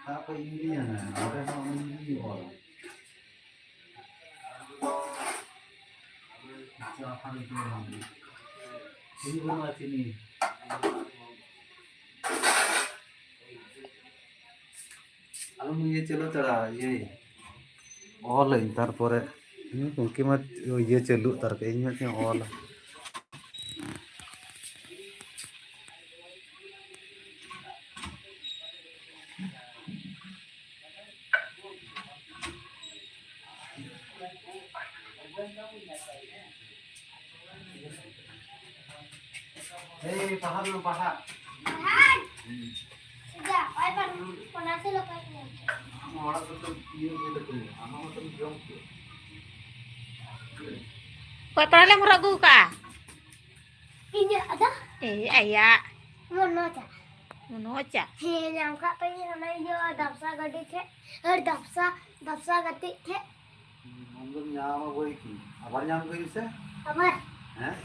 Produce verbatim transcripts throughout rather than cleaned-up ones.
ᱛᱟᱯᱚᱨ ᱤᱧ ᱜᱤᱧ ᱚᱞᱟ᱾ ᱪᱤᱱᱤ ᱵᱟᱹᱱᱩᱜᱼᱟ, ᱪᱤᱱᱤ᱾ ᱟᱞᱚᱢ ᱤᱭᱟᱹ ᱪᱟᱹᱞᱩ ᱦᱟᱛᱟᱲᱟ, ᱤᱭᱟᱹ᱾ ᱚᱞᱟᱹᱧ, ᱛᱟᱨᱯᱚᱨᱮ ᱦᱩᱸ, ᱩᱱᱠᱤ ᱢᱟ ᱤᱭᱟᱹ ᱪᱟᱹᱞᱩᱜ ᱛᱟᱨ ᱠᱮ, ᱤᱧ ᱢᱟ ᱪᱮᱫ ᱤᱧ ᱚᱞᱟ᱾ ᱮᱭ, ᱯᱟᱲᱦᱟᱜ ᱫᱚ ᱯᱟᱲᱦᱟᱜ᱾ ᱟᱢ ᱚᱲᱟᱜ ᱨᱮᱫᱚ ᱤᱭᱟᱹ ᱦᱩᱭ ᱛᱟᱯᱮᱭᱟ, ᱟᱢ ᱦᱚᱸ ᱛᱚᱢ ᱡᱚᱢ ᱠᱮᱭᱟ᱾ ᱚᱠᱚᱭ ᱯᱟᱲᱦᱟᱜ ᱞᱮᱢ ᱦᱚᱨᱚᱜ ᱟᱹᱜᱩ ᱠᱟᱜᱼᱟ? ᱤᱧᱟᱹᱜ ᱫᱚ? ᱮᱭ, ᱟᱭᱟᱜ᱾ ᱢᱚᱱᱚᱡᱟ᱾ ᱢᱚᱱᱚᱡᱟ? ᱦᱮᱸ, ᱧᱟᱢ ᱠᱟᱜ ᱛᱟᱹᱧᱟᱹᱧ ᱚᱱᱟ ᱤᱭᱟᱹ ᱫᱟᱯᱥᱟ ᱜᱟᱹᱰᱤ ᱴᱷᱮᱡ, ᱟᱨ ᱫᱟᱯᱥᱟ, ᱫᱟᱯᱥᱟ ᱜᱟᱛᱮᱜ ᱴᱷᱮᱡ᱾ ᱟᱢ ᱫᱚᱢ ᱧᱟᱢᱟ ᱵᱳᱭ ᱠᱤ? ᱟᱵᱟᱨ ᱧᱟᱢ ᱠᱟᱹᱧ ᱥᱮ? ᱟᱵᱟᱨ᱾ ᱦᱮᱸ?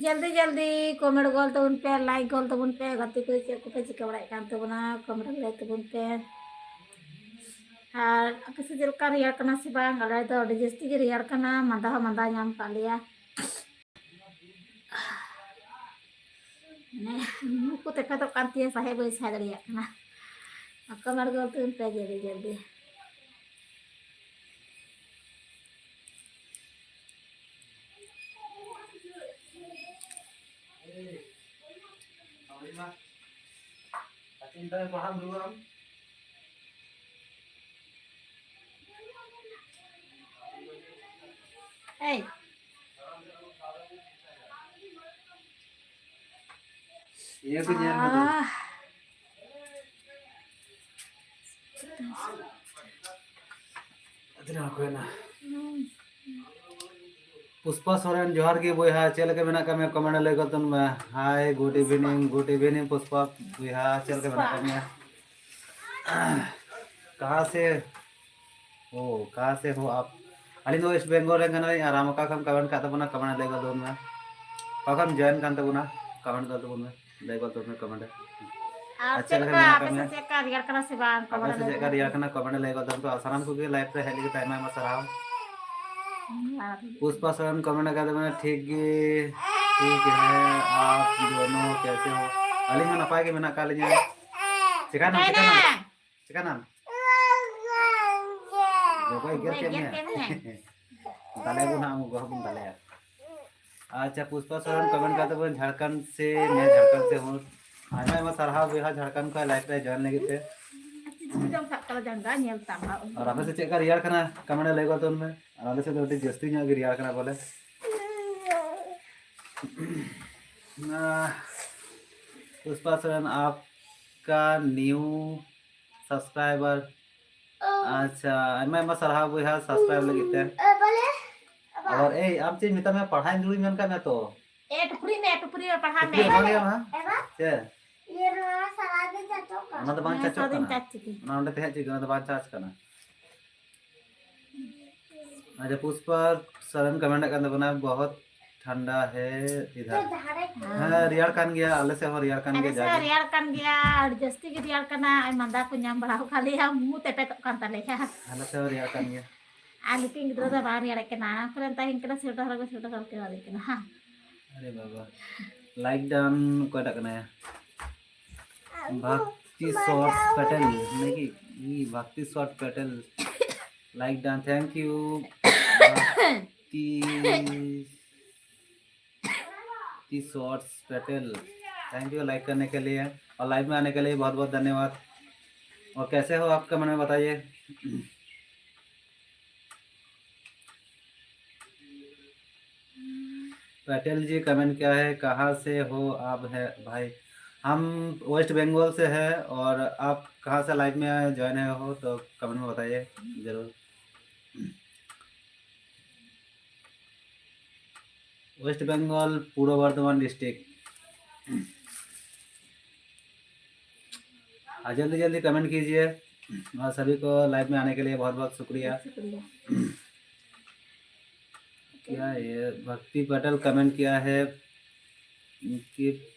ᱡᱚᱞᱫᱤ ᱡᱚᱞᱫᱤ ᱠᱚᱢᱮᱱᱴ ᱜᱚᱞ ᱛᱟᱵᱚᱱ ᱯᱮ, ᱞᱟᱭᱤᱠ ᱜᱚᱞ ᱛᱟᱵᱚᱱ ᱯᱮ᱾ ᱜᱟᱛᱮ ᱠᱚ ᱪᱮᱫ ᱠᱚᱯᱮ ᱪᱤᱠᱟᱹ ᱵᱟᱲᱟᱭᱮᱫ ᱠᱟᱱ ᱛᱟᱵᱚᱱᱟ, ᱠᱚᱢᱮᱱᱴ ᱞᱟᱹᱭ ᱛᱟᱵᱚᱱ ᱯᱮ᱾ ᱟᱨ ᱟᱯᱮ ᱥᱮᱫ ᱪᱮᱫ ᱞᱮᱠᱟ ᱨᱮᱭᱟᱲ ᱠᱟᱱᱟ ᱥᱮ ᱵᱟᱝ? ᱟᱞᱮ ᱫᱚ ᱟᱹᱰᱤ ᱡᱟᱹᱥᱛᱤ ᱜᱮ ᱨᱮᱭᱟᱲ ᱠᱟᱱᱟ, ᱢᱟᱸᱫᱟ ᱦᱚᱸ ᱢᱟᱸᱫᱟ ᱧᱟᱢ ᱠᱟᱜ ᱞᱮᱭᱟ᱾ ᱢᱟᱱᱮ ᱢᱩ ᱠᱚ ᱛᱮᱯᱮᱫᱚᱜ ᱠᱟᱱ ᱛᱤᱧᱟᱹ, ᱥᱟᱦᱮᱫ ᱵᱟᱹᱧ ᱥᱟᱦᱮᱫ ᱫᱟᱲᱮᱭᱟᱜ ᱠᱟᱱᱟ᱾ ᱟᱠᱚ ᱢᱟᱨᱜᱚ ᱛᱮ ᱯᱮ ᱡᱚᱞᱫᱤ ᱡᱚᱞᱫᱤ᱾ ᱮᱭ᱾ ᱤᱭᱟᱹ ᱠᱚ ᱧᱮᱞ ᱢᱮ ᱛᱚ᱾ ᱟᱦ᱾ ᱛᱤᱱᱟᱹᱜ ᱦᱚᱲ ᱠᱚ ᱦᱩᱭᱱᱟ? ᱯᱩᱥᱯᱟ ᱥᱚᱨᱮᱱ, ᱡᱚᱦᱟᱨ ᱜᱮ ᱵᱚᱭᱦᱟ, ᱪᱮᱫ ᱞᱮᱠᱟ ᱢᱮᱱᱟᱜ ᱟᱠᱟᱫ ᱢᱮᱭᱟ? ᱠᱚᱢᱮᱱᱴ ᱨᱮ ᱞᱟᱹᱭ ᱜᱚᱫ ᱛᱟᱵᱚᱱ ᱢᱮ᱾ Hi, good evening, good evening ᱯᱩᱥᱯᱟ ᱵᱚᱭᱦᱟ, ᱪᱮᱫ ᱞᱮᱠᱟ ᱢᱮᱱᱟᱜ ᱟᱠᱟᱫ ᱢᱮᱭᱟ? ᱠᱟᱦᱟᱸ ᱥᱮ ᱳ, ᱠᱟᱦᱟᱸ ᱥᱮ ᱦᱳ ᱟᱯ? ᱟᱹᱞᱤᱧ ᱫᱚ ᱳᱭᱮᱥᱴ ᱵᱮᱝᱜᱚᱞ ᱨᱮᱱ ᱠᱟᱱᱟᱞᱤᱧ᱾ ᱟᱨ ᱟᱢ ᱚᱠᱟ ᱠᱷᱚᱱ ᱠᱚᱢᱮᱱᱴ ᱠᱟᱜ ᱛᱟᱵᱚᱱᱟ, ᱠᱚᱢᱮᱱᱴ ᱨᱮ ᱞᱟᱹᱭ ᱜᱚᱫ ᱛᱟᱵᱚᱱ ᱢᱮ᱾ ᱚᱠᱟ ᱠᱷᱚᱱ ᱡᱚᱭᱮᱱ ᱠᱟᱱ ᱛᱟᱵᱚᱱᱟ, ᱠᱚᱢᱮᱱᱴ ᱜᱚᱫ ᱛᱟᱵᱚᱱ ᱢᱮ, ᱠᱚᱢᱮᱱᱴ ᱨᱮ᱾ ᱟᱨ ᱟᱨ ᱪᱮᱫ ᱪᱮᱫ ᱞᱮᱠᱟ ᱞᱮᱠᱟ ᱢᱮᱱᱟᱜ ᱟᱯᱮ ᱠᱟᱜ ᱥᱮᱫ ᱢᱮᱭᱟ? ᱪᱮᱫ ᱞᱮᱠᱟ ᱨᱮᱭᱟᱲ ᱠᱟᱱᱟ ᱥᱮ ᱵᱟᱝ? ᱟᱯᱮ ᱠᱚᱢᱮᱱᱴ ᱥᱮᱫ ᱨᱮ ᱪᱮᱫ ᱞᱟᱹᱭ ᱞᱮᱠᱟ ᱵᱚᱱ ᱨᱮᱭᱟᱲ ᱯᱮ᱾ ᱠᱟᱱᱟ, ᱠᱚᱢᱮᱱᱴ ᱨᱮ ᱞᱟᱹᱭ ᱜᱚᱫ ᱛᱟᱵᱚᱱ ᱯᱮ᱾ ᱟᱨ ᱥᱟᱱᱟᱢ ᱠᱚᱜᱮ ᱞᱟᱭᱤᱵᱷ ᱨᱮ ᱦᱮᱡ ᱞᱟᱹᱜᱤᱫ ᱛᱮ ᱟᱭᱢᱟ ᱟᱭᱢᱟ ᱥᱟᱨᱦᱟᱣ᱾ ᱦᱩᱸ, ᱟᱨ ᱯᱩᱥᱯᱟ ᱥᱚᱨᱮᱱ ᱠᱚᱢᱮᱱᱴ ᱟᱠᱟᱫ ᱛᱟᱵᱚᱱᱟ, ᱴᱷᱤᱠ ᱜᱮ, ᱴᱷᱤᱠ ᱦᱮ, ᱟᱯ ᱫᱳᱱᱳ ᱠᱮᱥᱮ ᱦᱳ? ᱟᱹᱞᱤᱧ ᱦᱚᱸ ᱱᱟᱯᱟᱭ ᱜᱮ ᱢᱮᱱᱟᱜ ᱟᱠᱟᱫ ᱞᱤᱧᱟ᱾ ᱪᱤᱠᱟᱹᱭᱮᱱᱟᱢ, ᱪᱤᱠᱟᱹᱭᱮᱱᱟᱢ? ᱪᱤᱠᱟᱹᱭᱮᱱᱟᱢ? ᱜᱚᱜᱚᱭ ᱮᱜᱮᱨ ᱠᱮᱫ ᱢᱮᱭᱟ᱾ ᱫᱟᱞᱮ ᱵᱚᱱ ᱦᱟᱸᱜ, ᱜᱚᱜᱚ ᱵᱚᱱ ᱫᱟᱞᱮᱭᱟ᱾ ᱟᱪᱪᱷᱟ, ᱯᱩᱥᱯᱟ ᱥᱚᱨᱮᱱ ᱠᱚᱢᱮᱱᱴ ᱠᱟᱛᱮ ᱵᱚᱱ, ᱡᱷᱟᱲᱠᱷᱚᱸᱰ ᱥᱮ, ᱢᱮ ᱡᱷᱟᱲᱠᱷᱚᱸᱰ ᱥᱮ ᱦᱚᱸ᱾ ᱟᱭᱢᱟ ᱟᱭᱢᱟ ᱥᱟᱨᱦᱟᱣ ᱵᱚᱭᱦᱟ, ᱡᱷᱟᱲᱠᱷᱚᱸᱰ ᱠᱷᱚᱱ ᱞᱟᱭᱤᱵᱷ ᱨᱮ ᱡᱚᱭᱮᱱ ᱞᱟᱹᱜᱤᱫ ᱛᱮ᱾ ᱪᱤᱠᱟᱹᱢ ᱥᱟᱵ ᱠᱟᱫᱟ ᱡᱟᱸᱜᱟ? ᱧᱮᱞ ᱛᱟᱢ ᱦᱟᱸᱜ᱾ ᱟᱨ ᱟᱯᱮ ᱥᱮᱫ ᱪᱮᱫ ᱞᱮᱠᱟ ᱨᱮᱭᱟᱲ ᱠᱟᱱᱟ? ᱠᱚᱢᱮᱱᱴ ᱨᱮ ᱞᱟᱹᱭ ᱜᱚᱫ ᱛᱟᱵᱚᱱ ᱢᱮ᱾ ᱟᱨ ᱟᱞᱮ ᱥᱮᱫ ᱫᱚ ᱟᱹᱰᱤ ᱡᱟᱹᱥᱛᱤ ᱧᱚᱜ ᱜᱮ ᱨᱮᱭᱟᱲ ᱠᱟᱱᱟ ᱵᱚᱞᱮ᱾ ᱯᱩᱥᱯᱟ ᱥᱚᱨᱮᱱ, ᱟᱯᱠᱟ ᱱᱤᱭᱩ ᱥᱟᱵᱥᱠᱨᱟᱭᱵᱟᱨ᱾ ᱟᱪᱪᱷᱟ, ᱟᱭᱢᱟ ᱟᱭᱢᱟ ᱥᱟᱨᱦᱟᱣ ᱵᱚᱭᱦᱟ ᱥᱟᱵᱥᱠᱨᱟᱭᱵ ᱞᱟᱹᱜᱤᱫ ᱛᱮ᱾ ᱟᱵᱟᱨ ᱮᱭ, ᱟᱢ ᱪᱮᱫ ᱤᱧ ᱢᱮᱛᱟᱢᱟ, ᱯᱟᱲᱦᱟᱣ ᱤᱧ ᱫᱩᱲᱩᱵ ᱢᱮᱱ ᱠᱟᱜ ᱢᱮ ᱛᱚ᱾ ᱮ, ᱴᱩᱯᱨᱤ ᱢᱮ, ᱴᱩᱯᱨᱤ ᱢᱮ, ᱯᱟᱲᱦᱟᱣ ᱢᱮ᱾ ᱴᱩᱯᱨᱤ ᱮᱢᱟ ᱞᱮᱭᱟ ᱦᱟᱸᱜ᱾ ᱪᱮᱫ? ᱚᱱᱟ ᱫᱚ ᱵᱟᱝ ᱦᱮᱸ, ᱪᱟᱨᱡᱚᱜ ᱥᱟᱨᱟᱫᱤᱱ ᱠᱟᱱᱟ᱾ ᱪᱟᱨᱡᱽ ᱛᱮᱜᱮ᱾ ᱚᱱᱟ ᱚᱸᱰᱮ ᱛᱟᱦᱮᱸ ᱦᱚᱪᱚ ᱜᱮ, ᱚᱱᱟ ᱫᱚ ᱵᱟᱝ ᱪᱟᱨᱡᱽ ᱠᱟᱱᱟ᱾ ᱟᱪᱪᱷᱟ, ᱯᱩᱥᱯᱟ ᱥᱚᱨᱮᱱ ᱠᱚᱢᱮᱱᱴ ᱠᱟᱱ ᱛᱟᱵᱚᱱᱟ, ᱵᱚᱦᱚᱛ ᱴᱷᱟᱱᱰᱟ ᱦᱮ ᱤᱫᱷᱟᱨ᱾ ᱦᱮᱸ, ᱨᱮᱭᱟᱲ ᱠᱟᱱ ᱜᱮᱭᱟ, ᱟᱞᱮ ᱥᱮᱫ ᱦᱚᱸ ᱨᱮᱭᱟᱲ ᱠᱟᱱ ᱟᱞᱮ ᱜᱮᱭᱟ ᱥᱮᱫ ᱦᱚᱸ ᱡᱟᱜᱮ᱾ ᱨᱮᱭᱟᱲ ᱠᱟᱱ ᱜᱮᱭᱟ, ᱟᱹᱰᱤ ᱡᱟᱹᱥᱛᱤ ᱜᱮ ᱨᱮᱭᱟᱲ ᱠᱟᱱᱟ᱾ ᱟᱨ ᱢᱟᱸᱫᱟ ᱠᱚ ᱧᱟᱢ ᱵᱟᱲᱟ ᱟᱠᱟᱫ ᱞᱮᱭᱟ, ᱢᱩ ᱛᱮᱯᱮᱫᱚᱜ ᱠᱟᱱ ᱛᱟᱞᱮᱭᱟ᱾ ᱟᱞᱮ ᱥᱮᱫ ᱦᱚᱸ ᱨᱮᱭᱟᱲ ᱠᱟᱱ ᱜᱮᱭᱟ᱾ ᱟᱨ ᱱᱤᱛᱤᱧ ᱜᱤᱫᱽᱨᱟᱹ ᱫᱚ ᱵᱟᱝ ᱨᱮᱭᱟᱲᱮᱫ ᱠᱟᱱᱟ, ᱟᱨᱟᱢ ᱠᱚᱨᱮ ᱛᱟᱦᱮᱱ ᱠᱟᱱᱟ, ᱥᱩᱭᱮᱴᱟᱨ ᱦᱚᱨᱚᱜ ᱥᱩᱭᱮᱴᱟᱨ ᱦᱚᱨᱚᱜ ᱠᱟᱱᱟ᱾ ᱦᱮᱸ᱾ ᱟᱨᱮ ᱵᱟᱵᱟ, ᱞᱟᱭᱤᱠ ᱰᱟᱱ ᱚᱠᱚᱭᱴᱟᱜ ᱠᱟᱱᱟᱭᱟ? ᱵᱷᱟᱠᱛᱤ ᱥᱚᱨᱴ ᱯᱮᱴᱮᱞ, ᱱᱟᱠᱤ? ᱤ, Bhakti shorts Patel, like done, thank you। Bhakti T shorts Patel, thank you like करने के लिए और लाइव में आने के लिए बहुत बहुत धन्यवाद। और कैसे हो आप, कमेंट में बताइए। पटेल जी, कमेंट क्या है, कहाँ से हो आप, है भाई? हम वेस्ट बंगाल से है। और आप कहाँ से लाइव में ज्वाइन हुए हो, तो कमेंट में बताइए जरूर। वेस्ट बंगाल, पूर्व बर्धमान डिस्ट्रिक्ट। और जल्दी जल्दी कमेंट कीजिए। और सभी को लाइव में आने के लिए बहुत बहुत शुक्रिया। शुक्रिया। क्या ये भक्ति पटेल कमेंट किया है कि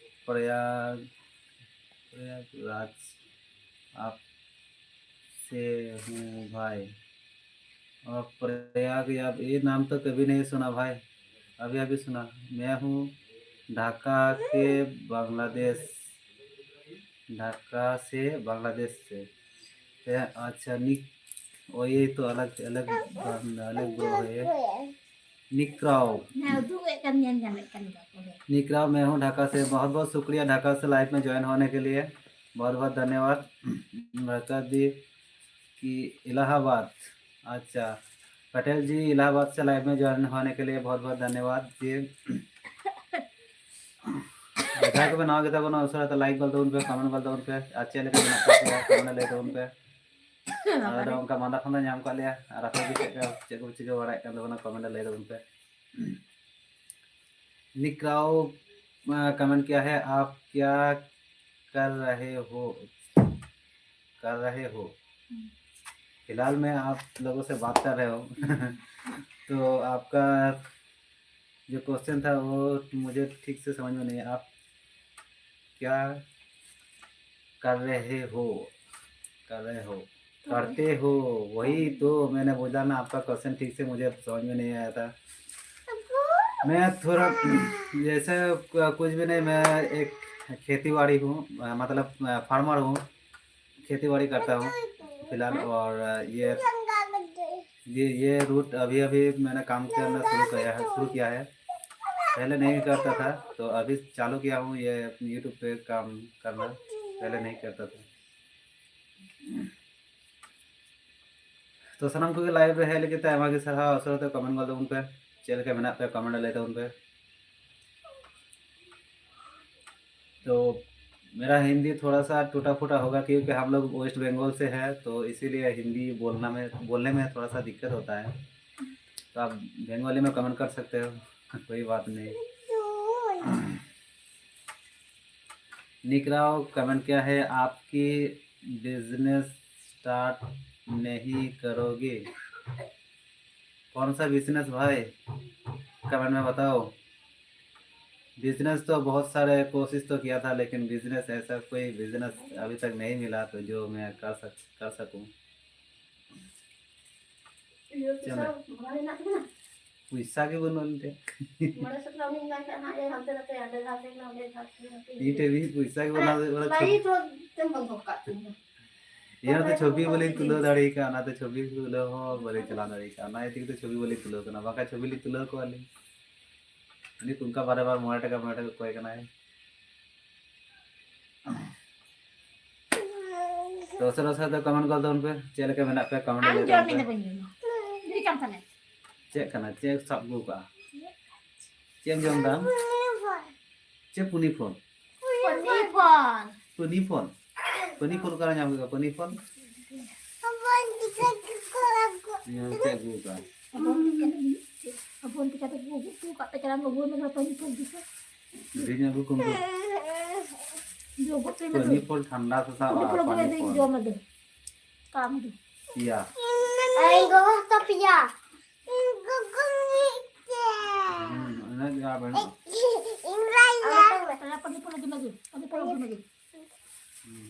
प्रयाग, प्रयागराज आपसे हूँ भाई। और प्रयाग, या ये नाम तो कभी नहीं सुना भाई, अभी अभी सुना। मैं हूँ ढाका के बांग्लादेश, ढाका से, बांग्लादेश से। ए, अच्छा, निक, ओ, ये तो अलग, अलग, अलग ब्रो है। निकराव। ᱦᱮᱸ, ᱩᱫᱩᱜ ᱮᱫ ᱠᱟᱱ, ᱧᱮᱞ ᱧᱟᱢᱮᱫ ᱠᱟᱱ ᱜᱮᱭᱟ ᱠᱚ᱾ निकराव, मैं हूँ ढाका से। बहुत बहुत शुक्रिया ढाका से लाइव में ज्वाइन होने के लिए, बहुत बहुत धन्यवाद। बरकत दी कि इलाहाबाद, अच्छा, पटेल जी इलाहाबाद से लाइव में ज्वाइन होने के लिए बहुत बहुत धन्यवाद जी। ᱡᱟᱦᱟᱸᱭ ᱠᱚᱯᱮ ᱱᱟᱣᱟ ᱜᱮᱛᱟ ᱵᱚᱱᱟ, ᱩᱥᱟᱹᱨᱟ ᱛᱮ ᱞᱟᱭᱤᱠ ᱜᱚᱫ ᱛᱟᱵᱚᱱ ᱯᱮ, ᱠᱚᱢᱮᱱᱴ ᱜᱚᱫ ᱛᱟᱵᱚᱱ ᱯᱮ, ᱟᱨ ᱪᱮᱫ ᱞᱮᱠᱟ ᱢᱮᱱᱟᱜ ᱠᱟᱜ ᱯᱮᱭᱟ ᱠᱚᱢᱮᱱᱴ ᱞᱟᱹᱭ ᱛᱟᱵᱚᱱ ᱯᱮ᱾ ᱟᱞᱮ ᱫᱚ ᱚᱱᱠᱟ ᱢᱟᱸᱫᱟ ᱯᱷᱟᱸᱫᱟ ᱧᱟᱢ ᱠᱟᱜ ᱞᱮᱭᱟ, ᱟᱨ ᱟᱯᱮ ᱜᱮ ᱪᱮᱫ ᱞᱮᱠᱟ, ᱪᱮᱫ ᱠᱚᱯᱮ ᱪᱤᱠᱟᱹ ᱵᱟᱲᱟᱭᱮᱫ ᱠᱟᱱ ᱛᱟᱵᱚᱱᱟ, ᱠᱚᱢᱮᱱᱴ ᱨᱮ ᱞᱟᱹᱭ ᱛᱟᱵᱚᱱ ᱯᱮ᱾ निकराव, अ, कमेंट किया है, आप क्या कर रहे हो, कर रहे हो? हम्म। फिलहाल मैं आप लोगों से बात कर रहे हो। तो आपका जो क्वेश्चन था वो मुझे ठीक से समझ में नहीं आया। आप क्या कर रहे हो, कर रहे हो, करते हो, वही तो मैंने बोला ना, आपका क्वेश्चन ठीक से मुझे समझ में नहीं आया था। मैं थोड़ा जैसे कुछ भी नहीं, मैं एक खेती बाड़ी हूँ, मतलब फार्मर हूँ, खेती बाड़ी करता हूँ फिलहाल। और ये ये ये रूट अभी अभी मैंने काम करना शुरू किया है शुरू किया है। पहले नहीं करता था, तो अभी चालू किया हूँ ये यूट्यूब पे काम करना। पहले नहीं करता था। तो ᱥᱟᱱᱟᱢ ᱠᱚᱜᱮ ᱞᱟᱭᱤᱵᱷ ᱨᱮ ᱦᱮᱡ ᱞᱟᱹᱜᱤᱫ ᱛᱮ ᱟᱭᱢᱟ ᱜᱮ ᱥᱟᱨᱦᱟᱣ᱾ ᱩᱥᱟᱹᱨᱟ ᱛᱮ ᱠᱚᱢᱮᱱᱴ ᱜᱚᱫ ᱛᱟᱵᱚᱱ ᱯᱮ, ᱪᱮᱫ ᱞᱮᱠᱟ ᱢᱮᱱᱟᱜ ᱯᱮᱭᱟ ᱠᱚᱢᱮᱱᱴ ᱞᱟᱹᱭ ᱛᱟᱵᱚᱱ ᱯᱮ᱾ तो मेरा हिंदी थोड़ा सा टूटा फूटा होगा, क्योंकि हम लोग वेस्ट बंगाल से है, तो इसीलिए हिंदी बोलना में बोलने में थोड़ा सा दिक्कत होता है। तो आप बंगाली में कमेंट कर सकते हो। कोई बात नहीं। निकराव कमेंट क्या है, आपकी बिजनेस स्टार्ट नहीं करोगे? कौन सा बिजनेस भाई, कमेंट में बताओ। बिजनेस तो बहुत सारे कोशिश तो किया था, लेकिन बिजनेस ऐसा कोई बिजनेस अभी तक नहीं मिला, तो जो मैं कर सक कर सकूं। ᱯᱚᱭᱥᱟ ᱜᱮ ᱵᱟᱹᱱᱩᱜ ᱟᱹᱱᱤᱡ ᱛᱮ᱾ ᱤᱧ ᱴᱷᱮᱱ ᱢᱤᱫ ᱯᱚᱭᱥᱟ ᱜᱮ ᱵᱟᱹᱱᱩᱜ ᱟᱹᱱᱤᱡ ᱛᱮ᱾ ᱤᱭᱟᱹ ᱛᱮ ᱪᱷᱚᱵᱤ ᱵᱟᱹᱞᱤᱧ ᱛᱩᱞᱟᱹᱣ ᱫᱟᱲᱮ ᱠᱟᱜᱼᱟ, ᱚᱱᱟᱛᱮ ᱪᱷᱚᱵᱤ ᱛᱩᱞᱟᱹᱣ ᱦᱚᱸ ᱵᱟᱹᱞᱤᱧ ᱪᱟᱞᱟᱣ ᱫᱟᱲᱮ ᱠᱟᱜᱼᱟ᱾ ᱚᱱᱟ ᱤᱭᱟᱹ ᱛᱮᱜᱮ ᱛᱚ ᱪᱷᱚᱵᱤ ᱵᱟᱹᱞᱤᱧ ᱛᱩᱞᱟᱹᱣ ᱠᱟᱱᱟ, ᱵᱟᱠᱷᱟᱡ ᱪᱷᱚᱵᱤ ᱞᱤᱧ ᱛᱩᱞᱟᱹᱣ ᱠᱚᱣᱟ ᱞᱤᱧ᱾ ᱩᱱᱤ ᱚᱱᱠᱟ ᱵᱟᱨᱮ ᱵᱟᱨ ᱢᱚᱬᱮ ᱴᱟᱠᱟ ᱢᱚᱬᱮ ᱴᱟᱠᱟ ᱠᱚᱭ ᱠᱟᱱᱟᱭ᱾ ᱛᱚ ᱩᱥᱟᱹᱨᱟ ᱩᱥᱟᱹᱨᱟ ᱛᱮ ᱠᱚᱢᱮᱱᱴ ᱜᱚᱫ ᱛᱟᱵᱚᱱ ᱯᱮ, ᱪᱮᱫ ᱞᱮᱠᱟ ᱢᱮᱱᱟᱜ ᱯᱮᱭᱟ ᱠᱚᱢᱮᱱᱴ ᱨᱮ ᱞᱟᱹᱭ ᱛᱟᱵᱚᱱ ᱯᱮ᱾ ᱪᱮᱫ ᱠᱟᱱᱟ? ᱪᱮᱫ ᱥᱟᱵ ᱟᱹᱜᱩ ᱠᱟᱜᱼᱟ? ᱪᱮᱫ ᱮᱢ ᱡᱚᱢ ᱫᱟ? ᱪᱮᱫ ᱯᱩᱱᱤ ᱯᱷᱚᱞ? ᱯᱩᱱᱤ ᱯᱷᱚᱞ᱾ ᱯᱩᱱᱤ ᱯᱷᱚᱞ? ᱯᱩᱱᱤ ᱯᱷᱚᱞ ᱚᱠᱟᱨᱮ ᱧᱟᱢ ᱦᱩᱭᱩᱜᱼᱟ? ᱯᱩᱱᱤ ᱯᱷᱚᱞ? ᱤᱧ ᱪᱮᱫ ᱟᱹᱜᱩ ᱠᱟᱜᱼᱟ? ᱦᱚᱯᱚᱱ ᱛᱤᱠᱟ ᱛᱟᱠᱚ ᱠᱚ ᱩᱛᱩ ᱠᱟᱜ ᱯᱮ ᱪᱟᱞᱟᱣ ᱟᱹᱜᱩ ᱢᱮ ᱯᱩᱱᱤ ᱯᱷᱚᱞ ᱫᱤᱥᱟᱹ᱾ ᱫᱤᱱ ᱟᱹᱜᱩ ᱠᱚᱢ ᱫᱚ᱾ ᱡᱚ ᱜᱚᱫ ᱯᱮ ᱢᱮ᱾ ᱯᱩᱱᱤ ᱯᱷᱚᱞ ᱴᱷᱟᱱᱰᱟ ᱥᱟᱥᱟ ᱯᱩᱱᱤ ᱯᱷᱚᱞ ᱟᱹᱜᱩ ᱢᱮ, ᱯᱩᱱᱤ ᱫᱩᱧ ᱯᱷᱚᱞ᱾ ᱡᱚᱢ ᱟᱫᱚ᱾ ᱠᱟᱢ ᱫᱚ᱾ ᱯᱮᱭᱟ᱾ ᱤᱧ ᱜᱚᱜᱚ ᱛᱟᱯᱮᱭᱟ᱾ ᱤᱧ ᱜᱚᱜᱚ ᱢᱤᱫᱴᱮᱱ᱾ ᱦᱩᱸ, ᱡᱟᱦᱟᱸ ᱵᱟᱹᱱᱩᱜᱼᱟ᱾ ᱤᱧ ᱞᱟᱹᱭᱟ᱾ ᱛᱟᱦᱞᱮ ᱯᱟᱹᱱᱤ ᱯᱚᱞᱚ ᱜᱮ ᱞᱟᱹᱜᱤᱫ, ᱯᱟᱹᱱᱤ ᱯᱚᱞᱚ ᱜᱮ ᱞᱟᱹᱜᱤᱫ᱾ ᱦᱩᱸ᱾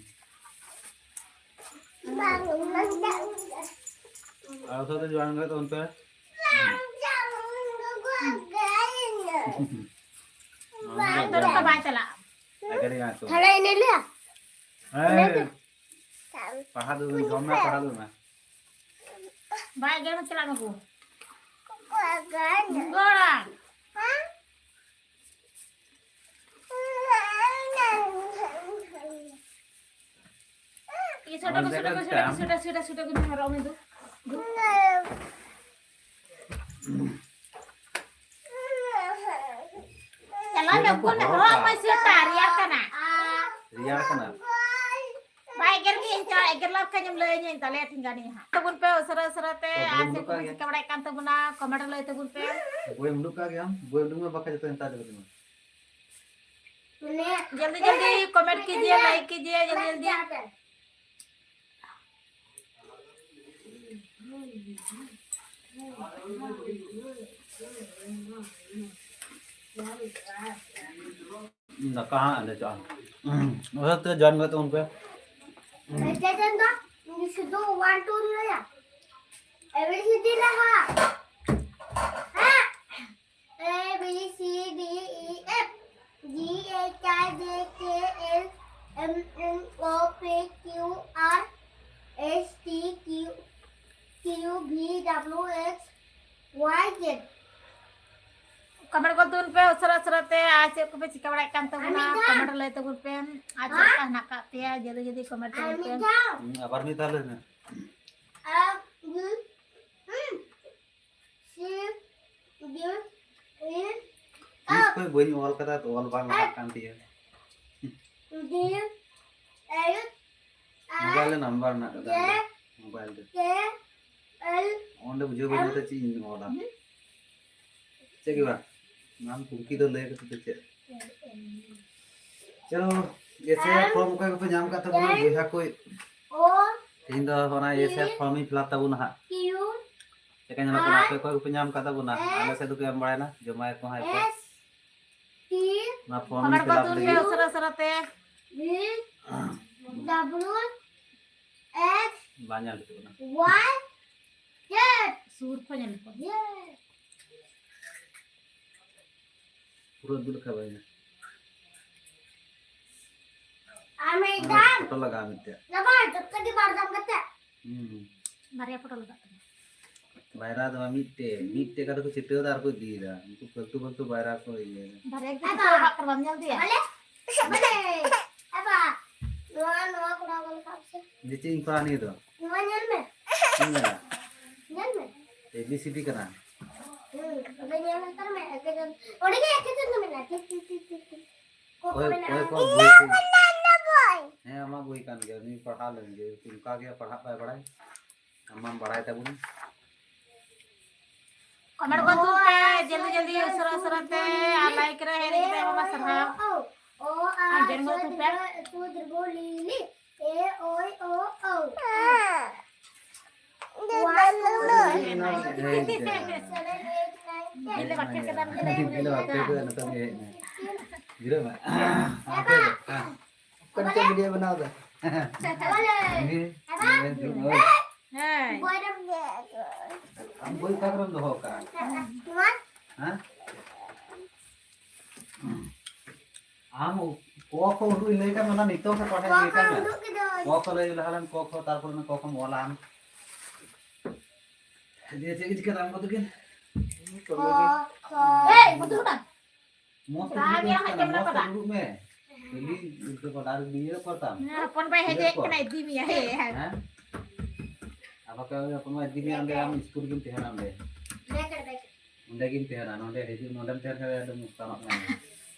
ᱵᱟᱝ, ᱵᱟᱝ, ᱵᱟᱝ᱾ ᱟᱨ ᱥᱟᱶᱛᱮ ᱡᱚᱭᱮᱱ ᱠᱟᱛᱮ ᱚᱱᱛᱮ ᱟᱡ ᱫᱚ ᱱᱚᱝᱠᱟ ᱵᱟᱭ ᱪᱟᱞᱟᱜᱼᱟ᱾ ᱮᱠᱟᱞ ᱜᱮ ᱵᱟᱝ ᱛᱚ᱾ ᱛᱟᱦᱞᱮ ᱤᱧ ᱞᱟᱹᱭᱟ᱾ ᱦᱮᱸ᱾ ᱯᱟᱲᱦᱟᱣ ᱫᱩᱲᱩᱵ ᱢᱮ, ᱡᱚᱢ ᱢᱮ, ᱯᱟᱲᱦᱟᱣ ᱫᱩᱲᱩᱵ ᱢᱮ᱾ ᱵᱟᱭ ᱜᱮᱨ ᱪᱟᱞᱟᱜ ᱱᱩᱠᱩ᱾ ᱜᱚᱲᱟ᱾ ᱤᱭᱟᱹ ᱥᱩᱴᱟ ᱠᱚ, ᱥᱩᱴᱟ ᱠᱚ, ᱥᱩᱴᱟ, ᱥᱩᱴᱟ, ᱥᱩᱴᱟ, ᱥᱩᱴᱟ ᱠᱚ ᱦᱚᱨᱚᱜ ᱢᱮ ᱫᱩ᱾ ᱪᱟᱞᱟᱣ ᱢᱮ, ᱩᱱᱠᱩ ᱦᱚᱨᱚᱜ ᱢᱮ ᱥᱩᱴᱟ, ᱨᱮᱭᱟᱲ ᱠᱟᱱᱟ᱾ ᱨᱮᱭᱟᱲ ᱠᱟᱱᱟ᱾ ᱵᱟᱭ ᱮᱜᱮᱨ ᱜᱮ ᱤᱧ ᱪᱟᱞᱟᱜ, ᱮᱜᱮᱨ ᱞᱮᱠᱷᱟᱱ ᱮᱢ ᱞᱟᱹᱭᱟᱹᱧᱟᱹ ᱤᱧ ᱛᱟᱞᱮ ᱴᱷᱮᱱ ᱜᱟᱱᱤᱧ ᱦᱟᱸᱜ᱾ ᱛᱟᱵᱚᱱ ᱯᱮ ᱩᱥᱟᱹᱨᱟ ᱩᱥᱟᱹᱨᱟ ᱛᱮ, ᱟᱨ ᱪᱮᱫ ᱠᱚᱯᱮ ᱪᱤᱠᱟᱹ ᱵᱟᱲᱟᱭᱮᱫ ᱠᱟᱱ ᱛᱟᱵᱚᱱᱟ, comment ᱨᱮ ᱞᱟᱹᱭ ᱛᱟᱵᱚᱱ ᱯᱮ᱾ ᱵᱳᱭ ᱩᱰᱩᱠ ᱠᱟᱜ ᱜᱮᱭᱟᱢ, ᱵᱳᱭ ᱩᱰᱩᱠ ᱢᱮ ᱵᱟᱠᱷᱟᱡ ᱡᱚᱛᱚ ᱱᱮᱛᱟᱨ ᱫᱚ ᱵᱟᱹᱱᱩᱜᱼᱟ᱾ जल्दी जल्दी comment कीजिए, like कीजिए, जल्दी जल्दी। ᱫᱟᱠᱟ ᱦᱟᱸᱜ ᱞᱮ ᱪᱟᱜᱼᱟ᱾ ᱚᱱᱟ ᱛᱮ join ᱠᱟᱛᱮ ᱵᱚᱱ ᱯᱮ᱾ ᱥᱩᱫᱷᱩ one two ᱞᱟᱹᱭᱟ᱾ A B C D ᱞᱟᱦᱟ᱾ A B C D E F G H I J K L M N O P Q R S T Q Q V W X Y Z᱾ comment ᱠᱚ ᱛᱩᱱ ᱯᱮ ᱩᱥᱟᱹᱨᱟ ᱩᱥᱟᱹᱨᱟ ᱛᱮ, ᱟᱨ ᱪᱮᱫ ᱠᱚᱯᱮ ᱪᱤᱠᱟᱹ ᱵᱟᱲᱟᱭᱮᱫ ᱠᱟᱱ ᱛᱟᱵᱚᱱᱟ, comment ᱨᱮ ᱞᱟᱹᱭ ᱛᱟᱵᱚᱱ ᱯᱮ᱾ ᱟᱨ ᱪᱮᱫ ᱞᱮᱠᱟ ᱦᱮᱱᱟᱜ ᱟᱠᱟᱫ ᱯᱮᱭᱟ, ᱡᱚᱞᱫᱤ ᱡᱚᱞᱫᱤ comment ᱛᱟᱵᱚᱱ ᱯᱮ᱾ ᱦᱩᱸ, ᱟᱵᱟᱨ ᱢᱤᱫ ᱫᱷᱟᱣ ᱞᱟᱹᱭ ᱢᱮ᱾ C D E ᱛᱤᱥ ᱠᱷᱚᱡ ᱵᱟᱹᱧ ᱚᱞ ᱠᱟᱫᱟ, ᱛᱚ ᱚᱞ ᱵᱟᱝ ᱞᱟᱦᱟᱜ ᱠᱟᱱ ᱛᱤᱧᱟᱹ᱾ D L mobile ᱨᱮ number ᱢᱮᱱᱟᱜ ᱠᱟᱫᱟ, mobile ᱨᱮ᱾ K L ᱚᱸᱰᱮ ᱵᱩᱡᱷᱟᱹᱣ ᱵᱟᱹᱧ ᱧᱟᱢ ᱫᱟ ᱪᱮᱫ ᱤᱧ ᱚᱞᱟ᱾ ᱪᱮᱫ ᱜᱮ ᱵᱟᱝ᱾ ᱱᱟᱢ ᱠᱩᱠᱤ ᱫᱚ ᱞᱟᱹᱭ ᱠᱟᱛᱮ ᱫᱚ ᱪᱮᱫ? ᱪᱚᱞᱚ, ᱮᱥᱮ form ᱚᱠᱚᱭ ᱠᱚᱯᱮ ᱧᱟᱢ ᱠᱟᱫ ᱛᱟᱵᱚᱱᱟ ᱵᱚᱭᱦᱟ ᱠᱚ? O ᱛᱮᱦᱮᱧ ᱫᱚ ᱚᱱᱟ ᱮᱥᱮ form ᱤᱧ fill up ᱛᱟᱵᱚᱱᱟ ᱦᱟᱸᱜ᱾ Q ᱪᱮᱫ ᱞᱮᱠᱟ ᱧᱮᱞᱚᱜ ᱠᱟᱱᱟ? ᱟᱯᱮ ᱚᱠᱚᱭ ᱠᱚᱯᱮ ᱧᱟᱢ ᱠᱟᱫ ᱛᱟᱵᱚᱱᱟ? ᱟᱞᱮ ᱥᱮᱫ ᱫᱚᱠᱚ ᱮᱢ ᱵᱟᱲᱟᱭᱮᱱᱟ, ᱡᱚᱢᱟᱭᱟᱠᱚ ᱦᱟᱸᱜ ᱮᱨᱯᱚᱨ᱾ S ᱚᱱᱟ form ᱠᱷᱚᱵᱚᱨ ᱠᱚ fill up ᱫᱩᱞ ᱞᱟᱹᱜᱤᱫ᱾ ᱩᱥᱟᱹᱨᱟ ᱩᱥᱟᱹᱨᱟ ᱛᱮ᱾ V W X ᱵᱟᱝ ᱧᱮᱞ ᱴᱷᱤᱠᱚᱜ ᱠᱟᱱᱟ᱾ Y Z᱾ ᱥᱩᱨ ᱠᱷᱚᱱ ᱧᱮᱞ ᱠᱚ᱾ ᱯᱩᱨᱟᱹ ᱩᱫᱩᱜ ᱞᱮᱠᱷᱟᱱ ᱵᱟᱭ ᱧᱮᱞ᱾ ᱟᱨ ᱢᱤᱫ ᱚᱱᱟ ᱫᱷᱟᱣ᱾ ᱯᱷᱳᱴᱳ ᱞᱟᱜᱟᱣ ᱢᱤᱫᱴᱮᱡ᱾ ᱞᱟᱜᱟᱣ, ᱡᱚᱛᱚ ᱜᱮ ᱵᱟᱨ ᱫᱷᱟᱣ ᱠᱟᱛᱮ᱾ ᱦᱩᱸ᱾ ᱵᱟᱨᱭᱟ ᱯᱷᱳᱴᱳ ᱞᱟᱜᱟᱜ ᱠᱟᱱᱟ᱾ ᱵᱟᱭᱨᱟ ᱫᱚ ᱢᱤᱫᱴᱮᱡ, ᱢᱤᱫᱴᱮᱡ ᱠᱟᱛᱮ ᱠᱚ ᱪᱷᱤᱴᱟᱹᱣ ᱫᱟ ᱟᱨ ᱠᱚ ᱤᱫᱤᱭᱮᱫᱟ᱾ ᱩᱱᱠᱩ ᱯᱷᱟᱞᱛᱩ ᱯᱷᱟᱞᱛᱩ ᱵᱟᱭᱨᱟ ᱠᱚ ᱤᱭᱟᱹᱭᱮᱫᱟ᱾ ᱵᱟᱨᱭᱟ ᱜᱮ ᱟᱵᱟ᱾ ᱪᱷᱤᱴᱟᱹᱣ ᱚᱲᱟᱜ ᱠᱚᱨᱮ ᱵᱟᱢ ᱧᱮᱞ ᱫᱮᱭᱟ? ᱵᱚᱞᱮ, ᱵᱚᱞᱮ, ᱟᱵᱟ, ᱱᱚᱣᱟ, ᱱᱚᱣᱟ ᱠᱚᱨᱟᱣ ᱜᱚᱫ ᱠᱟᱜ ᱢᱮᱥᱮ᱾ ᱡᱮ ᱪᱮᱫ ᱤᱧ ᱠᱚᱨᱟᱣ ᱱᱤᱭᱟᱹ ᱫᱚ? ᱱᱚᱣᱟ ᱧᱮᱞ ᱢᱮ᱾ ᱪᱮᱫ ᱤᱧ ᱧᱮᱞᱟ? ᱧᱮᱞ ᱢᱮ᱾ A B C D ᱠᱟᱱᱟ᱾ ᱦᱩᱸ, ᱚᱸᱰᱮ ᱧᱮᱞ ᱦᱟᱛᱟᱲ ᱢᱮ, ᱮᱠᱮ ᱡᱚᱱ, ᱚᱸᱰᱮ ᱜᱮ ᱮᱠᱮ ᱡᱚᱱ ᱫᱚ ᱢᱮᱱᱟᱜᱼᱟ᱾ ᱴᱷᱤᱠ, ᱴᱷᱤᱠ, ᱴᱷᱤᱠ, ᱴᱷᱤᱠ, ᱴᱷᱤᱠ᱾ ᱠᱚ ᱚᱠᱚᱭ, ᱢᱮᱱᱟᱜᱼᱟ᱾ ᱚᱠᱚᱭ ᱠᱚ ᱵᱳᱭ ᱠᱚ? ᱦᱮᱸ, ᱟᱢᱟᱜ ᱵᱳᱭ ᱠᱟᱱ ᱜᱮᱭᱟ, ᱩᱱᱤ ᱯᱟᱲᱦᱟᱣ ᱞᱮᱱ ᱜᱮ, ᱚᱱᱠᱟ ᱜᱮ ᱯᱟᱲᱦᱟᱜ ᱵᱟᱭ ᱵᱟᱲᱟᱭ, ᱟᱢ ᱢᱟᱢ ᱵᱟᱲᱟᱭ ᱛᱟᱵᱚᱱ᱾ ᱠᱚᱢᱮᱱᱴ ᱠᱚ ᱫᱩᱞ ᱯᱮ, ᱡᱚᱞᱫᱤ ᱡᱚᱞᱫᱤ, ᱩᱥᱟᱹᱨᱟ ᱩᱥᱟᱹᱨᱟ ᱛᱮ, ᱟᱨ ᱞᱟᱭᱤᱠ ᱨᱮ ᱦᱮᱡ ᱞᱟᱹᱜᱤᱫ ᱛᱮ ᱟᱭᱢᱟ ᱥᱟᱨᱦᱟᱣ᱾ ᱟᱨ ᱡᱚᱭᱮᱱ ᱜᱚᱫ ᱯᱮ᱾ ᱮ ᱳᱭ ᱳ ᱳ᱾ ᱵᱤᱞᱮ ᱵᱟᱠᱷᱮᱲ ᱠᱮᱫᱟᱢ, ᱵᱤᱞᱮ ᱵᱟᱠᱷᱮᱲ ᱠᱮᱫᱟᱢ᱾ ᱡᱤᱨᱟᱹᱜ ᱢᱮ᱾ ᱚᱠᱚᱭ ᱪᱚ ᱵᱷᱤᱰᱤᱭᱳ ᱵᱮᱱᱟᱣ ᱫᱟ? ᱦᱮᱸ᱾ ᱟᱢ ᱵᱳᱭ ᱚᱠᱟ ᱠᱚᱨᱮᱢ ᱫᱚᱦᱚ ᱠᱟᱜᱼᱟ? ᱦᱮᱸ? ᱟᱢ ᱠᱚ ᱠᱷᱚ ᱩᱰᱩᱠ ᱤᱧ ᱞᱟᱹᱭ ᱠᱟᱜ ᱢᱮ, ᱚᱱᱟ ᱱᱤᱛᱚᱜ ᱜᱮ ᱯᱟᱲᱦᱟᱣ ᱤᱧ ᱞᱟᱹᱭ ᱠᱟᱜ ᱢᱮ᱾ ᱠᱚ ᱠᱷᱚ ᱞᱟᱹᱭ ᱞᱟᱦᱟ ᱞᱮᱢ, ᱠᱚ ᱠᱷᱚ, ᱛᱟᱨᱯᱚᱨ ᱚᱱᱟ ᱠᱚ ᱠᱷᱚᱢ ᱚᱞᱟ ᱟᱢ᱾ ᱫᱤᱭᱮ ᱪᱮᱫ ᱜᱮ ᱪᱤᱠᱟᱹ ᱛᱟᱢ ᱠᱚ ᱛᱟᱹᱠᱤᱱ? ᱠᱚ ᱠᱷᱚ᱾ ᱮᱭ, ᱵᱚᱫᱚᱞ ᱠᱟᱱ᱾ ᱢᱚᱸᱡᱽ ᱛᱮ ᱫᱩᱲᱩᱵ ᱢᱮ, ᱢᱚᱸᱡᱽ ᱛᱮ ᱫᱩᱲᱩᱵ ᱢᱮ᱾ ᱠᱷᱟᱹᱞᱤ ᱤᱱᱠᱟᱹ ᱠᱚ ᱰᱟᱭᱨᱮᱠᱴ ᱤᱭᱟᱹ ᱠᱚ ᱛᱟᱢ᱾ ᱦᱮᱸ, ᱦᱚᱯᱚᱱ ᱵᱟᱭ ᱦᱮᱡ ᱠᱚ᱾ ᱠᱟᱱᱟ, ᱤᱫᱤ ᱢᱮᱭᱟ, ᱦᱮ, ᱦᱮ᱾ ᱦᱮᱸ? ᱟᱨ ᱵᱟᱠᱷᱟᱡ ᱦᱚᱯᱚᱱ ᱵᱟᱭ ᱤᱫᱤ ᱢᱮᱭᱟ, ᱚᱸᱰᱮ ᱟᱢ ᱥᱠᱩᱞ ᱨᱮᱜᱮᱢ ᱛᱟᱦᱮᱱᱟ ᱚᱸᱰᱮ᱾ ᱚᱸᱰᱮ ᱜᱮᱢ ᱛᱟᱦᱮᱱᱟ, ᱱᱚᱸᱰᱮ ᱦᱤᱡᱩᱜ, ᱱᱚᱸᱰᱮᱢ ᱛᱟᱦᱮᱱ ᱠᱷᱟᱱ ᱟᱹᱰᱤ ᱢᱚᱡᱽ ᱛᱟᱢᱚᱜ ᱠᱟᱱᱟ᱾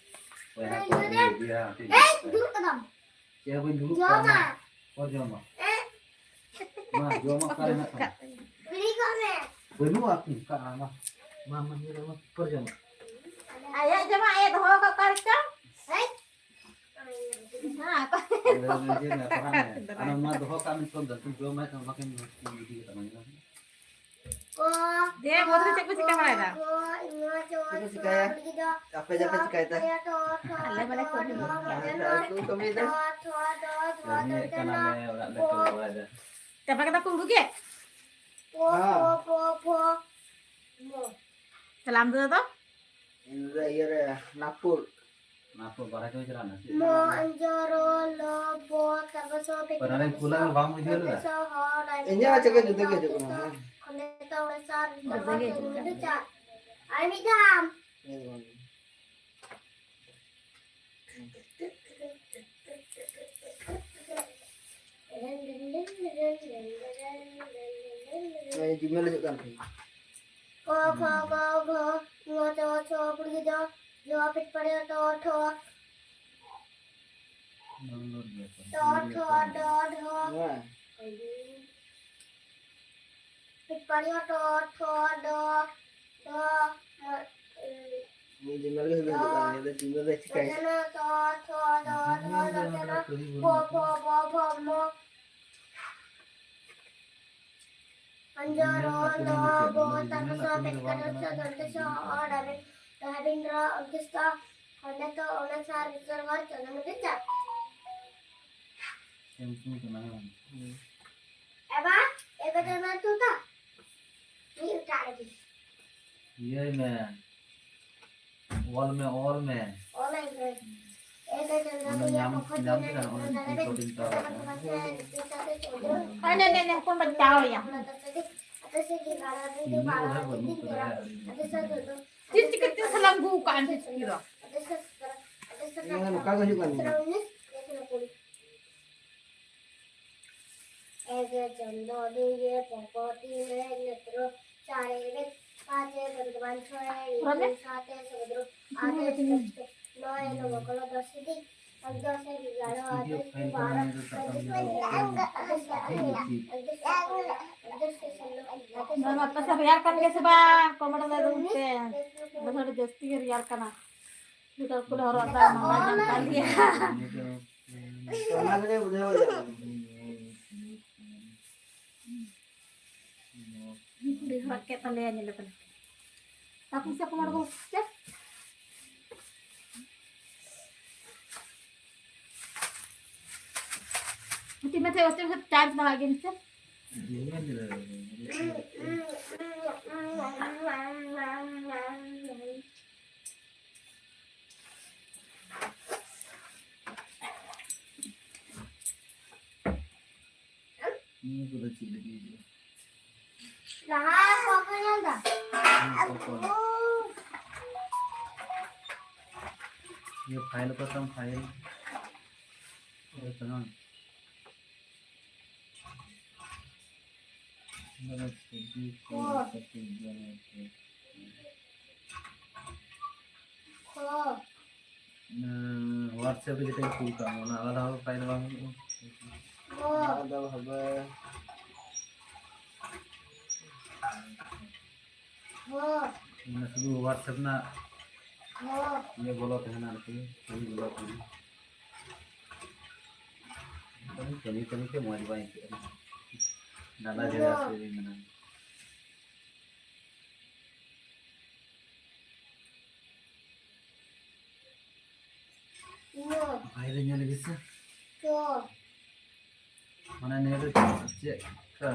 ᱵᱚᱭᱦᱟ ᱠᱚ ᱤᱫᱤᱭᱟ, ᱴᱷᱤᱠ ᱟᱪᱷᱮ᱾ ᱪᱮᱫ ᱦᱚᱸ ᱵᱟᱹᱧ ᱫᱩᱲᱩᱵ ᱠᱚᱜᱼᱟ, ᱢᱟ᱾ ᱚᱠᱚᱭ ᱡᱚᱢᱟ? ᱢᱟ, ᱡᱚᱢᱟᱜ ᱚᱠᱟᱨᱮ ᱦᱮᱱᱟᱜ ᱛᱟᱢᱟ? ᱵᱟᱹᱱᱩᱜᱼᱟ, ᱚᱱᱠᱟ, ᱢᱟ᱾ ᱢᱟ, ᱢᱟ, ᱧᱮᱞ ᱢᱮ, ᱚᱠᱚᱭ ᱡᱚᱢᱟ? ᱟᱭᱟᱜ ᱡᱚᱢᱟᱜ ᱮ ᱫᱚᱦᱚ ᱠᱟᱜ ᱚᱠᱟ ᱨᱮᱪᱚ? ᱦᱮᱸ? ᱦᱮᱸ, ᱚᱠᱟ ᱨᱮ? ᱚᱸᱰᱮ ᱫᱚ ᱱᱤᱡᱮ ᱢᱮ, ᱯᱟᱲᱦᱟᱜ ᱢᱮ᱾ ᱟᱨ ᱢᱟ ᱫᱚᱦᱚ ᱠᱟᱜ ᱢᱮ, ᱱᱤᱛᱚᱜ ᱫᱚ ᱡᱚᱢᱟᱭ ᱠᱷᱟᱱ ᱵᱟᱠᱤᱱ ᱤᱫᱤ ᱠᱟᱛᱟᱢᱟ, ᱧᱮᱞ ᱢᱮ᱾ ᱠᱚ, ᱫᱮ, ᱵᱟᱹᱫᱽ ᱨᱮ ᱪᱮᱫ ᱠᱚ ᱪᱤᱠᱟᱹ ᱵᱟᱲᱟᱭᱮᱫᱟ? ᱠᱚ, ᱠᱚ, ᱪᱮᱫ ᱠᱚ ᱪᱤᱠᱟᱹᱭᱟ? ᱟᱯᱮ ᱪᱮᱫ ᱯᱮ ᱪᱤᱠᱟᱹᱭᱮᱫᱟ? ᱟᱞᱮ ᱢᱟᱞᱮ ᱠᱟᱹᱢᱤ ᱠᱟᱱᱟ᱾ ᱟᱨ ᱪᱮᱫ ᱠᱚ ᱠᱟᱹᱢᱤᱭᱮᱫᱟ? ᱠᱟᱹᱢᱤᱭᱮᱫ ᱠᱟᱱᱟᱞᱮ, ᱚᱲᱟᱜ ᱞᱮ ᱠᱟᱹᱢᱤ ᱵᱟᱲᱟᱭᱮᱫᱟ᱾ ᱪᱟᱵᱟ ᱠᱮᱫᱟ ᱠᱚ ᱦᱩᱲᱩ ᱜᱮᱫ? ᱯᱚ, ᱦᱮᱸ᱾ ᱯᱚ, ᱯᱚ, ᱯᱚ᱾ ᱛᱟᱦᱞᱮ ᱟᱢ ᱫᱟᱫᱟ ᱫᱚ? ᱤᱧ ᱫᱚ ᱤᱭᱟᱹ ᱨᱮ, ᱱᱟᱜᱽᱯᱩᱨ᱾ ᱱᱟᱜᱽᱯᱩᱨ ᱵᱟᱨᱦᱮ ᱠᱟᱹᱢᱤ ᱪᱟᱞᱟᱣ ᱱᱟ, ᱪᱮᱫ? ᱢᱚ, ᱚᱧᱡᱚ, ᱨᱚ, ᱞᱚ, ᱵᱚ, ᱛᱟᱨᱯᱚᱨ ᱥᱚ, ᱯᱮ, ᱯᱚᱨᱮ ᱨᱮ ᱠᱩᱞᱟᱢ, ᱵᱟᱢ ᱵᱩᱡᱷᱟᱹᱣ ᱞᱮᱫᱟ? ᱥᱚ, ᱦᱚ, ᱨᱟ, ᱤᱧᱟᱹᱜ ᱪᱮᱫ ᱠᱚ ᱡᱩᱫᱟᱹ ᱜᱮ ᱦᱤᱡᱩᱜ ᱠᱟᱱᱟ, ᱦᱮᱸ᱾ ᱠᱷᱚᱸᱰᱮ ᱛᱚ ᱚᱲᱮ ᱥᱟᱨ, ᱡᱩᱫᱟᱹ ᱜᱮ ᱦᱤᱡᱩᱜ ᱠᱟᱱᱟ᱾ ᱟᱨ ᱢᱤᱫ ᱫᱷᱟᱣ᱾ ᱦᱮᱸ, ᱵᱟᱝ᱾ ᱦᱮᱸ, ᱡᱤᱢᱮᱞ ᱦᱤᱡᱩᱜ ᱠᱟᱱ ᱛᱤᱧᱟ᱾ ᱠᱚ, ᱠᱷᱚ, ᱜᱚ, ᱜᱷᱚ, ᱝᱚ, ᱪᱚ, ᱪᱷᱚ, ᱵᱩᱲᱦᱤ ᱡᱚ, ᱡᱚ, ᱯᱤᱴ ᱯᱟᱲᱤᱭᱟ, ᱴᱚ, ᱴᱷᱚ᱾ ᱴᱚ, ᱴᱷᱚ, ᱰᱚ, ᱰᱷᱚ᱾ ᱦᱮᱸ᱾ ᱯᱤᱴ ᱯᱟᱲᱤᱭᱟ, ᱴᱚ, ᱴᱷᱚ, ᱰᱚ, ᱰᱷᱚ, ᱢᱚ-, ᱩᱱᱤ ᱡᱤᱢᱮᱞ ᱜᱮ ᱦᱩᱭ ᱦᱤᱡᱩᱜ ᱠᱟᱱ ᱜᱮᱭᱟ, ᱡᱤᱢᱮᱞ ᱨᱮ ᱪᱤᱠᱟᱹᱭ? ᱰᱚ, ᱴᱷᱚ, ᱰᱚ, ᱰᱷᱚ, ᱰᱚ, ᱰᱚ, ᱰᱚ, ᱵᱚ, ᱵᱚ, ᱵᱚ, ᱵᱷᱚ, ᱢᱚ᱾ ᱚᱧᱡᱚ, ᱨᱚ, ᱞᱚ, ᱵᱚ, ᱛᱟᱨᱯᱚᱨ ᱥᱚ, ᱯᱮᱴ ᱠᱟᱴᱟ ᱥᱚ, ᱫᱚᱱᱛᱮ ᱥᱚ, ᱚ, ᱰᱟᱵᱤᱱ, ᱰᱟᱵᱤᱱ, ᱨᱚ, ᱚᱱᱛᱮ ᱥᱚ, ᱚᱸᱰᱮ ᱛᱚ, ᱚᱱᱟ ᱥᱟᱨ, ᱵᱤᱥᱚᱨ, ᱜᱚᱨ, ᱪᱚᱸᱫᱟ ᱢᱚᱱᱫᱤᱨ, ᱪᱟᱞ᱾ ᱮᱢ ᱥᱚᱢᱚᱭ ᱠᱟᱱᱟ, ᱦᱮᱸ᱾ ᱮᱵᱟ, ᱮᱵᱟ ᱫᱚ ᱚᱱᱟ ᱛᱩ ᱛᱟ? ᱢᱤᱫ ᱮᱴᱟᱜ ᱨᱮᱜᱮ᱾ ᱤᱭᱟᱹᱭ ᱢᱮ᱾ ᱚᱞ ᱢᱮ, ᱚᱞ ᱢᱮ᱾ ᱚᱞᱟᱹᱧ ᱢᱮ᱾ ᱚᱱᱟ ᱧᱟᱢ, ᱧᱟᱢ ᱠᱮᱫᱟ, ᱚᱱᱟ ᱨᱮᱠᱚᱨᱰᱤᱝ ᱪᱟᱞᱟᱜ ᱠᱟᱱᱟ᱾ ᱦᱟᱱᱮ, ᱱᱮ, ᱱᱮ, ᱦᱚᱯᱚᱱ ᱵᱟᱹᱧ ᱪᱟᱣ ᱟᱭᱟ᱾ ᱤᱧ ᱫᱚ ᱚᱸᱰᱮ ᱵᱟᱹᱱᱩᱜ ᱠᱟᱫᱟ᱾ ᱛᱤᱥ ᱪᱤᱠᱟᱹᱛᱮ ᱥᱟᱞᱟᱢ ᱜᱩ ᱠᱟᱜᱼᱟ ᱟᱢ ᱫᱚ ᱪᱤᱠᱟᱹ ᱫᱚ? ᱦᱮᱸ, ᱱᱚᱝᱠᱟ ᱜᱮ ᱦᱩᱭᱩᱜ ᱠᱟᱱ ᱜᱮᱭᱟ᱾ ᱮᱜᱮ ᱪᱚᱱᱫᱚ ᱫᱤᱭᱮ ᱯᱚᱨᱵᱚᱛᱤ ᱨᱮ ᱱᱮᱛᱨᱚ ᱪᱟᱨᱮ ᱨᱮ ᱯᱟᱸᱪᱮ ᱵᱚᱨᱫᱷᱚᱢᱟᱱ ᱪᱷᱚᱭᱮ ᱨᱚᱱᱮ? ᱨᱤᱛᱩ ᱥᱟᱛᱮ ᱥᱚᱢᱩᱫᱨᱚ ᱟᱴᱮ ᱥᱚᱢᱩᱫᱨᱚ ᱱᱚᱭᱮ ᱱᱚᱵᱚᱠᱚᱞ ᱫᱚᱥᱮ ᱫᱤᱠ ᱫᱚᱥᱮ ᱜᱟᱨᱚ ᱟᱴᱮ ᱵᱟᱨᱚ ᱟᱴᱮ ᱥᱚᱢᱩᱫᱨᱚ ᱟᱴᱮ ᱥᱚᱢᱩᱫᱨᱚ ᱟᱴᱮ ᱥᱚᱢᱩᱫᱨᱚ ᱱᱚᱣᱟ ᱵᱟᱛᱟᱥᱟ ᱨᱮᱭᱟᱲ ᱠᱟᱱ ᱜᱮᱭᱟ ᱥᱮ ᱵᱟᱝ? ᱠᱚᱢᱮᱱᱴ ᱨᱮ ᱞᱟᱹᱭ ᱛᱟᱵᱚᱱ ᱯᱮ᱾ ᱟᱞᱮ ᱥᱮᱫ ᱟᱹᱰᱤ ᱡᱟᱹᱥᱛᱤ ᱜᱮ ᱨᱮᱭᱟᱲ ᱠᱟᱱᱟ᱾ ᱡᱩᱛᱟᱹ ᱠᱚᱞᱮ ᱦᱚᱨᱚᱜ ᱮᱫᱟ, ᱢᱟᱢᱟ ᱧᱟᱢ ᱠᱟᱱ ᱜᱮᱭᱟ᱾ ᱚᱱᱟ ᱛᱮᱜᱮ ᱵᱩᱡᱷᱟᱹᱣ ᱧᱟᱢ᱾ ᱦᱚᱲ ᱠᱮᱫ ᱛᱟᱞᱮᱭᱟ, ᱧᱮᱞ ᱯᱮ᱾ ᱛᱟᱠᱚ ᱥᱮ ᱠᱚ ᱢᱟᱲᱜᱚ ᱪᱮ? ᱢᱤᱫᱴᱤᱡ ᱢᱮᱥᱮ ᱚᱪᱚᱜ ᱥᱮ ᱪᱟᱨᱡᱽ ᱵᱟᱲᱟ ᱜᱮ ᱢᱮᱥᱮ᱾ ᱱᱤᱭᱟᱹ ᱠᱚᱫᱚ ᱪᱮᱫ ᱞᱟᱹᱜᱤᱫ ᱦᱤᱡᱩᱜᱼᱟ? ᱞᱟᱦᱟ ᱵᱟᱠᱚ ᱧᱮᱞ ᱫᱟ᱾ ᱱᱤᱭᱟᱹ ᱠᱚ ᱠᱚ᱾ ᱱᱤᱭᱟᱹ ᱯᱷᱟᱭᱤᱞ ᱠᱚ ᱛᱟᱢ ᱯᱷᱟᱭᱤᱞ᱾ ᱦᱳᱭ ᱛᱚ ᱱᱚᱣᱟ᱾ ᱱᱚᱣᱟ ᱪᱷᱚᱵᱤ ᱠᱚ ᱠᱚ᱾ ᱠᱟᱹᱴᱤᱡ ᱜᱟᱱ ᱟᱨᱠᱤ᱾ ᱠᱚ᱾ ᱦᱩᱸ, WhatsApp ᱨᱮ ᱡᱮᱴᱟᱧ ᱠᱩᱞ ᱠᱟᱜ ᱢᱮ, ᱚᱱᱟ ᱟᱞᱟᱫᱟ ᱵᱷᱟᱵᱮ ᱯᱷᱟᱭᱤᱞ ᱵᱟᱝ ᱦᱩᱭᱩᱜᱼᱟ? ᱟᱞᱟᱫᱟ ᱵᱷᱟᱵᱮ᱾ ᱚᱱᱟ ᱥᱩᱫᱷᱩ WhatsApp ᱨᱮᱱᱟᱜ ᱤᱭᱟᱹ ᱵᱚᱞᱚ ᱛᱟᱦᱮᱱᱟ ᱟᱨᱠᱤ, ᱠᱟᱹᱢᱤ ᱵᱚᱞᱚ ᱛᱟᱦᱮᱱᱟ᱾ ᱠᱟᱹᱢᱤ, ᱠᱟᱹᱢᱤ, ᱠᱟᱹᱢᱤ ᱛᱮ ᱢᱚᱡᱽ ᱵᱟᱝ ᱟᱹᱭᱠᱟᱹᱜᱼᱟ᱾ ᱰᱟᱸᱰᱟ ᱡᱷᱟᱹᱞ ᱦᱟᱹᱥᱩ ᱜᱮ ᱢᱮᱱᱟᱜᱼᱟ᱾ ᱵᱟᱭᱨᱮ ᱧᱮᱞ ᱜᱮᱥᱮ᱾ ᱢᱟᱱᱮ ᱱᱤᱭᱟᱹ ᱫᱚ ᱪᱮᱫ ᱠᱟ?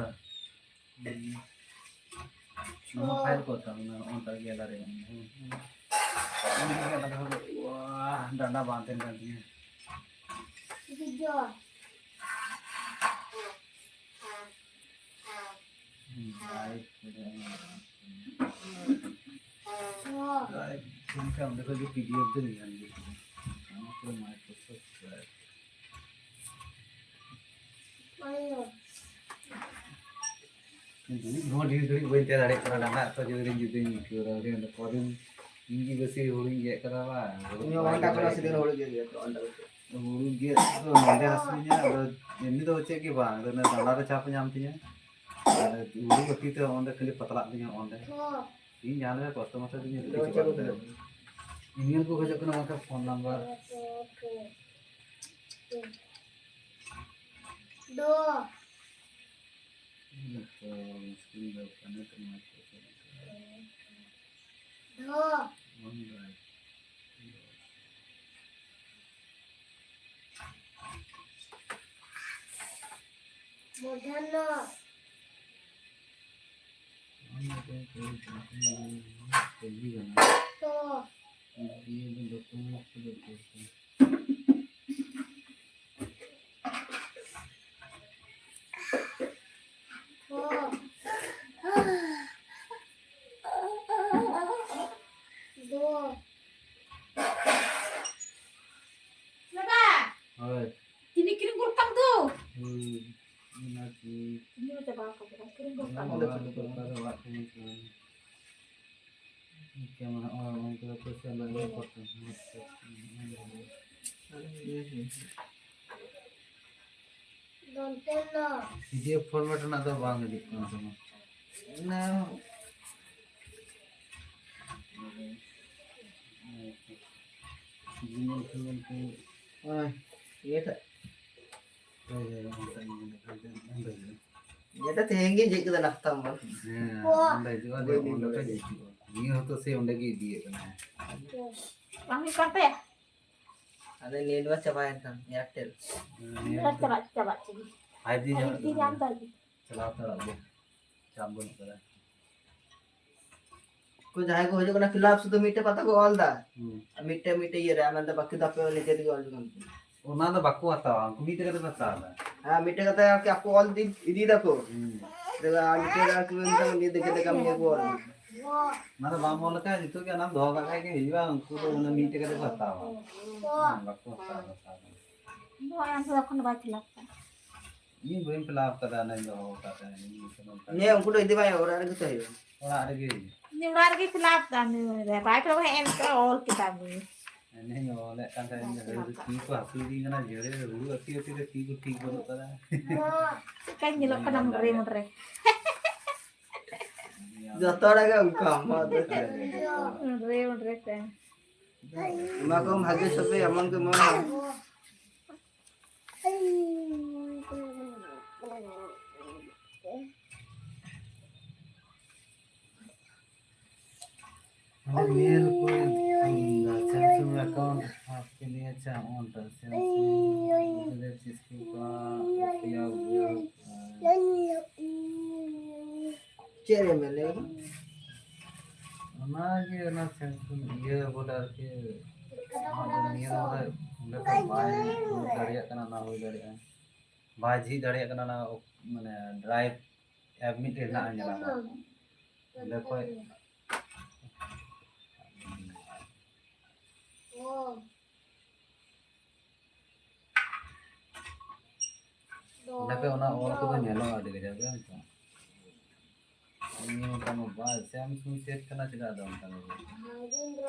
ᱱᱚᱣᱟ ᱯᱷᱟᱭᱤᱞ ᱠᱚ ᱛᱟᱢ ᱱᱚᱜᱼᱚ ᱱᱚᱝᱠᱟ ᱜᱮᱞᱟᱨᱤ᱾ ᱰᱟᱸᱰᱟ ᱵᱟᱝ ᱛᱟᱦᱮᱱ ᱠᱟᱱ ᱛᱤᱧᱟᱹ᱾ ᱵᱟᱭ ᱵᱟᱭ ᱚᱸᱰᱮ ᱠᱷᱚᱡ ᱜᱮ PDF ᱫᱚ ᱧᱮᱞ ᱜᱮ᱾ ᱚᱱᱟ ᱠᱚ Microsoft Word᱾ ᱫᱩᱲᱩᱵ ᱦᱚᱸ ᱰᱷᱮᱨ ᱜᱷᱟᱹᱲᱤᱡ ᱵᱟᱹᱧ ᱛᱟᱦᱮᱸ ᱫᱟᱲᱮᱭᱟᱜ ᱠᱟᱱᱟ, ᱰᱟᱸᱰᱟ ᱦᱟᱹᱥᱩ ᱡᱳᱨᱤᱧ ᱡᱩᱫᱟᱹᱧ ᱟᱹᱭᱠᱟᱹᱣ ᱮᱫᱟ᱾ ᱚᱸᱰᱮ ᱠᱚᱫᱤᱱ ᱤᱧ ᱜᱮ ᱵᱮᱥᱤ ᱦᱩᱲᱩᱧ ᱜᱮᱫ ᱠᱟᱫᱟ ᱵᱟᱝ᱾ ᱤᱧ ᱦᱚᱸ ᱚᱱᱠᱟ ᱠᱚᱨᱟᱣ ᱥᱤᱫᱷᱟᱹ ᱦᱩᱲᱩ ᱜᱮᱫ ᱦᱩᱭᱩᱜᱼᱟ ᱛᱚ, ᱚᱸᱰᱮ ᱫᱚ᱾ ᱦᱩᱲᱩ ᱜᱮᱫ ᱫᱚ ᱱᱚᱰᱮ ᱦᱟᱹᱥᱩᱧᱟ, ᱟᱫᱚ ᱮᱢᱱᱤ ᱫᱚ ᱪᱮᱫ ᱜᱮ ᱵᱟᱝ, ᱟᱫᱚ ᱚᱱᱟ ᱰᱟᱸᱰᱟ ᱨᱮ ᱪᱟᱯ ᱧᱟᱢ ᱛᱤᱧᱟᱹ᱾ ᱟᱨ ᱦᱩᱲᱩ ᱜᱟᱹᱛᱷᱤ ᱛᱮ ᱚᱸᱰᱮ ᱠᱷᱟᱹᱞᱤ ᱯᱟᱛᱞᱟᱜ ᱛᱤᱧᱟᱹ ᱚᱸᱰᱮ᱾ ᱤᱧ ᱡᱟᱦᱟᱸ ᱞᱮᱠᱟ ᱠᱚᱥᱴᱚ ᱢᱚᱥᱴᱚ ᱛᱤᱧ ᱟᱹᱰᱤ ᱫᱚ ᱠᱤᱪᱷᱩ ᱪᱮᱫ ᱵᱟᱝ ᱠᱚ ᱛᱟᱦᱮᱸ᱾ ᱤᱢᱮᱞ ᱠᱚ ᱠᱷᱚᱡᱚᱜ ᱠᱟᱱᱟ, ᱵᱟᱝᱠᱷᱟᱱ ᱯᱷᱳᱱ ᱱᱟᱢᱵᱟᱨ᱾ ᱫᱚ ᱡᱚᱛᱚ ᱢᱩᱥᱠᱤᱞ ᱫᱚ ᱠᱟᱱᱟ ᱛᱚ, ᱱᱚᱣᱟ ᱠᱚ ᱪᱮᱫ ᱞᱮᱠᱟ? ᱫᱷᱚ᱾ ᱵᱟᱝ ᱫᱟᱲᱮ᱾ ᱢᱚᱫᱷᱟᱱᱱᱚ᱾ ᱚᱱᱟ ᱫᱚ ᱠᱟᱹᱡ ᱠᱟᱹᱡᱤ ᱠᱟᱱᱟ᱾ ᱛᱚ᱾ ᱫᱤᱭᱮ ᱫᱚ ᱡᱚᱛᱚ ᱢᱚᱡᱽ ᱛᱮ ᱡᱚᱛᱚ ᱠᱚ᱾ ᱫᱚ᱾ ᱫᱟᱫᱟ᱾ ᱦᱳᱭ᱾ ᱪᱤᱱᱤ ᱠᱤᱨᱤᱧ ᱜᱚᱫ ᱠᱟᱜ ᱫᱚ᱾ ᱦᱳᱭ᱾ ᱚᱱᱟ ᱠᱤ? ᱪᱤᱱᱤ ᱢᱟ ᱪᱟᱵᱟ ᱟᱠᱟᱱ ᱛᱟᱢᱟ, ᱠᱤᱨᱤᱧ ᱜᱚᱫ ᱠᱟᱜ ᱚᱱᱟ ᱫᱚ᱾ ᱚᱲᱟᱜ ᱨᱮᱫᱚ ᱚᱠᱟ ᱨᱮ ᱚᱲᱟᱜ ᱠᱚ ᱵᱟᱹᱱᱩᱜᱼᱟ᱾ ᱯᱤ ᱰᱤ ᱮᱯᱷ format ᱨᱮᱱᱟᱜ ᱫᱚ ᱵᱟᱝ ᱦᱤᱡᱩᱜ ᱠᱟᱱ ᱛᱟᱢᱟ᱾ ᱚᱱᱟ ᱡᱤᱢᱮᱞ ᱯᱷᱤᱢᱮᱞ ᱠᱚ, ᱚᱱᱟ ᱤᱭᱟᱹᱴᱟᱜ᱾ ᱦᱳᱭ, ᱦᱳᱭ, ᱚᱱᱠᱟ ᱜᱮ ᱢᱮᱱᱟᱜᱼᱟ, ᱚᱸᱰᱮ ᱜᱮ᱾ ᱤᱭᱟᱹᱴᱟᱜ ᱛᱮᱦᱮᱧ ᱜᱮ ᱡᱷᱤᱡ ᱠᱟᱫᱟ, ᱱᱟᱥᱛᱟ ᱢᱟ᱾ ᱦᱮᱸ, ᱚᱸᱰᱮ ᱦᱤᱡᱩᱜᱼᱟ, ᱚᱸᱰᱮ ᱠᱷᱚᱡ ᱦᱤᱡᱩᱜᱼᱟ᱾ ᱱᱤᱭᱟᱹ ᱦᱚᱸᱛᱚ ᱥᱮ ᱚᱸᱰᱮ ᱜᱮ ᱤᱫᱤᱭᱮᱫ ᱠᱟᱱᱟ᱾ ᱵᱟᱝ ᱦᱩᱭᱩᱜ ᱠᱟᱱ ᱛᱟᱭᱟ? ᱟᱞᱮ ᱱᱮᱴ ᱢᱟ ᱪᱟᱵᱟᱭᱮᱱ ᱛᱟᱢ, ᱮᱭᱟᱨᱴᱮᱞ᱾ ᱦᱮᱸ, ᱱᱮᱴ ᱪᱟᱵᱟ, ᱪᱟᱵᱟ ᱪᱟᱵᱟ᱾ ᱯᱷᱟᱭᱤᱵᱷ ᱡᱤ ᱯᱷᱟᱭᱤᱵᱷ ᱡᱤ ᱧᱟᱢᱚᱜ ᱧᱟᱢ ᱠᱟᱱᱟ᱾ ᱛᱟᱭ ᱜᱮ᱾ ᱪᱟᱞᱟᱣ ᱦᱟᱛᱟᱲᱚᱜ ᱜᱮ᱾ ᱪᱟᱯ ᱵᱟᱹᱱᱩᱜ ᱠᱟᱫᱟ᱾ ᱠᱚ ᱡᱟᱦᱟᱸᱭ ᱠᱚ ᱦᱤᱡᱩᱜ ᱠᱟᱱᱟ, ᱯᱷᱤᱞᱟᱯ ᱥᱩᱫᱷᱩ ᱢᱤᱫᱴᱮᱡ ᱯᱟᱛᱟ ᱠᱚ ᱚᱞ ᱫᱟ᱾ ᱦᱩᱸ᱾ ᱟᱨ ᱢᱤᱫᱴᱮᱡ, ᱢᱤᱫᱴᱮᱡ ᱤᱭᱟᱹ ᱨᱮ, ᱟᱨ ᱢᱮᱱᱫᱟ ᱵᱟᱠᱤ ᱫᱚ ᱟᱯᱮ ᱱᱤᱡᱮ ᱛᱮᱜᱮ ᱚᱞ ᱡᱚᱝ ᱯᱮ᱾ ᱚᱱᱟ ᱫᱚ ᱵᱟᱠᱚ ᱦᱟᱛᱟᱣᱟ, ᱩᱱᱠᱩ ᱢᱤᱫᱴᱮᱡ ᱠᱟᱛᱮ ᱠᱚ ᱦᱟᱛᱟᱣ ᱫᱟ᱾ ᱦᱮᱸ, ᱢᱤᱫᱴᱮᱡ ᱠᱟᱛᱮ ᱟᱨᱠᱤ ᱟᱠᱚ ᱚᱞ ᱤᱫᱤ, ᱤᱫᱤ ᱫᱟᱠᱚ᱾ ᱦᱩᱸ᱾ ᱟᱨ ᱢᱤᱫᱴᱮᱡ ᱟᱨᱠᱤ ᱢᱮᱱᱫᱟ ᱱᱤᱡᱮ ᱛᱮᱜᱮ ᱠᱟᱹᱢᱤ ᱟᱠᱚ ᱚᱞ᱾ ᱚᱱᱟ ᱫᱚ ᱵᱟᱢ ᱚᱞ ᱞᱮᱠᱷᱟᱱ ᱱᱤᱛᱚᱜ ᱜᱮ ᱚᱱᱟᱢ ᱫᱚᱦᱚ ᱠᱟᱜ ᱠᱷᱟᱡ ᱜᱮ ᱦᱩᱭᱩᱜᱼᱟ, ᱩᱱᱠᱩ ᱫᱚ ᱚᱱᱟ ᱢᱤᱫᱴᱮᱡ ᱠᱟᱛᱮ ᱠᱚ ᱦᱟᱛᱟᱣᱟ᱾ ᱦᱩᱸ, ᱵᱟᱠᱚ ᱦᱟᱛᱟᱣᱟ, ᱦᱟᱛᱟᱣᱟ᱾ ᱤᱧ ᱵᱟᱹᱧ ᱯᱷᱤᱞᱟᱯ ᱠᱟᱫᱟ, ᱚᱱᱟᱧ ᱫᱚᱦᱚ ᱠᱟᱫ ᱛᱟᱦᱮᱸᱫ᱾ ᱤᱧ ᱥᱩᱱᱩᱢ ᱠᱟᱫᱟ᱾ ᱱᱤᱭᱟᱹ ᱩᱱᱠᱩ ᱫᱚ ᱤᱫᱤ ᱵᱟᱭ ᱚᱲᱟᱜ ᱨᱮᱜᱮ ᱛᱚ ᱦᱩᱭᱩᱜᱼᱟ᱾ ᱚᱲᱟᱜ ᱨᱮᱜᱮ᱾ ᱩᱱᱤ ᱚᱲᱟᱜ ᱨᱮᱜᱮ ᱯᱷᱤᱞᱟᱯ ᱫᱟ, ᱩᱱᱤ ᱵᱟᱭ ᱯᱷᱤᱞᱟᱯ ᱠᱷᱟᱱ ᱮᱱ ᱛᱮ ᱚᱞ ᱠᱮᱫᱟ ᱩᱱᱤ᱾ ᱮᱱᱮᱧ ᱚᱞᱮᱫ ᱠᱟᱱ ᱛᱟᱦᱮᱸᱫ, ᱤᱧ ᱫᱚ ᱛᱤ ᱠᱚ ᱦᱟᱹᱥᱩᱭᱤᱫᱤᱧ ᱠᱟᱱᱟ, ᱡᱷᱟᱹᱲᱮ ᱦᱩᱲᱩ ᱟᱹᱴᱤ ᱟᱹᱴᱤ ᱨᱮ ᱛᱤ ᱠᱚ ᱴᱷᱤᱠ ᱵᱟᱹᱱᱩᱜ ᱠᱟᱫᱟ᱾ ᱪᱮᱠᱟᱧ ᱧᱮᱞᱚᱜ ᱠᱟᱱᱟ ᱢᱚᱴᱨᱮ ᱢᱚᱴᱨᱮ᱾ ᱡᱚᱛᱚ ᱦᱚᱲᱟᱜ ᱜᱮ ᱚᱱᱠᱟ, ᱟᱢᱟᱜ ᱫᱚ ᱪᱮᱫ? ᱢᱚᱴᱨᱮ ᱢᱚᱴᱨᱮ ᱛᱮ᱾ ᱮᱢᱟ ᱠᱚᱢ ᱵᱷᱟᱜᱮ ᱥᱚᱵᱡᱤ, ᱮᱢᱚᱱ ᱠᱚ ᱮᱢᱟ᱾ ᱱᱤᱭᱟᱹ ᱠᱚ ᱥᱮᱢᱥᱩᱝ ᱮᱠᱟᱣᱩᱱᱴ ᱟᱯᱠᱮ ᱞᱤᱭᱮ ᱟᱪᱪᱷᱟ ᱚᱱ ᱛᱟ ᱥᱮᱢᱥᱩᱝ ᱫᱩᱥᱨᱮ ᱪᱤᱡᱽ ᱠᱤ ᱠᱟ ᱩᱯᱭᱳᱜᱽ ᱦᱩᱭᱩᱜ ᱪᱮᱫ ᱨᱮ ᱢᱮᱱ ᱞᱮᱫᱟ? ᱚᱱᱟᱜᱮ ᱚᱱᱟ ᱥᱮᱢᱥᱩᱝ ᱤᱭᱟᱹ ᱵᱚᱞᱮ ᱟᱨᱠᱤ ᱚᱱᱟ ᱫᱚ ᱱᱤᱭᱟᱹ ᱫᱚ ᱵᱚᱞᱮ ᱚᱸᱰᱮ ᱠᱷᱚᱱ ᱵᱟᱭ ᱩᱰᱩᱠ ᱫᱟᱲᱮᱭᱟᱜ ᱠᱟᱱᱟ, ᱚᱱᱟ ᱦᱩᱭ ᱫᱟᱲᱮᱭᱟᱜᱼᱟ ᱵᱟᱭ ᱡᱷᱤᱡ ᱫᱟᱲᱮᱭᱟᱜ ᱠᱟᱱᱟ ᱚᱱᱟ ᱢᱟᱱᱮ ᱰᱨᱟᱭᱤᱵᱷ ᱮᱯ ᱢᱤᱫᱴᱮᱡ ᱦᱮᱱᱟᱜᱼᱟ ᱧᱮᱞᱟ ᱚᱸᱰᱮ ᱠᱷᱚᱱ ᱚᱸᱰᱮ ᱯᱮ ᱚᱱᱟ ᱚᱞ ᱠᱚᱫᱚ ᱧᱮᱞᱚᱜᱼᱟ ᱟᱹᱰᱤ ᱠᱟᱡᱟᱠ ᱜᱮ ᱚᱱᱠᱟ᱾ ᱱᱤᱭᱟᱹ ᱢᱚᱴᱟ ᱢᱟ ᱵᱟᱥ ᱥᱮᱢᱥᱩᱝ ᱥᱮᱴ ᱠᱟᱱᱟ ᱪᱮᱫᱟᱜ ᱫᱚ ᱚᱱᱠᱟ ᱫᱚ?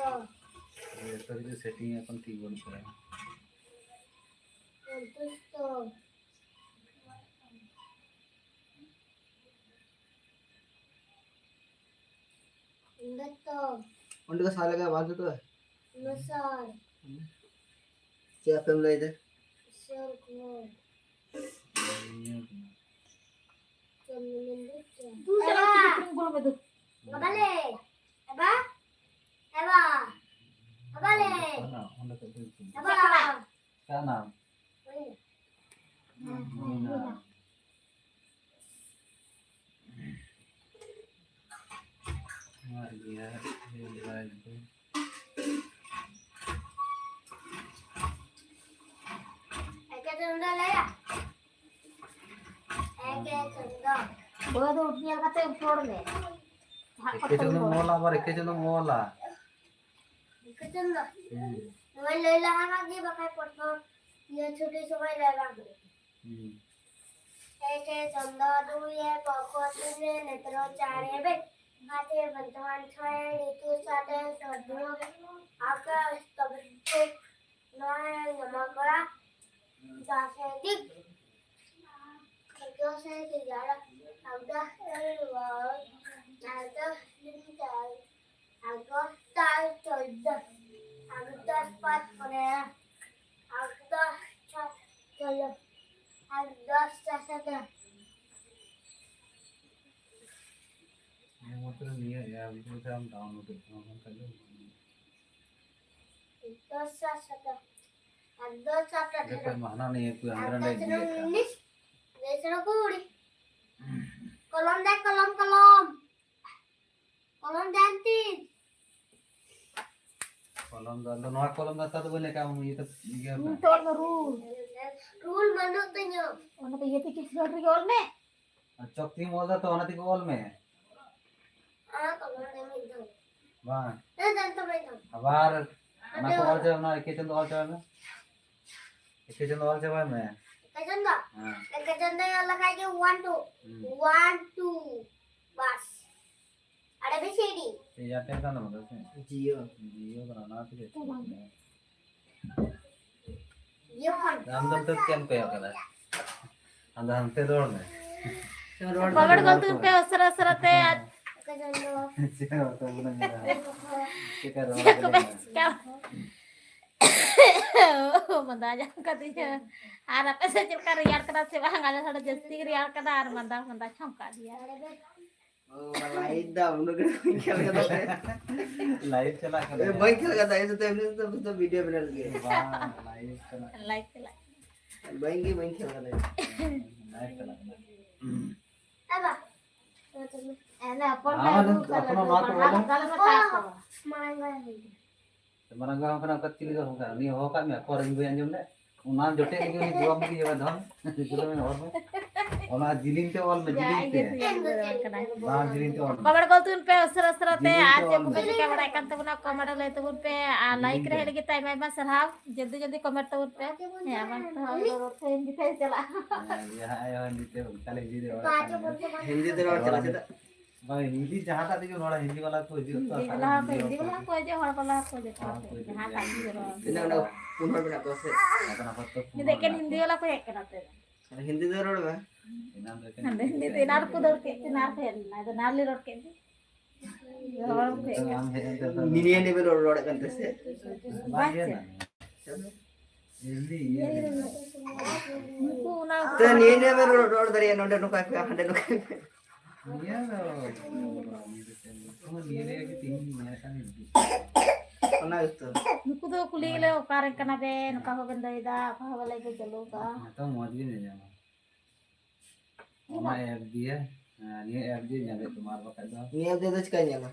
ᱡᱚᱛᱚ ᱠᱤᱪᱷᱩ ᱥᱮᱴᱤᱝ ᱮᱠᱷᱚᱱ ᱴᱷᱤᱠ ᱵᱟᱹᱱᱩᱜ ᱠᱟᱫᱟ᱾ ᱚᱸᱰᱮ ᱠᱚ ᱥᱟᱨ ᱞᱟᱜᱟᱣ ᱵᱟᱝ ᱡᱩᱛᱩᱜᱼᱟ? ᱚᱱᱟ ᱥᱟᱨ᱾ ᱪᱮᱫ ᱟᱯᱮᱢ ᱞᱟᱹᱭᱫᱟ? ᱥᱟᱨ ᱠᱚ᱾ ᱪᱮᱫ ᱮᱢ ᱢᱮᱱᱫᱟ? ᱫᱩ ᱪᱟᱞᱟᱜ ᱛᱮᱜᱮ ᱛᱤᱱ ᱜᱚᱲᱚ ᱢᱮ ᱫᱩ᱾ ᱵᱟᱵᱟ ᱞᱮ, ᱮᱵᱟ, ᱮᱵᱟ, ᱵᱟᱵᱟ ᱞᱮ, ᱚᱸᱰᱮ ᱠᱷᱚᱱ ᱫᱚ ᱮᱵᱟ᱾ ᱠᱟᱱᱟ᱾ ᱦᱩᱭᱱᱟ᱾ ᱦᱩᱭᱱᱟ᱾ ᱟᱨ ᱜᱮᱭᱟ, ᱧᱮᱞ ᱵᱟᱲᱟᱭ ᱫᱟᱠᱚ᱾ ᱮᱠᱮ ᱪᱚᱱᱫᱚ ᱞᱟᱹᱭᱟ᱾ ᱮᱠᱮ ᱪᱚᱱᱫᱚ᱾ ᱵᱚᱭᱦᱟ ᱫᱚ ᱩᱴᱷ ᱧᱮᱞ ᱠᱟᱛᱮ ᱩᱴᱷ ᱨᱚᱲ ᱢᱮ᱾ ᱮᱠᱮ ᱪᱚᱱᱫᱚᱢ ᱚᱞᱟ, ᱟᱵᱟᱨ ᱮᱠᱮ ᱪᱚᱱᱫᱚᱢ ᱚᱞᱟ᱾ ᱮᱠᱮ ᱪᱚᱱᱫᱚ᱾ ᱦᱩᱸ᱾ ᱱᱚᱣᱟ ᱞᱟᱹᱭ ᱞᱟᱦᱟ ᱠᱟᱜ ᱜᱮ, ᱵᱟᱠᱷᱟᱡ ᱯᱨᱚᱛᱷᱚᱢ ᱤᱭᱟᱹ ᱪᱷᱩᱴᱤ ᱥᱚᱢᱚᱭ ᱞᱟᱹᱭ ᱵᱟᱝ ᱦᱩᱭᱩᱜᱼᱟ᱾ ᱦᱩᱸ᱾ ᱮᱠᱮ ᱪᱚᱱᱫᱚ, ᱫᱩᱭᱮ ᱯᱚᱠᱚ, ᱛᱤᱱᱮ ᱱᱮᱛᱨᱚ, ᱪᱟᱨᱮ ᱵᱮᱫ, ᱯᱟᱸᱪᱮ ᱵᱚᱨᱛᱚᱢᱟᱱ, ᱪᱷᱚᱭᱮ ᱨᱤᱛᱩ, ᱥᱟᱛᱮ ᱪᱚᱱᱫᱨᱚ, ᱟᱠᱟᱥ ᱛᱚᱵᱮ ᱴᱷᱤᱠ, ᱱᱚᱭᱮ ᱧᱟᱢᱟ ᱠᱚᱲᱟ, ᱫᱚᱥᱮ ᱫᱤᱠ, ᱮᱜᱟᱨᱚᱥᱮ ᱛᱮᱭᱟᱨᱟ, ᱟᱜᱫᱟ ᱮᱞ ᱣᱟᱞ, ᱟᱜᱫᱟ ᱞᱤᱢᱤᱴᱟᱞ, ᱟᱜᱫᱟ ᱪᱚᱭᱫᱟ, ᱟᱜᱫᱟ ᱯᱟᱸᱪ ᱯᱚᱱᱮᱨᱚ, ᱟᱜᱫᱟ ᱪᱷᱚ ᱥᱳᱞᱳ, ᱟᱜᱫᱟ ᱥᱟᱛᱮᱨᱚ᱾ ᱱᱤᱭᱟᱹ ᱮᱯ ᱡᱩᱫᱤ ᱟᱢ ᱰᱟᱣᱩᱱᱞᱳᱰ ᱮᱫ ᱠᱟᱱᱟ, ᱵᱟᱝᱠᱷᱟᱱ ᱫᱚ ᱫᱚᱥ ᱥᱟᱛ ᱥᱟᱛ ᱟᱨ ᱫᱚᱥ ᱥᱟᱛ ᱟᱴᱷᱟᱨᱚ᱾ ᱡᱚᱠᱷᱚᱱ ᱢᱟ ᱦᱟᱱᱟ ᱱᱤᱭᱟᱹ ᱠᱚ ᱦᱟᱸᱰᱮ ᱱᱟᱰᱮ ᱟᱨ ᱤᱭᱟᱹ ᱠᱟᱜᱼᱟ᱾ ᱤᱝᱞᱤᱥ, ᱤᱝᱞᱤᱥ ᱨᱮ ᱠᱩᱲᱤ᱾ ᱠᱚᱞᱚᱢ ᱫᱮ, ᱠᱚᱞᱚᱢ, ᱠᱚᱞᱚᱢ᱾ ᱠᱚᱞᱚᱢ ᱫᱮ ᱟᱱᱛᱤ᱾ ᱠᱚᱞᱚᱢ ᱫᱚ, ᱟᱫᱚ ᱱᱚᱣᱟ ᱠᱚᱞᱚᱢ ᱫᱚ ᱦᱟᱛᱟᱣ ᱫᱚ ᱵᱟᱹᱧ ᱞᱟᱹᱭ ᱠᱟᱜᱼᱟ, ᱤᱭᱟᱹ ᱛᱮ, ᱤᱭᱟᱹ ᱨᱩᱞ ᱛᱮ᱾ ᱛᱚᱞ ᱢᱮ, ᱨᱩᱞ᱾ ᱨᱩᱞ ᱵᱟᱹᱱᱩᱜ ᱛᱤᱧᱟᱹ᱾ ᱚᱱᱟ ᱫᱚ ᱤᱭᱟᱹ ᱛᱮ ᱠᱤᱪᱨᱤᱡ ᱨᱮᱜᱮ ᱚᱞ ᱢᱮ᱾ ᱟᱨ ᱪᱚᱠ ᱛᱮᱢ ᱚᱞ ᱫᱟ ᱛᱚ, ᱚᱱᱟ ᱛᱮᱜᱮ ᱚᱞ ᱢᱮ᱾ ᱟᱨ ᱠᱚᱞᱚᱢ ᱨᱮ ᱢᱤᱫ ᱫᱷᱟᱣ᱾ ᱵᱟᱝ᱾ ᱮ, ᱫᱮᱱ ᱛᱚᱵᱮ ᱫᱚ᱾ ᱟᱵᱟᱨ ᱚᱱᱟ ᱠᱚ ᱚᱞ ᱪᱟᱵᱟᱭ ᱢᱮ, ᱮᱠᱮ ᱪᱟᱸᱫᱚ ᱚᱞ ᱪᱟᱵᱟᱭ ᱢᱮ᱾ ᱮᱠᱮ ᱪᱟᱸᱫᱚ ᱚᱞ ᱪᱟᱵᱟᱭ ᱢᱮ᱾ ᱮᱠᱮ ᱪᱟᱸᱫᱚ? ᱦᱮᱸ᱾ ᱮᱠᱮ ᱪᱟᱸᱫᱚ ᱚᱞ ᱞᱮᱠᱷᱟᱡ ᱜᱮ one two᱾ ᱦᱩᱸ᱾ One two᱾ Bus. R A B C D᱾ Airtel ᱠᱟᱱ ᱛᱟᱢᱟ ᱥᱮ? ᱡᱤᱭᱳ᱾ ᱡᱤᱭᱳ ᱠᱟᱱᱟ, ᱚᱱᱟ ᱛᱮᱜᱮ᱾ ᱟᱢ ᱫᱚ ᱱᱤᱛᱚᱜ ᱪᱮᱫ ᱮᱢ ᱠᱚᱭᱚᱜ ᱠᱟᱫᱟ? ᱟᱢ ᱫᱚ ᱦᱟᱱᱛᱮ ᱨᱚᱲ ᱢᱮ᱾ ᱨᱚᱲ ᱠᱚᱢᱮᱱᱴ ᱜᱚᱞ ᱛᱩᱞ ᱯᱮ ᱩᱥᱟᱹᱨᱟ ᱩᱥᱟᱹᱨᱟ ᱛᱮ᱾ ᱟᱨ ᱪᱮᱫ ᱦᱚᱸ ᱵᱟᱠᱚ ᱵᱩᱡᱷᱟᱹᱣ ᱧᱟᱢᱟ᱾ ᱪᱮᱫ ᱠᱚ ᱢᱮᱱ ᱪᱤᱠᱟ? ᱢᱟᱸᱫᱟ ᱧᱟᱢ ᱠᱟᱫᱤᱧᱟ᱾ ᱟᱨ ᱟᱯᱮ ᱥᱮᱫ ᱪᱮᱫ ᱞᱮᱠᱟ ᱨᱮᱭᱟᱲ ᱠᱟᱱᱟ ᱥᱮ ᱵᱟᱝ? ᱟᱞᱮ ᱱᱚᱰᱮ ᱡᱟᱹᱥᱛᱤ ᱜᱮ ᱨᱮᱭᱟᱲ ᱠᱟᱱᱟ ᱟᱨ ᱢᱟᱸᱫᱟ, ᱢᱟᱸᱫᱟ ᱪᱷᱚᱝ ᱠᱟᱜ ᱞᱮᱭᱟ᱾ ᱚ, ᱵᱟᱵᱟ, ᱞᱟᱭᱤᱴ ᱫᱟ, ᱩᱱᱟᱹᱜ ᱜᱷᱟᱹᱲᱤᱡ ᱵᱟᱹᱧ ᱠᱷᱮᱞ ᱠᱟᱫᱟ᱾ ᱞᱟᱭᱤᱴ ᱪᱟᱞᱟᱜ ᱠᱟᱱᱟ᱾ ᱮ, ᱵᱟᱹᱧ ᱠᱷᱮᱞ ᱠᱟᱫᱟ, ᱤᱧ ᱫᱚ ᱮᱢᱱᱤ ᱫᱚ, ᱫᱚ ᱵᱷᱤᱰᱤᱭᱳ ᱵᱮᱱᱟᱣ ᱞᱟᱹᱜᱤᱫ᱾ ᱵᱟᱝ, ᱞᱟᱭᱤᱴ ᱪᱟᱞᱟᱜ ᱠᱟᱱᱟ᱾ ᱞᱟᱭᱤᱴ ᱪᱟᱞᱟᱜ ᱠᱟᱱᱟ᱾ ᱵᱟᱹᱧ ᱜᱮ, ᱵᱟᱹᱧ ᱠᱷᱮᱞ ᱠᱟᱫᱟ᱾ ᱞᱟᱭᱤᱴ ᱪᱟᱞᱟᱜ ᱠᱟᱱᱟ᱾ ᱮ, ᱵᱟ᱾ ᱮ, ᱞᱮ, ᱟᱯᱚᱨ ᱟᱢ ᱞᱮ ᱫᱚ ᱟᱹᱜᱩ ᱠᱟᱫᱟ, ᱮᱠᱷᱚᱱᱳ ᱱᱚᱣᱟ ᱠᱚ ᱵᱟᱝ ᱚᱞᱟ? ᱦᱟᱛᱟᱣ ᱠᱟᱫᱟ᱾ ᱢᱟᱨᱟᱝ ᱜᱚᱭ ᱦᱩᱭ ᱠᱟᱱᱟ᱾ ᱢᱟᱨᱟᱝ ᱜᱚᱭ ᱦᱚᱸ ᱠᱟᱱᱟ, ᱚᱠᱟ ᱪᱤᱞᱤ ᱜᱚᱭ ᱦᱚᱸ ᱠᱟᱱᱟ? ᱩᱱᱤ ᱦᱚᱦᱚ ᱠᱟᱜ ᱢᱮ, ᱚᱠᱚᱨ ᱤᱧ ᱵᱟᱹᱧ ᱟᱸᱡᱚᱢ ᱞᱮᱫ᱾ ᱚᱱᱟ ᱡᱚᱴᱮᱫ ᱞᱟᱹᱜᱤᱫ ᱩᱱᱤ ᱡᱚᱢ ᱞᱟᱹᱜᱤᱫ ᱡᱚᱜᱟ ᱫᱷᱚᱱ᱾ ᱚᱱᱟ ᱡᱤᱞᱤᱧ ᱛᱮ ᱚᱞ ᱢᱮ, ᱡᱤᱞᱤᱧ ᱛᱮ᱾ ᱵᱟᱝ, ᱡᱤᱞᱤᱧ ᱛᱮ ᱚᱞ ᱢᱮ᱾ ᱠᱚᱢᱮᱱᱴ ᱜᱚᱞ ᱛᱟᱵᱚᱱ ᱯᱮ, ᱩᱥᱟᱹᱨᱟ ᱩᱥᱟᱹᱨᱟ ᱛᱮ᱾ ᱡᱤᱞᱤᱧ ᱛᱮ ᱟᱨ ᱪᱮᱫ ᱚᱞ ᱠᱚᱯᱮ ᱢᱮ᱾ ᱪᱤᱠᱟᱹ ᱵᱟᱲᱟᱭᱮᱫ ᱠᱟᱱ ᱛᱟᱵᱚᱱᱟ, ᱠᱚᱢᱮᱱᱴ ᱨᱮ ᱞᱟᱹᱭ ᱛᱟᱵᱚᱱ ᱯᱮ᱾ ᱟᱨ ᱞᱟᱭᱤᱠ ᱡᱤᱞᱤᱧ ᱨᱮ ᱛᱮ᱾ ᱦᱮᱡ ᱞᱟᱹᱜᱤᱫ ᱛᱮ ᱟᱭᱢᱟ ᱟᱭᱢᱟ ᱥᱟᱨᱦᱟᱣ᱾ ᱡᱚᱞᱫᱤ ᱡᱚᱞᱫᱤ ᱠᱚᱢᱮᱱᱴ ᱛᱟᱵᱚᱱ ᱯᱮ᱾ ᱦᱮᱸ, ᱟᱵᱟᱨ ᱛᱚ ᱦᱤᱱᱫᱤ ᱛᱮ ᱪᱟᱞᱟᱜᱼᱟ᱾ ᱦᱮᱸ, ᱤᱭᱟᱹ, ᱦᱟᱸᱜ, ᱤᱭᱟᱹ, ᱦᱤᱱᱫᱤ ᱛᱮ, ᱛᱟᱦᱞᱮ ᱦᱤᱱᱫᱤ ᱛᱮ ᱨᱚᱲ ᱠᱟᱱᱟ᱾ ᱦᱤᱱᱫᱤ ᱛᱮ ᱨᱚᱲ ᱪᱟᱞᱟᱜ, ᱪᱮᱫᱟᱜ? ᱵᱟᱝ, ᱦᱤᱱᱫᱤ ᱡᱟᱦᱟᱸᱴᱟᱜ ᱛᱮᱜᱮ ᱨᱚᱲᱟ, ᱦᱤᱱᱫᱤ ᱵᱟᱞᱟ ᱠᱚ ᱦᱤᱡᱩᱜᱼᱟ ᱛᱚ, ᱦᱤᱱᱫᱤ ᱟᱥᱟ ᱵᱟᱞᱟ ᱠᱚᱨᱮ ᱦᱚᱸᱠᱚ ᱦᱤᱱᱫᱤ ᱦᱤᱡᱩᱜ, ᱵᱟᱞᱟ ᱦᱚᱲ ᱦᱚᱸᱠᱚ ᱦᱤᱡᱩᱜ, ᱦᱚᱲ ᱠᱚ ᱦᱤᱡᱩᱜ ᱡᱟᱦᱟᱸᱴᱟᱜ ᱜᱮᱭᱟ᱾ ᱜᱮ ᱨᱚᱲ᱾ ᱛᱤᱱᱟᱹᱜ ᱚᱱᱟ ᱯᱩᱱ ᱦᱚᱲ ᱢᱮᱱᱟᱜ ᱠᱚᱣᱟ ᱥᱮ? ᱟᱯᱟᱱ ᱟᱯᱟᱱ ᱛᱚ ᱯᱩᱱ ᱧᱤᱫᱟᱹ ᱦᱚᱲ ᱮᱠᱮᱱ ᱢᱮᱱᱟᱜ ᱦᱤᱱᱫᱤ ᱠᱚᱣᱟ᱾ ᱵᱟᱞᱟ ᱠᱚ ᱦᱮᱡ ᱠᱟᱱᱟ ᱛᱮ᱾ ᱟᱨ ᱦᱤᱱᱫᱤ ᱫᱚ ᱨᱚᱲ ᱢᱮ᱾ ᱮᱱᱟᱝ ᱫᱚ ᱮᱠᱮᱱ ᱦᱟᱸᱰᱮ ᱦᱤᱱᱫᱤ ᱦᱤᱱᱫᱤ ᱛᱮ ᱛᱮ ᱮᱱᱟᱱ ᱨᱮᱠᱚ ᱫᱟᱹᱲ ᱠᱮᱫ ᱛᱮ, ᱮᱱᱟᱱ ᱨᱮ ᱦᱮᱡ ᱞᱮᱱᱟ᱾ ᱟᱫᱚ ᱮᱱᱟᱱ ᱨᱮ ᱨᱚᱲ ᱠᱮᱫ ᱛᱮ᱾ ᱱᱤᱭᱟᱹ ᱱᱤᱭᱟᱹ ᱵᱮᱱ ᱨᱚᱲ, ᱨᱚᱲᱮᱫ ᱠᱟᱱ ᱛᱮ ᱥᱮ? ᱵᱟᱝ ᱜᱮ᱾ ᱩᱱᱠᱩ ᱚᱱᱟ ᱛᱚ ᱱᱤᱭᱟᱹ ᱱᱤᱭᱟᱹ ᱵᱮᱱ ᱨᱚᱲ, ᱨᱚᱲ ᱫᱟᱲᱮᱭᱟᱜᱼᱟ, ᱱᱚᱰᱮ ᱱᱚᱝᱠᱟ ᱯᱮ, ᱦᱟᱸᱰᱮ ᱱᱚᱝᱠᱟ ᱯᱮ᱾ ᱱᱤᱭᱟᱹ ᱫᱚ ᱱᱤᱭᱟᱹ ᱨᱮᱭᱟᱜ ᱜᱮ ᱛᱤᱦᱤᱧ ᱧᱮᱞ ᱠᱟᱱ ᱜᱮ᱾ ᱚᱱᱟ ᱜᱮᱛᱚ᱾ ᱱᱩᱠᱩ ᱫᱚ ᱠᱩᱞᱤ ᱜᱮᱞᱮ, ᱚᱠᱟ ᱨᱮᱱ ᱠᱟᱱᱟ ᱵᱮᱱ? ᱚᱠᱟ ᱦᱚᱸ ᱵᱮᱱ ᱞᱟᱹᱭ ᱮᱫᱟ, ᱚᱠᱟ ᱦᱚᱸ ᱵᱟᱞᱮ ᱞᱟᱹᱭ ᱪᱟᱹᱞᱩ ᱟᱠᱟᱫᱼᱟ᱾ ᱱᱤᱛᱚᱝ ᱢᱚᱡᱽ ᱜᱮ ᱧᱮᱧᱟᱢᱟ᱾ ᱚᱱᱟ ᱮᱯ ᱫᱤᱭᱮ, ᱦᱮᱸ, ᱱᱤᱭᱟᱹ ᱮᱯ ᱫᱤᱭᱮ ᱧᱮᱞ ᱦᱩᱭᱩᱜ ᱛᱟᱢᱟ, ᱟᱨ ᱵᱟᱠᱷᱟᱡ ᱫᱚ ᱱᱤᱭᱟᱹ ᱮᱯ ᱫᱤᱭᱮ ᱫᱚ ᱪᱤᱠᱟᱹᱧ ᱧᱮᱞᱟ?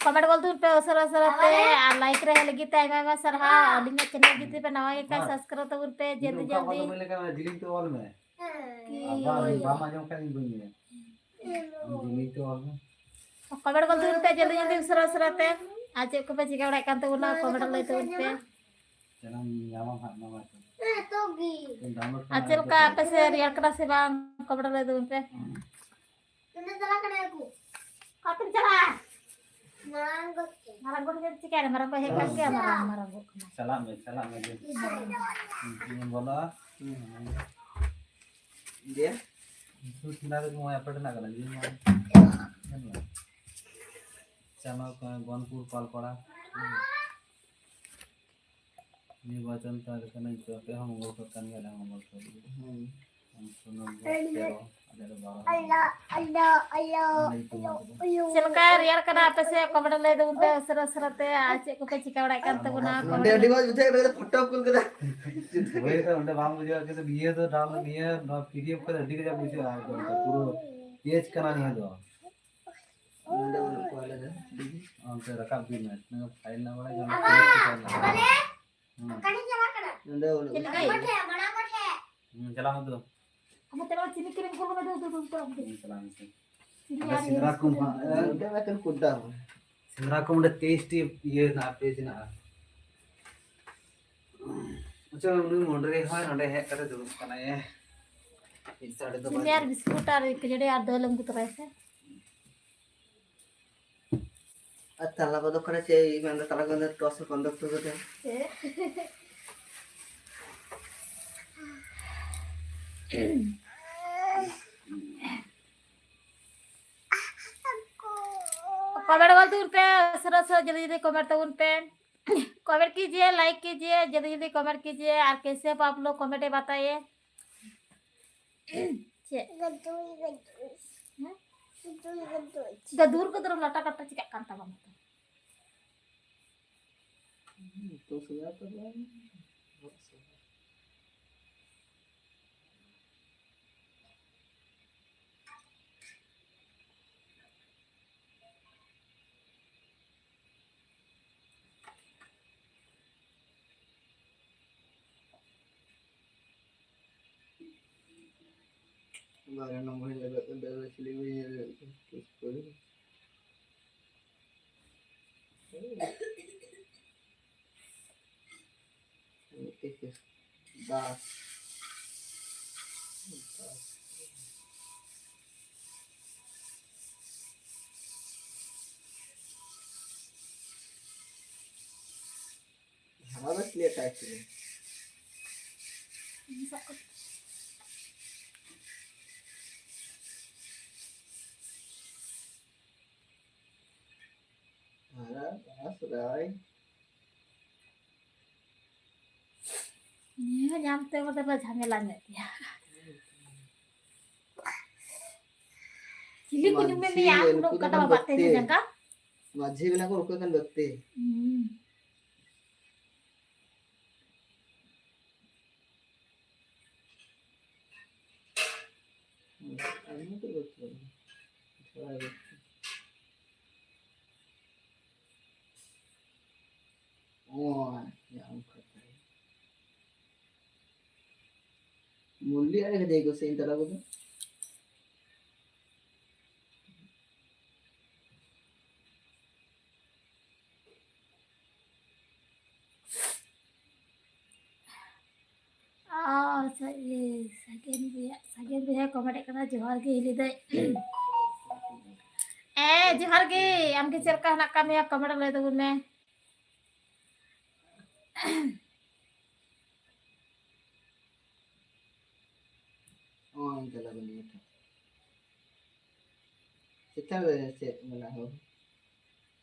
ᱠᱚᱢᱮᱱᱴ ᱜᱚᱞ ᱛᱟᱵᱚᱱ ᱯᱮ ᱩᱥᱟᱹᱨᱟ ᱩᱥᱟᱹᱨᱟ ᱛᱮ, ᱟᱨ ᱞᱟᱭᱤᱠ ᱨᱮ ᱞᱟᱹᱜᱤᱫ ᱛᱮ ᱟᱭᱢᱟ ᱟᱭᱢᱟ ᱥᱟᱨᱦᱟᱣ᱾ ᱟᱹᱞᱤᱧᱟᱜ ᱪᱮᱱᱮᱞ ᱡᱩᱫᱤ ᱯᱮ ᱱᱟᱣᱟ ᱜᱮ ᱠᱷᱟᱱ, ᱥᱟᱵᱥᱠᱨᱟᱭᱤᱵ ᱛᱟᱵᱚᱱ ᱯᱮ ᱡᱚᱞᱫᱤ ᱡᱚᱞᱫᱤ᱾ ᱟᱵᱟᱨ ᱵᱟᱢ ᱟᱸᱡᱚᱢ ᱠᱷᱟᱱ ᱤᱧ ᱵᱟᱹᱧ ᱞᱟᱹᱭᱟ᱾ ᱟᱢ ᱡᱤᱞᱤᱧ ᱛᱮ ᱚᱞ ᱢᱮ᱾ ᱠᱚᱢᱮᱱᱴ ᱜᱚᱞ ᱛᱟᱵᱚᱱ ᱯᱮ ᱡᱚᱞᱫᱤ ᱡᱚᱞᱫᱤ ᱩᱥᱟᱹᱨᱟ ᱩᱥᱟᱹᱨᱟ ᱛᱮ᱾ ᱟᱨ ᱪᱮᱫ ᱠᱚᱯᱮ ᱪᱤᱠᱟᱹ ᱵᱟᱲᱟᱭᱮᱫ ᱠᱟᱱ ᱛᱟᱵᱚᱱᱟ, ᱠᱚᱢᱮᱱᱴ ᱞᱟᱹᱭ ᱛᱟᱵᱚᱱ ᱯᱮ᱾ ᱪᱟᱞᱟᱣ ᱧᱟᱢᱟᱢ ᱦᱟᱸᱜ ᱱᱚᱣᱟ ᱠᱚ᱾ ᱟᱨ ᱪᱮᱫ ᱞᱮᱠᱟ ᱟᱯᱮ ᱥᱮᱫ ᱨᱮᱭᱟᱲ ᱠᱟᱱᱟ ᱥᱮ ᱵᱟᱝ, ᱠᱚᱢᱮᱱᱴ ᱞᱟᱹᱭ ᱛᱟᱵᱚᱱ ᱯᱮ᱾ ᱱᱚᱰᱮ ᱪᱟᱞᱟᱜ ᱠᱟᱱᱟ ᱠᱚ᱾ ᱚᱠᱟᱛᱮᱢ ᱪᱟᱞᱟᱜᱼᱟ? ᱢᱟᱨᱟᱝ ᱜᱚ ᱴᱷᱮᱱ᱾ ᱢᱟᱨᱟᱝ ᱜᱚ ᱴᱷᱮᱱ ᱪᱤᱠᱟᱹᱭᱟ? ᱢᱟᱨᱟᱝ ᱜᱚ ᱦᱮᱡ ᱠᱟᱱ ᱜᱮᱭᱟ, ᱢᱟᱨᱟᱝ, ᱢᱟᱨᱟᱝ ᱜᱚ ᱠᱟᱱᱟ᱾ ᱪᱟᱞᱟᱜ ᱢᱮ, ᱪᱟᱞᱟᱜ ᱢᱮ, ᱡᱮ᱾ ᱦᱩᱸ, ᱪᱮᱫ ᱮᱢ ᱵᱚᱞᱚᱜᱼᱟ? ᱦᱩᱸ᱾ ᱫᱤᱭᱮ? ᱥᱩᱨ ᱴᱷᱮᱱᱟ ᱨᱮ ᱱᱚᱣᱟ ᱟᱯᱮ ᱴᱷᱮᱱᱟᱜ ᱠᱟᱱᱟ, ᱡᱮ ᱱᱚᱣᱟ᱾ ᱪᱟᱞᱟᱣ ᱠᱟᱱᱟ ᱜᱚᱱᱯᱩᱨ ᱯᱟᱞᱯᱟᱲᱟ᱾ ᱱᱤᱨᱵᱟᱪᱚᱱ ᱛᱟᱦᱮᱸ ᱠᱟᱱᱟ, ᱱᱤᱛᱚᱜ ᱟᱯᱮ ᱦᱚᱸ ᱢᱚᱝᱜᱚᱞ ᱠᱚ ᱠᱟᱱ ᱜᱮᱭᱟ, ᱟᱞᱮ ᱦᱚᱸ ᱢᱚᱝᱜᱚᱞ ᱠᱚ᱾ ᱦᱩᱸ᱾ ᱩᱱᱠᱩ ᱱᱚᱢᱵᱚᱨ ᱛᱮᱨᱚ, ᱟᱞᱮ ᱫᱚ ᱵᱟᱨᱚ᱾ ᱟᱞᱞᱟ, ᱟᱞᱞᱟ, ᱟᱞᱞᱟ, ᱚᱱᱟ ᱧᱩᱛᱩᱢ ᱟᱞᱞᱟ, ᱟᱞᱞᱟ᱾ ᱪᱮᱫ ᱞᱮᱠᱟ ᱨᱮᱭᱟᱲ ᱠᱟᱱᱟ ᱟᱯᱮ ᱥᱮᱫ? ᱠᱚᱢᱮᱱᱴ ᱞᱟᱹᱭ ᱛᱟᱵᱚᱱ ᱯᱮ ᱩᱥᱟᱹᱨᱟ ᱩᱥᱟᱹᱨᱟ ᱛᱮ, ᱟᱨ ᱪᱮᱫ ᱠᱚᱯᱮ ᱪᱤᱠᱟᱹ ᱵᱟᱲᱟᱭᱮᱫ ᱠᱟᱱ ᱛᱟᱵᱚᱱᱟ? ᱱᱚᱰᱮ ᱟᱹᱰᱤ ᱢᱚᱡᱽ ᱵᱩᱡᱷᱟᱹᱜ ᱠᱟᱱᱟ, ᱯᱷᱳᱴᱳ ᱠᱩᱞ ᱠᱟᱫᱟ᱾ ᱦᱳᱭ ᱛᱚ, ᱚᱸᱰᱮ ᱵᱟᱝ ᱵᱩᱡᱷᱟᱹᱜᱼᱟ, ᱠᱤᱱᱛᱩ ᱱᱤᱭᱟᱹ ᱫᱚ download, ᱱᱤᱭᱟᱹ ᱱᱚᱣᱟ ᱯᱤ ᱰᱤ ᱮᱯᱷ ᱠᱚᱨᱮ ᱟᱹᱰᱤ ᱠᱟᱡᱟᱠ ᱵᱩᱡᱷᱟᱹᱜᱼᱟ, ᱮᱠᱫᱚᱢ ᱯᱩᱨᱟᱹ ᱯᱮᱡᱽ ᱠᱟᱱᱟ ᱱᱤᱭᱟᱹ ᱫᱚ᱾ ᱱᱚᱰᱮ ᱵᱟᱹᱱᱩᱜ ᱠᱚᱣᱟ ᱟᱞᱮ ᱫᱚ᱾ ᱚᱱᱛᱮ ᱨᱟᱠᱟᱵ ᱵᱤᱱ ᱢᱮ, ᱱᱤᱭᱟᱹ ᱯᱷᱟᱭᱤᱞ ᱱᱟᱢᱵᱟᱨ ᱡᱚᱢᱟ ᱯᱮᱡᱽ ᱠᱚ ᱛᱟᱦᱮᱱᱟ᱾ ᱦᱩᱸ᱾ ᱱᱚᱰᱮ ᱵᱟᱹᱱᱩᱜ ᱠᱚᱣᱟ᱾ ᱦᱩᱸ, ᱪᱟᱞᱟᱜ ᱢᱮ ᱛᱚ᱾ ᱟᱢ ᱛᱮ ᱱᱚᱣᱟ ᱪᱤᱱᱤ ᱠᱤᱨᱤᱧ ᱠᱩᱞ ᱢᱮ, ᱫᱩ, ᱫᱩ, ᱫᱩ, ᱫᱩ, ᱫᱩ᱾ ᱦᱩᱸ, ᱪᱟᱞᱟᱜ ᱢᱮ ᱛᱚ᱾ ᱪᱤᱱᱤ ᱚᱸᱰᱮ ᱟᱨ ᱥᱮᱸᱫᱽᱨᱟ ᱠᱚ ᱢᱟ, ᱱᱚᱰᱮ ᱢᱟ ᱮᱠᱮᱱ ᱠᱩᱰᱟ᱾ ᱥᱮᱸᱫᱽᱨᱟ ᱠᱚ ᱚᱸᱰᱮ ᱛᱮᱭᱤᱥ ᱴᱤ ᱤᱭᱟᱹ ᱦᱮᱱᱟᱜᱼᱟ, ᱯᱮᱡᱽ ᱦᱮᱱᱟᱜᱼᱟ᱾ ᱟᱪᱪᱷᱟ, ᱩᱱᱤ ᱢᱚᱱᱰᱨᱤ ᱦᱚᱸ ᱱᱚᱰᱮ ᱦᱮᱡ ᱠᱟᱛᱮ ᱫᱩᱲᱩᱵ ᱠᱟᱱᱟᱭ᱾ ᱢᱤᱫ ᱥᱟᱲᱮ ᱫᱚ ᱪᱤᱱᱤ ᱵᱟᱡᱮ᱾ ᱟᱨ ᱵᱤᱥᱠᱩᱴ ᱟᱨ ᱠᱷᱟᱹᱡᱟᱹᱲᱤ ᱟᱨ ᱫᱟᱹᱞ ᱟᱹᱜᱩ ᱛᱚᱨᱟᱭ ᱯᱮ᱾ ᱟᱨ ᱛᱟᱞᱟ ᱠᱚᱫᱚ ᱠᱟᱱᱟ ᱪᱮᱫ ᱢᱮᱱᱫᱟ, ᱛᱟᱞᱟ ᱠᱚᱫᱚ ᱴᱚᱥ ᱮ ᱠᱚᱱᱰᱟᱠᱴ ᱠᱟᱫᱟ᱾ ᱪᱮᱫ? ᱠᱚᱢᱮᱱᱴ ᱜᱚᱞ ᱛᱟᱵᱚᱱ ᱯᱮ, ᱩᱥᱟᱹᱨᱟ ᱩᱥᱟᱹᱨᱟ ᱡᱚᱞᱫᱤ ᱡᱚᱞᱫᱤ ᱠᱚᱢᱮᱱᱴ ᱛᱟᱵᱚᱱ ᱯᱮ᱾ कमेंट कीजिए, लाइक कीजिए, जल्दी जल्दी कमेंट कीजिए। और कैसे आप लोग कमेंट में बताइए। ᱪᱮᱫ? ᱦᱮᱸ? ᱜᱟᱹᱫᱩᱨ ᱜᱟᱹᱫᱩᱨ ᱞᱟᱴᱟ ᱠᱟᱴᱟ ᱪᱤᱠᱟᱹᱜ ᱠᱟᱱ ᱛᱟᱢᱟ ᱢᱟᱛᱚ? ᱩᱛᱩ ᱥᱚᱡᱟ ᱛᱚ ᱵᱟᱝ᱾ ᱵᱟᱨᱭᱟ ᱱᱚᱢᱵᱚᱨ ᱞᱟᱜᱟᱜ ᱠᱟᱱ ᱛᱟᱭᱟ, ᱪᱤᱞᱤ ᱵᱟᱹᱧ ᱧᱮᱞ ᱫᱟᱲᱮᱭᱟᱜ ᱠᱟᱱᱟ, ᱪᱮᱥ ᱠᱚᱨᱮ᱾ ᱢᱤᱫᱴᱮᱡ ᱪᱮᱥ, ᱫᱟᱥ᱾ ᱦᱟᱱᱟ ᱫᱚ ᱪᱮᱫ ᱞᱮᱠᱟ ᱟᱹᱭᱠᱟᱹᱜᱼᱟ? ᱦᱟᱱᱟ ᱫᱚ ᱥᱮᱫᱟᱭ᱾ ᱱᱤᱭᱟᱹ ᱧᱟᱢ ᱛᱮ ᱵᱚᱞᱮ ᱫᱚ ᱡᱷᱟᱢᱮᱞᱟ ᱧᱚᱜ ᱜᱮᱭᱟ᱾ ᱪᱤᱞᱤ ᱠᱚ ᱧᱩᱢᱮ ᱢᱟᱹᱡᱷᱤ ᱢᱮᱭᱟ? ᱩᱱᱟᱹᱜ ᱩᱱᱠᱩ ᱠᱟᱴᱟ ᱫᱚ ᱵᱟᱵᱟ ᱛᱮ ᱵᱟᱹᱛᱤ᱾ ᱡᱟᱸᱜᱟ᱾ ᱢᱟᱹᱡᱷᱤ ᱢᱮᱱᱟᱜ ᱠᱚ ᱩᱱᱠᱩ ᱠᱟᱱ ᱵᱟᱹᱛᱤ᱾ ᱦᱩᱸ᱾ ᱚ, ᱟᱪᱪᱷᱟ, ᱚᱱᱠᱟ ᱛᱟᱭ᱾ ᱢᱩᱞᱤ ᱟᱲᱮ ᱠᱟᱫᱮ ᱠᱚ ᱥᱮ ᱤᱧ ᱛᱟᱨᱟ ᱠᱚᱫᱚ? ᱚ, ᱥᱟ-, ᱤᱭᱟᱹ, ᱥᱟᱜᱮᱱ ᱵᱚᱭᱦᱟ, ᱥᱟᱜᱮᱱ ᱵᱚᱭᱦᱟ ᱠᱚᱢᱮᱱᱴ ᱠᱟᱱᱟ, "ᱡᱚᱦᱟᱨ ᱜᱮ ᱦᱤᱞᱤ ᱫᱟᱹᱭ᱾" ᱦᱮᱸ, ᱡᱚᱦᱟᱨ ᱜᱮ᱾ ᱟᱢ ᱜᱮ ᱪᱮᱫ ᱞᱮᱠᱟ ᱦᱮᱱᱟᱜ ᱟᱠᱟᱫ ᱢᱮᱭᱟ? ᱠᱚᱢᱮᱱᱴ ᱨᱮ ᱞᱟᱹᱭ ᱛᱟᱵᱚᱱ ᱢᱮ᱾ ᱚ, ᱤᱧ ᱪᱟᱞᱟᱣ ᱞᱮᱱ ᱜᱮ᱾ ᱪᱮᱛᱟᱱ ᱨᱮ ᱪᱮᱫ ᱢᱮᱱᱟᱜᱼᱟ ᱦᱳ?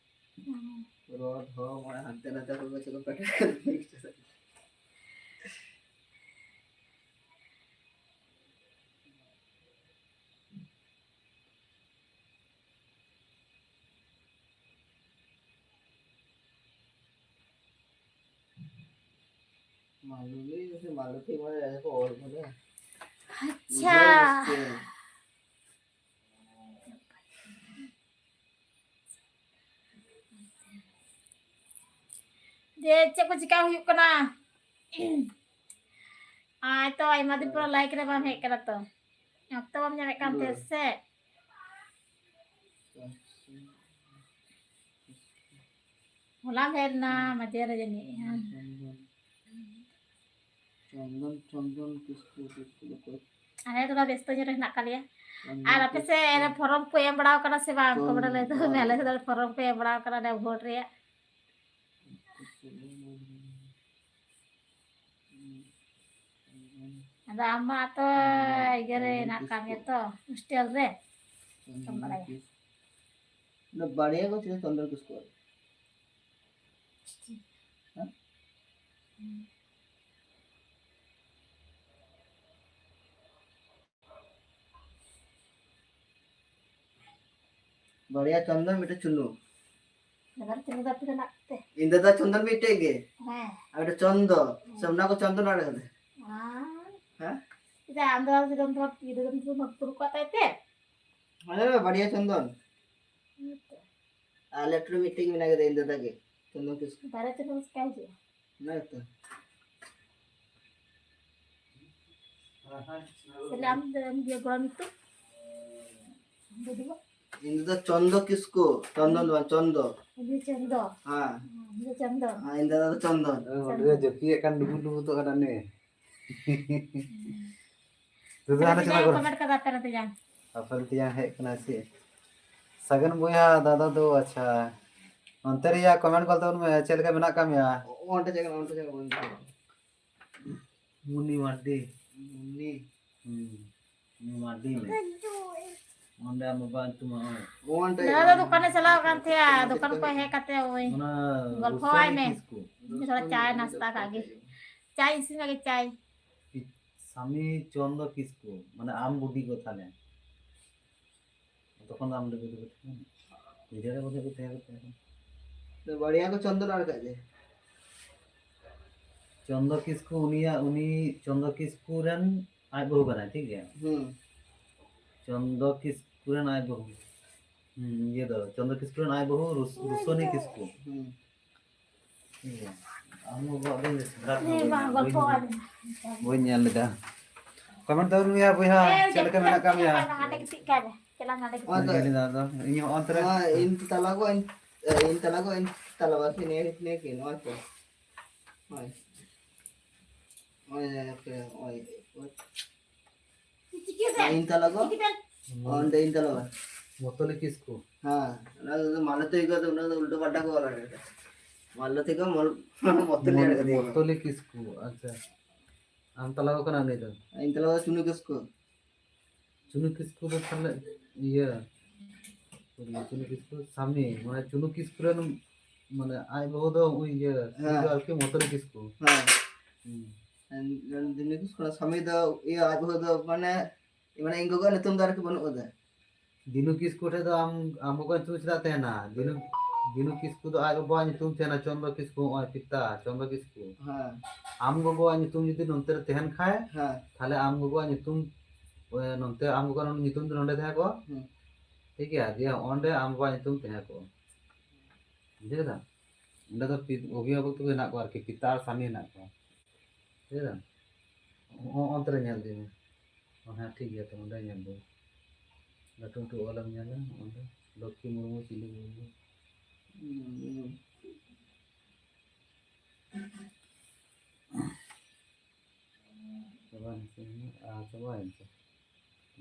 ᱨᱚᱲ ᱦᱚᱸ ᱢᱟᱱᱮ ᱦᱟᱱᱛᱮ ᱱᱟᱛᱮ ᱨᱚᱲ ᱪᱮᱫ ᱞᱮᱠᱟ ᱠᱟᱴᱟ ᱠᱟᱱᱟ᱾ ᱢᱟᱞᱚᱵᱤ ᱥᱮ ᱢᱟᱞᱚᱛᱤ ᱢᱟᱱᱮ ᱡᱟᱦᱟᱸᱭ ᱠᱚ ᱚᱞ ᱠᱟᱫᱟ᱾ ᱟᱪᱪᱷᱟ᱾ ᱵᱩᱡᱷᱟᱹᱣ ᱢᱩᱥᱠᱤᱞ᱾ ᱫᱮ, ᱪᱮᱫ ᱠᱚ ᱪᱤᱠᱟ ᱦᱩᱭᱩᱜ ᱠᱟᱱᱟ? ᱟᱭ ᱛᱚ, ᱟᱭᱢᱟ ᱫᱤᱱ ᱯᱚᱨ ᱞᱟᱭᱤᱠ ᱨᱮ ᱵᱟᱢ ᱦᱮᱡ ᱠᱟᱱᱟ ᱛᱚ᱾ ᱚᱠᱛᱚ ᱵᱟᱢ ᱧᱟᱢᱮᱫ ᱠᱟᱱ ᱛᱟᱦᱮᱸᱫ ᱥᱮ? ᱦᱚᱞᱟᱢ ᱦᱮᱡ ᱞᱮᱱᱟ ᱢᱟᱡᱷᱮ ᱨᱮ ᱡᱟᱹᱱᱤᱡ, ᱦᱮᱸ᱾ ᱪᱚᱱᱫᱚᱱ, ᱪᱚᱱᱫᱚᱱ ᱠᱤᱥᱠᱩ, ᱠᱤᱥᱠᱩ ᱫᱚ ᱚᱠᱚᱭ? ᱟᱞᱮ ᱫᱚ ᱵᱮᱥᱛᱚ ᱧᱚᱜ ᱨᱮ ᱦᱮᱱᱟᱜ ᱠᱟᱜ ᱞᱮᱭᱟ᱾ ᱪᱚᱱᱫᱚᱱ ᱟᱨ ᱟᱯᱮ ᱥᱮᱫ ᱠᱤᱥᱠᱩ᱾ ᱨᱮ ᱯᱷᱚᱨᱚᱢ ᱠᱚ ᱮᱢ ᱵᱟᱲᱟᱣ ᱠᱟᱱᱟ ᱥᱮ ᱵᱟᱝ? ᱠᱚᱢᱮᱱᱴ ᱨᱮ ᱞᱟᱹᱭ ᱛᱟᱵᱚᱱ ᱯᱮ᱾ ᱪᱚᱱᱫᱚᱱ᱾ ᱟᱞᱮ ᱥᱮᱫ ᱫᱚ ᱯᱷᱚᱨᱚᱢ ᱠᱚ ᱮᱢ ᱵᱟᱲᱟᱣ ᱠᱟᱱᱟ ᱚᱱᱮ ᱵᱷᱳᱴ ᱨᱮᱭᱟᱜ᱾ ᱟᱫᱚ ᱟᱢ ᱢᱟ ᱛᱚ ᱤᱭᱟᱹ ᱨᱮ ᱦᱮᱱᱟᱜ ᱠᱟᱜ ᱢᱮᱭᱟ ᱛᱚ, ᱦᱳᱥᱴᱮᱞ ᱨᱮ᱾ ᱪᱚᱱᱫᱚᱱ ᱠᱤᱥᱠᱩ᱾ ᱚᱱᱟ ᱵᱟᱨᱭᱟ ᱠᱚ ᱪᱮᱫ ᱪᱚᱱᱫᱚᱱ ᱠᱤᱥᱠᱩ? ᱦᱮᱸ? ᱵᱟᱨᱭᱟ ᱪᱚᱱᱫᱚᱱ, ᱢᱤᱫᱴᱮᱱ ᱪᱩᱱᱩ᱾ ᱫᱟᱫᱟ ᱪᱩᱱᱩ ᱫᱚ ᱛᱤᱱᱟᱹᱜ ᱢᱮᱱᱟᱜ ᱛᱮ? ᱤᱧ ᱫᱟᱫᱟ ᱪᱚᱱᱫᱚᱱ ᱢᱤᱫᱴᱮᱡ ᱜᱮ᱾ ᱦᱮᱸ᱾ ᱟᱨ ᱢᱤᱫᱴᱮᱡ ᱪᱚᱱᱫᱚ᱾ ᱦᱮᱸ᱾ ᱥᱮ ᱚᱱᱟ ᱠᱚ ᱪᱚᱱᱫᱚᱱ ᱟᱲᱟᱜ ᱠᱟᱫᱟ? ᱦᱮᱸ᱾ ᱦᱮᱸ? ᱪᱮᱫᱟᱜ ᱟᱢ ᱫᱟᱫᱟ ᱪᱚᱱᱫᱚᱱ ᱫᱚ ᱜᱤᱫᱽᱨᱟᱹ ᱫᱚ ᱢᱟᱹᱛᱩᱨ ᱠᱚ ᱟᱛᱟᱭ ᱛᱮ? ᱦᱮᱸ, ᱵᱟᱨᱭᱟ ᱪᱚᱱᱫᱚᱱ᱾ ᱦᱮᱸ ᱛᱚ᱾ ᱟᱨ ᱞᱮᱯᱴᱚᱯ ᱨᱮ ᱢᱤᱫᱴᱮᱡ ᱜᱮ ᱢᱮᱱᱟᱜ ᱠᱟᱫᱟ, ᱤᱧ ᱫᱟᱫᱟ ᱜᱮ᱾ ᱪᱚᱱᱫᱚᱱ ᱠᱤᱥᱠᱩ᱾ ᱵᱟᱨᱭᱟ ᱪᱚᱱᱫᱚᱱ ᱪᱤᱠᱟᱭ ᱦᱤᱡᱩᱜᱼᱟ? ᱚᱱᱟ ᱜᱮᱛᱚ᱾ ᱛᱟᱦᱞᱮ ᱟᱢ ᱫᱚ ᱟᱢ ᱜᱮ ᱜᱚᱲᱚ ᱢᱤᱛᱟᱹ? ᱟᱢ ᱫᱚ ᱫᱩᱲᱩᱵ? ᱤᱧ ᱫᱚ ᱪᱚᱱᱫᱚ ᱠᱤᱥᱠᱩ, ᱪᱚᱱᱫᱚᱱ ᱫᱚ ᱵᱟᱝ, ᱪᱚᱱᱫᱚ᱾ ᱩᱱᱤ ᱪᱚᱱᱫᱚ᱾ ᱦᱮᱸ᱾ ᱩᱱᱤ ᱪᱚᱱᱫᱚ᱾ ᱦᱮᱸ, ᱤᱧ ᱫᱚ ᱪᱚᱱᱫᱚᱱ᱾ ᱦᱮᱸ, ᱚᱸᱰᱮ ᱜᱮ ᱡᱟᱹᱯᱤᱫ ᱮᱫ ᱠᱟᱱ ᱰᱩᱵᱩᱡ ᱰᱩᱵᱩᱡ ᱛᱚ ᱠᱟᱱᱟ ᱱᱮ᱾ ᱫᱟᱫᱟ ᱦᱟᱱᱮ ᱪᱟᱞᱟᱜ ᱠᱟᱱᱟ᱾ ᱠᱚᱢᱮᱱᱴ ᱠᱟᱫᱟ ᱯᱮ ᱱᱚᱛᱮ ᱡᱟᱝ᱾ ᱟᱯᱮ ᱛᱮᱭᱟᱝ ᱦᱮᱡ ᱠᱟᱱᱟ ᱥᱮ? ᱥᱟᱹᱜᱩᱱ ᱵᱚᱭᱦᱟ, ᱫᱟᱫᱟ ᱫᱚ, ᱟᱪᱪᱷᱟ᱾ ᱚᱱᱛᱮ ᱨᱮᱭᱟᱜ ᱠᱚᱢᱮᱱᱴ ᱠᱚ ᱛᱟᱵᱚᱱ ᱢᱮ, ᱪᱮᱫ ᱞᱮᱠᱟ ᱢᱮᱱᱟᱜ ᱠᱟᱜ ᱢᱮᱭᱟ? ᱚ, ᱚᱱᱛᱮ ᱪᱮᱫ ᱠᱟᱱᱟ, ᱚᱱᱛᱮ ᱪᱮᱫ ᱠᱟᱱᱟ? ᱢᱩᱱᱤ ᱢᱟᱨᱰᱤ᱾ ᱢᱩᱱᱤ᱾ ᱦᱩᱸ᱾ ᱢᱩᱱᱤ ᱢᱟᱨᱰᱤ ᱢᱮ᱾ ᱚᱸᱰᱮ ᱟᱢ ᱵᱟᱵᱟ ᱧᱩᱛᱩᱢ ᱦᱚᱸ᱾ ᱚᱱᱛᱮ ᱫᱟᱫᱟ ᱫᱚ ᱫᱚᱠᱟᱱᱮ ᱪᱟᱞᱟᱣ ᱟᱠᱟᱱ ᱛᱟᱦᱮᱸᱜᱼᱟ, ᱫᱚᱠᱟᱱ ᱠᱷᱚᱱ ᱦᱮᱡ ᱠᱟᱛᱮ ᱳᱭ ᱚᱱᱟ ᱜᱚᱞᱯᱷᱚ ᱟᱭ ᱨᱩᱥᱚᱱᱤ ᱢᱮ᱾ ᱠᱤᱥᱠᱩ᱾ ᱛᱷᱚᱲᱟ ᱪᱟᱭ ᱱᱟᱥᱛᱟ ᱠᱟᱜ ᱜᱮ᱾ ᱪᱟᱭ ᱤᱥᱤᱱ ᱠᱟᱜ ᱜᱮ, ᱪᱟᱭ᱾ ᱥᱟᱢᱤ ᱪᱚᱱᱫᱚ ᱠᱤᱥᱠᱩ, ᱢᱟᱱᱮ ᱟᱢ ᱵᱩᱰᱤ ᱜᱚ ᱛᱟᱦᱞᱮ᱾ ᱛᱚᱠᱷᱚᱱ ᱫᱚ ᱟᱢ ᱰᱟᱹᱝᱜᱩᱣᱟᱹ ᱫᱚ ᱵᱟᱹᱪᱩᱜ ᱢᱮᱭᱟ᱾ ᱱᱤᱡᱮᱨᱟᱜ ᱵᱚᱞᱮ ᱠᱚ ᱛᱟᱦᱮᱸ ᱠᱟᱱᱟ᱾ ᱵᱟᱲᱤᱭᱟ ᱠᱚ ᱪᱚᱱᱫᱚᱱ ᱟᱨ ᱠᱟᱡᱮ᱾ ᱪᱚᱱᱫᱚ ᱠᱤᱥᱠᱩ, ᱩᱱᱤᱭᱟᱜ, ᱩᱱᱤ ᱪᱚᱱᱫᱚ ᱠᱤᱥᱠᱩ ᱨᱮᱱ ᱟᱡ ᱵᱟᱹᱦᱩ ᱠᱟᱱᱟᱭ, ᱴᱷᱤᱠ ᱜᱮᱭᱟ? ᱦᱩᱸ᱾ ᱪᱚᱱᱫᱚ ᱠᱤᱥᱠᱩ ᱨᱮᱱ ᱟᱡ ᱵᱟᱹᱦᱩ᱾ ᱦᱩᱸ, ᱤᱭᱟᱹ ᱫᱚ, ᱪᱚᱱᱫᱚ ᱠᱤᱥᱠᱩ ᱨᱮᱱ ᱟᱡ ᱵᱟᱹᱦᱩ ᱨᱩᱥ-, ᱨᱩᱥᱚᱱᱤ ᱠᱤᱥᱠᱩ᱾ ᱦᱩᱸ᱾ ᱴᱷᱤᱠ ᱜᱮᱭᱟ᱾ ᱟᱢ ᱵᱟᱵᱟ ᱫᱚ ᱥᱮᱸᱫᱽᱨᱟ ᱠᱚ ᱦᱮᱸ, ᱵᱟᱝ, ᱵᱟᱹᱧ ᱜᱚᱞᱯᱚ ᱵᱩᱡᱽ-, ᱟᱞᱮ᱾ ᱵᱟᱹᱧ ᱧᱮᱞ ᱞᱮᱫᱟ᱾ ᱠᱚᱢᱮᱱᱴ ᱛᱟᱵᱚᱱ ᱢᱮᱭᱟ ᱵᱚᱭᱦᱟ, ᱦᱮᱸ, ᱪᱮᱫ ᱞᱮᱠᱟ ᱢᱮᱱᱟᱜ ᱟᱠᱟᱫ ᱢᱮᱭᱟ? ᱦᱟᱸᱰᱮ ᱜᱤᱛᱤᱡ ᱠᱟᱭ ᱢᱮ᱾ ᱪᱟᱞᱟᱜ ᱢᱮ, ᱦᱟᱸᱰᱮ ᱜᱤᱛᱤᱡ ᱦᱳᱭ, ᱠᱟᱭ ᱢᱮ᱾ ᱦᱳᱭ᱾ ᱤᱧ ᱦᱚᱸ ᱚᱱᱛᱮ ᱨᱮ᱾ ᱦᱳᱭ, ᱤᱧ ᱛᱟᱞᱟ ᱜᱚ, ᱤᱧ, ᱤᱧ ᱛᱟᱞᱟ ᱜᱚ, ᱤᱧ ᱛᱟᱞᱟ ᱵᱟᱥᱮ ᱱᱤᱭᱟᱹ, ᱱᱤᱭᱟᱹ ᱠᱤ, ᱱᱚᱣᱟ ᱠᱚ᱾ ᱦᱳᱭ᱾ ᱦᱳᱭ, ᱦᱳᱭ, ᱦᱳᱭ, ᱦᱳᱭ᱾ ᱪᱤᱠᱟᱹ ᱵᱮᱱ? ᱤᱧ ᱛᱟᱞᱟ ᱜᱚ᱾ ᱪᱤᱠᱟᱹ ᱵᱮᱱ? ᱚᱸᱰᱮ ᱤᱧ ᱛᱟᱞᱟ ᱜᱚ᱾ ᱢᱚᱛᱚᱞᱤ ᱠᱤᱥᱠᱩ᱾ ᱦᱮᱸ, ᱚᱱᱟ ᱫᱚ ᱢᱟᱞᱚᱛᱤ ᱜᱚ ᱫᱚ, ᱚᱱᱟ ᱫᱚ ᱩᱞᱴᱟᱹ ᱯᱟᱞᱴᱟ ᱠᱚ ᱚᱞ ᱟᱠᱟᱫᱟ᱾ ᱢᱟᱞᱚᱛᱤ ᱜᱚ, ᱢᱚᱞ-, ᱢᱚᱛᱚᱞᱤ ᱢᱚᱞ-, ᱟᱲᱟᱜ ᱠᱟᱫᱮᱭᱟ᱾ ᱢᱚᱛᱚᱞᱤ ᱠᱤᱥᱠᱩ, ᱟᱪᱪᱷᱟ᱾ ᱟᱢ ᱛᱟᱞᱟ ᱜᱚ ᱠᱟᱱᱟ ᱩᱱᱤ ᱫᱚ? ᱤᱧ ᱛᱟᱞᱟ ᱜᱚ ᱪᱩᱱᱩ ᱠᱤᱥᱠᱩ᱾ ᱪᱩᱱᱩ ᱠᱤᱥᱠᱩ ᱫᱚ ᱛᱟᱦᱞᱮ ᱤᱭᱟᱹ, ᱪᱩᱱᱩ ᱠᱤᱥᱠᱩ ᱥᱟᱢᱤ, ᱢᱟᱱᱮ ᱪᱩᱱᱩ ᱠᱤᱥᱠᱩ ᱨᱮᱱ, ᱢᱟᱱᱮ ᱟᱡ ᱵᱟᱹᱦᱩ ᱫᱚ ᱩᱱᱤ ᱤᱭᱟᱹ, ᱩᱱᱤ ᱫᱚ ᱦᱮᱸ᱾ ᱟᱨᱠᱤ ᱢᱚᱛᱚᱞᱤ ᱠᱤᱥᱠᱩ᱾ ᱦᱮᱸ᱾ ᱦᱩᱸ᱾ ᱪᱩᱱᱩ ᱠᱤᱥᱠᱩ ᱥᱟᱢᱤ ᱫᱚ ᱤᱭᱟᱹ, ᱟᱡ ᱵᱟᱹᱦᱩ ᱫᱚ ᱢᱟᱱᱮ, ᱢᱟᱱᱮ ᱤᱧ ᱜᱚᱜᱚᱣᱟᱜ ᱧᱩᱛᱩᱢ ᱫᱚ ᱟᱨᱠᱤ ᱵᱟᱹᱱᱩᱜ ᱠᱟᱫᱟ᱾ ᱫᱤᱱᱩ ᱠᱤᱥᱠᱩ ᱴᱷᱮᱡ ᱫᱚ ᱟᱢ, ᱟᱢ ᱜᱚᱜᱚᱣᱟᱜ ᱧᱩᱛᱩᱢ ᱪᱮᱫᱟᱜ ᱛᱟᱦᱮᱱᱟ? ᱫᱤᱱᱩ, ᱫᱤᱱᱩ ᱠᱤᱥᱠᱩ ᱫᱚ ᱟᱡ ᱵᱟᱵᱟᱣᱟᱜ ᱧᱩᱛᱩᱢ ᱛᱟᱦᱮᱱᱟ, ᱪᱚᱱᱫᱚ ᱠᱤᱥᱠᱩ, ᱱᱚᱜᱼᱚᱭ ᱯᱤᱛᱟ, ᱪᱚᱱᱫᱚ ᱠᱤᱥᱠᱩ᱾ ᱦᱮᱸ᱾ ᱟᱢ ᱜᱚᱜᱚᱣᱟᱜ ᱧᱩᱛᱩᱢ ᱡᱩᱫᱤ ᱱᱚᱱᱛᱮ ᱨᱮ ᱛᱟᱦᱮᱱ ᱠᱷᱟᱡ, ᱦᱮᱸ᱾ ᱛᱟᱦᱞᱮ ᱟᱢ ᱜᱚᱜᱚᱣᱟᱜ ᱧᱩᱛᱩᱢ, ᱮ, ᱱᱚᱱᱛᱮ ᱟᱢ ᱜᱚᱜᱚᱣᱟᱜ ᱧᱩᱛᱩᱢ ᱫᱚ ᱱᱚᱸᱰᱮ ᱛᱟᱦᱮᱸ ᱠᱚᱜᱼᱟ᱾ ᱦᱩᱸ᱾ ᱴᱷᱤᱠ ᱜᱮᱭᱟ? ᱫᱤᱭᱮ ᱚᱸᱰᱮ ᱟᱢ ᱜᱚᱜᱚᱣᱟᱜ ᱧᱩᱛᱩᱢ ᱛᱟᱦᱮᱸ ᱠᱚᱜᱼᱟ᱾ ᱵᱩᱡᱷᱟᱹᱣ ᱠᱮᱫᱟᱢ? ᱚᱸᱰᱮ ᱫᱚ ᱯᱤ-, ᱚᱵᱷᱤᱵᱷᱟᱵᱚᱠ ᱛᱟᱠᱚ ᱦᱮᱱᱟᱜ ᱠᱚᱣᱟ ᱟᱨᱠᱤ, ᱯᱤᱛᱟ ᱟᱨ ᱥᱟᱢᱤ ᱦᱮᱱᱟᱜ ᱠᱚᱣᱟ᱾ ᱵᱩᱡᱷᱟᱹᱣ ᱫᱟᱢ? ᱚ-, ᱚᱱᱛᱮ ᱨᱮ ᱧᱮᱞ ᱤᱫᱤ ᱢᱮ᱾ ᱚ, ᱦᱮᱸ, ᱴᱷᱤᱠ ᱜᱮᱭᱟ ᱛᱚ, ᱚᱸᱰᱮ ᱧᱮᱞ ᱫᱟᱹᱧ᱾ ᱞᱟᱹᱴᱩ ᱞᱟᱹᱴᱩ ᱚᱞᱮᱢ ᱧᱮᱞᱟ, ᱚᱸᱰᱮ ᱞᱚᱠᱠᱷᱤ ᱢᱩᱨᱢᱩ, ᱪᱤᱞᱤ ᱢᱩᱨᱢᱩ᱾ ᱦᱩᱸ᱾ ᱪᱟᱵᱟᱭᱮᱱ ᱥᱮ? ᱟᱨ ᱪᱟᱵᱟᱭᱮᱱ ᱥᱮ?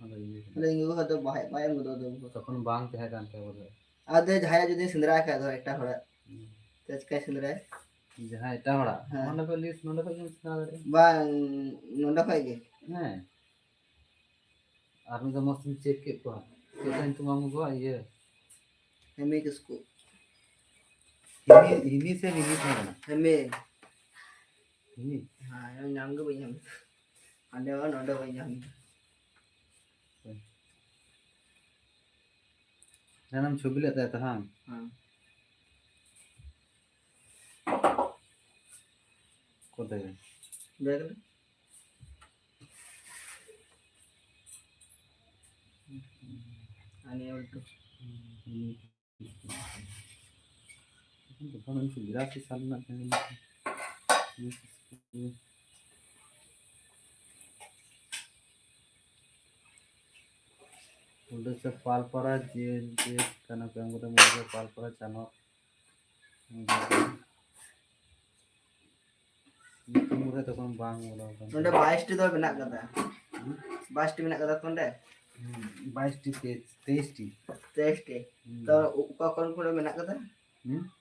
ᱚᱱᱟ ᱫᱚ ᱤᱭᱟᱹ ᱠᱟᱱᱟ᱾ ᱟᱫᱚ ᱤᱧ ᱜᱚᱜᱚ ᱫᱚ ᱵᱟᱭ, ᱵᱟᱭ ᱮᱢ ᱜᱚᱫᱚᱜ ᱫᱚ᱾ ᱛᱚᱠᱷᱚᱱ ᱵᱟᱝ ᱛᱟᱦᱮᱸ ᱠᱟᱱ ᱛᱟᱭᱟ ᱵᱚᱞᱮ᱾ ᱟᱫᱚ ᱡᱟᱦᱟᱸᱭᱟᱜ ᱡᱩᱫᱤ ᱥᱮᱸᱫᱽᱨᱟ ᱠᱷᱟᱡ ᱫᱚ ᱮᱴᱟᱜ ᱦᱚᱲᱟᱜ᱾ ᱦᱩᱸ᱾ ᱛᱚ ᱪᱤᱠᱟᱹᱭ ᱥᱮᱸᱫᱽᱨᱟᱭ? ᱡᱟᱦᱟᱸᱭ ᱮᱴᱟᱜ ᱦᱚᱲᱟᱜ? ᱦᱮᱸ᱾ ᱚᱸᱰᱮ ᱠᱷᱚᱡ list, ᱱᱚᱸᱰᱮ ᱠᱷᱚᱡ ᱜᱮᱢ ᱥᱮᱸᱫᱽᱨᱟ ᱫᱟᱲᱮᱭᱟᱜᱼᱟ᱾ ᱵᱟᱝ, ᱱᱚᱸᱰᱮ ᱠᱷᱚᱡ ᱜᱮ᱾ ᱦᱮᱸ᱾ ᱟᱨ ᱢᱤᱫ ᱫᱷᱟᱣ ᱢᱚᱡᱽ ᱛᱮᱢ check ᱠᱮᱫ ᱠᱚᱣᱟ᱾ ᱪᱮᱫ ᱧᱩᱛᱩᱢ ᱟᱢ ᱜᱚᱜᱚᱣᱟᱜ? ᱤᱭᱟᱹ, ᱦᱮᱢᱤ ᱠᱤᱥᱠᱩ᱾ ᱦᱤᱢᱤ, ᱦᱤᱢᱤ ᱥᱮ ᱢᱤᱢᱤ ᱛᱟᱦᱮᱸ ᱠᱟᱱᱟ? ᱦᱮᱢᱤ᱾ ᱦᱤᱢᱤ? ᱦᱮᱸ, ᱧᱟᱢ ᱜᱮ ᱵᱟᱹᱧ ᱧᱟᱢ ᱮᱫᱟ᱾ ᱦᱟᱸᱰᱮ ᱦᱚᱸ ᱱᱚᱰᱮ ᱵᱟᱹᱧ ᱧᱟᱢ ᱮᱫᱟ᱾ ᱡᱟᱦᱟᱱᱟᱜ ᱮᱢ ᱪᱷᱚᱵᱤ ᱞᱮᱫ ᱛᱟᱭᱟ ᱛᱚ, ᱦᱟᱝ? ᱦᱮᱸ᱾ ᱠᱚᱛᱮ? ᱵᱮᱜᱽ ᱨᱮ᱾ ᱟᱨ ᱱᱤᱭᱟᱹ ᱩᱞᱴᱟᱹ᱾ ᱦᱩᱸ᱾ ᱛᱚᱠᱷᱚᱱ ᱩᱱᱠᱩ ᱵᱤᱨᱟᱴ ᱥᱟᱞ ᱨᱮᱱᱟᱜ ᱛᱟᱦᱮᱸ ᱠᱟᱱᱟ᱾ ᱚᱸᱰᱮ ᱥᱮ ᱯᱟᱞᱯᱟᱲᱟ ᱡᱮ, ᱡᱮ ᱠᱟᱱᱟ ᱠᱚ, ᱩᱱᱠᱩ ᱫᱚ ᱢᱚᱱᱮ ᱦᱚᱭ ᱯᱟᱞᱯᱟᱲᱟ ᱪᱟᱱᱚᱠ᱾ ᱧᱩᱛᱩᱢ ᱨᱮ ᱛᱚᱠᱷᱚᱱ ᱵᱟᱝ ᱚᱞ ᱟᱠᱟᱱᱟ᱾ ᱱᱚᱰᱮ ᱵᱟᱭᱤᱥ ᱴᱤ ᱫᱚ ᱢᱮᱱᱟᱜ ᱠᱟᱫᱟ᱾ ᱦᱩᱸ? ᱵᱟᱭᱤᱥ ᱴᱤ ᱢᱮᱱᱟᱜ ᱠᱟᱫᱟ ᱛᱚ ᱱᱚᱰᱮ? ᱦᱩᱸ, ᱵᱟᱭᱤᱥ ᱴᱤ, ᱛᱮᱭᱤᱥ, ᱛᱮᱭᱤᱥ ᱴᱤ᱾ ᱛᱮᱭᱤᱥ ᱴᱤ᱾ ᱦᱩᱸ᱾ ᱛᱚ ᱚᱠᱟ ᱠᱚᱨᱮ ᱠᱚᱨᱮ ᱢᱮᱱᱟᱜ ᱠᱟᱫᱟ? ᱦᱩᱸ?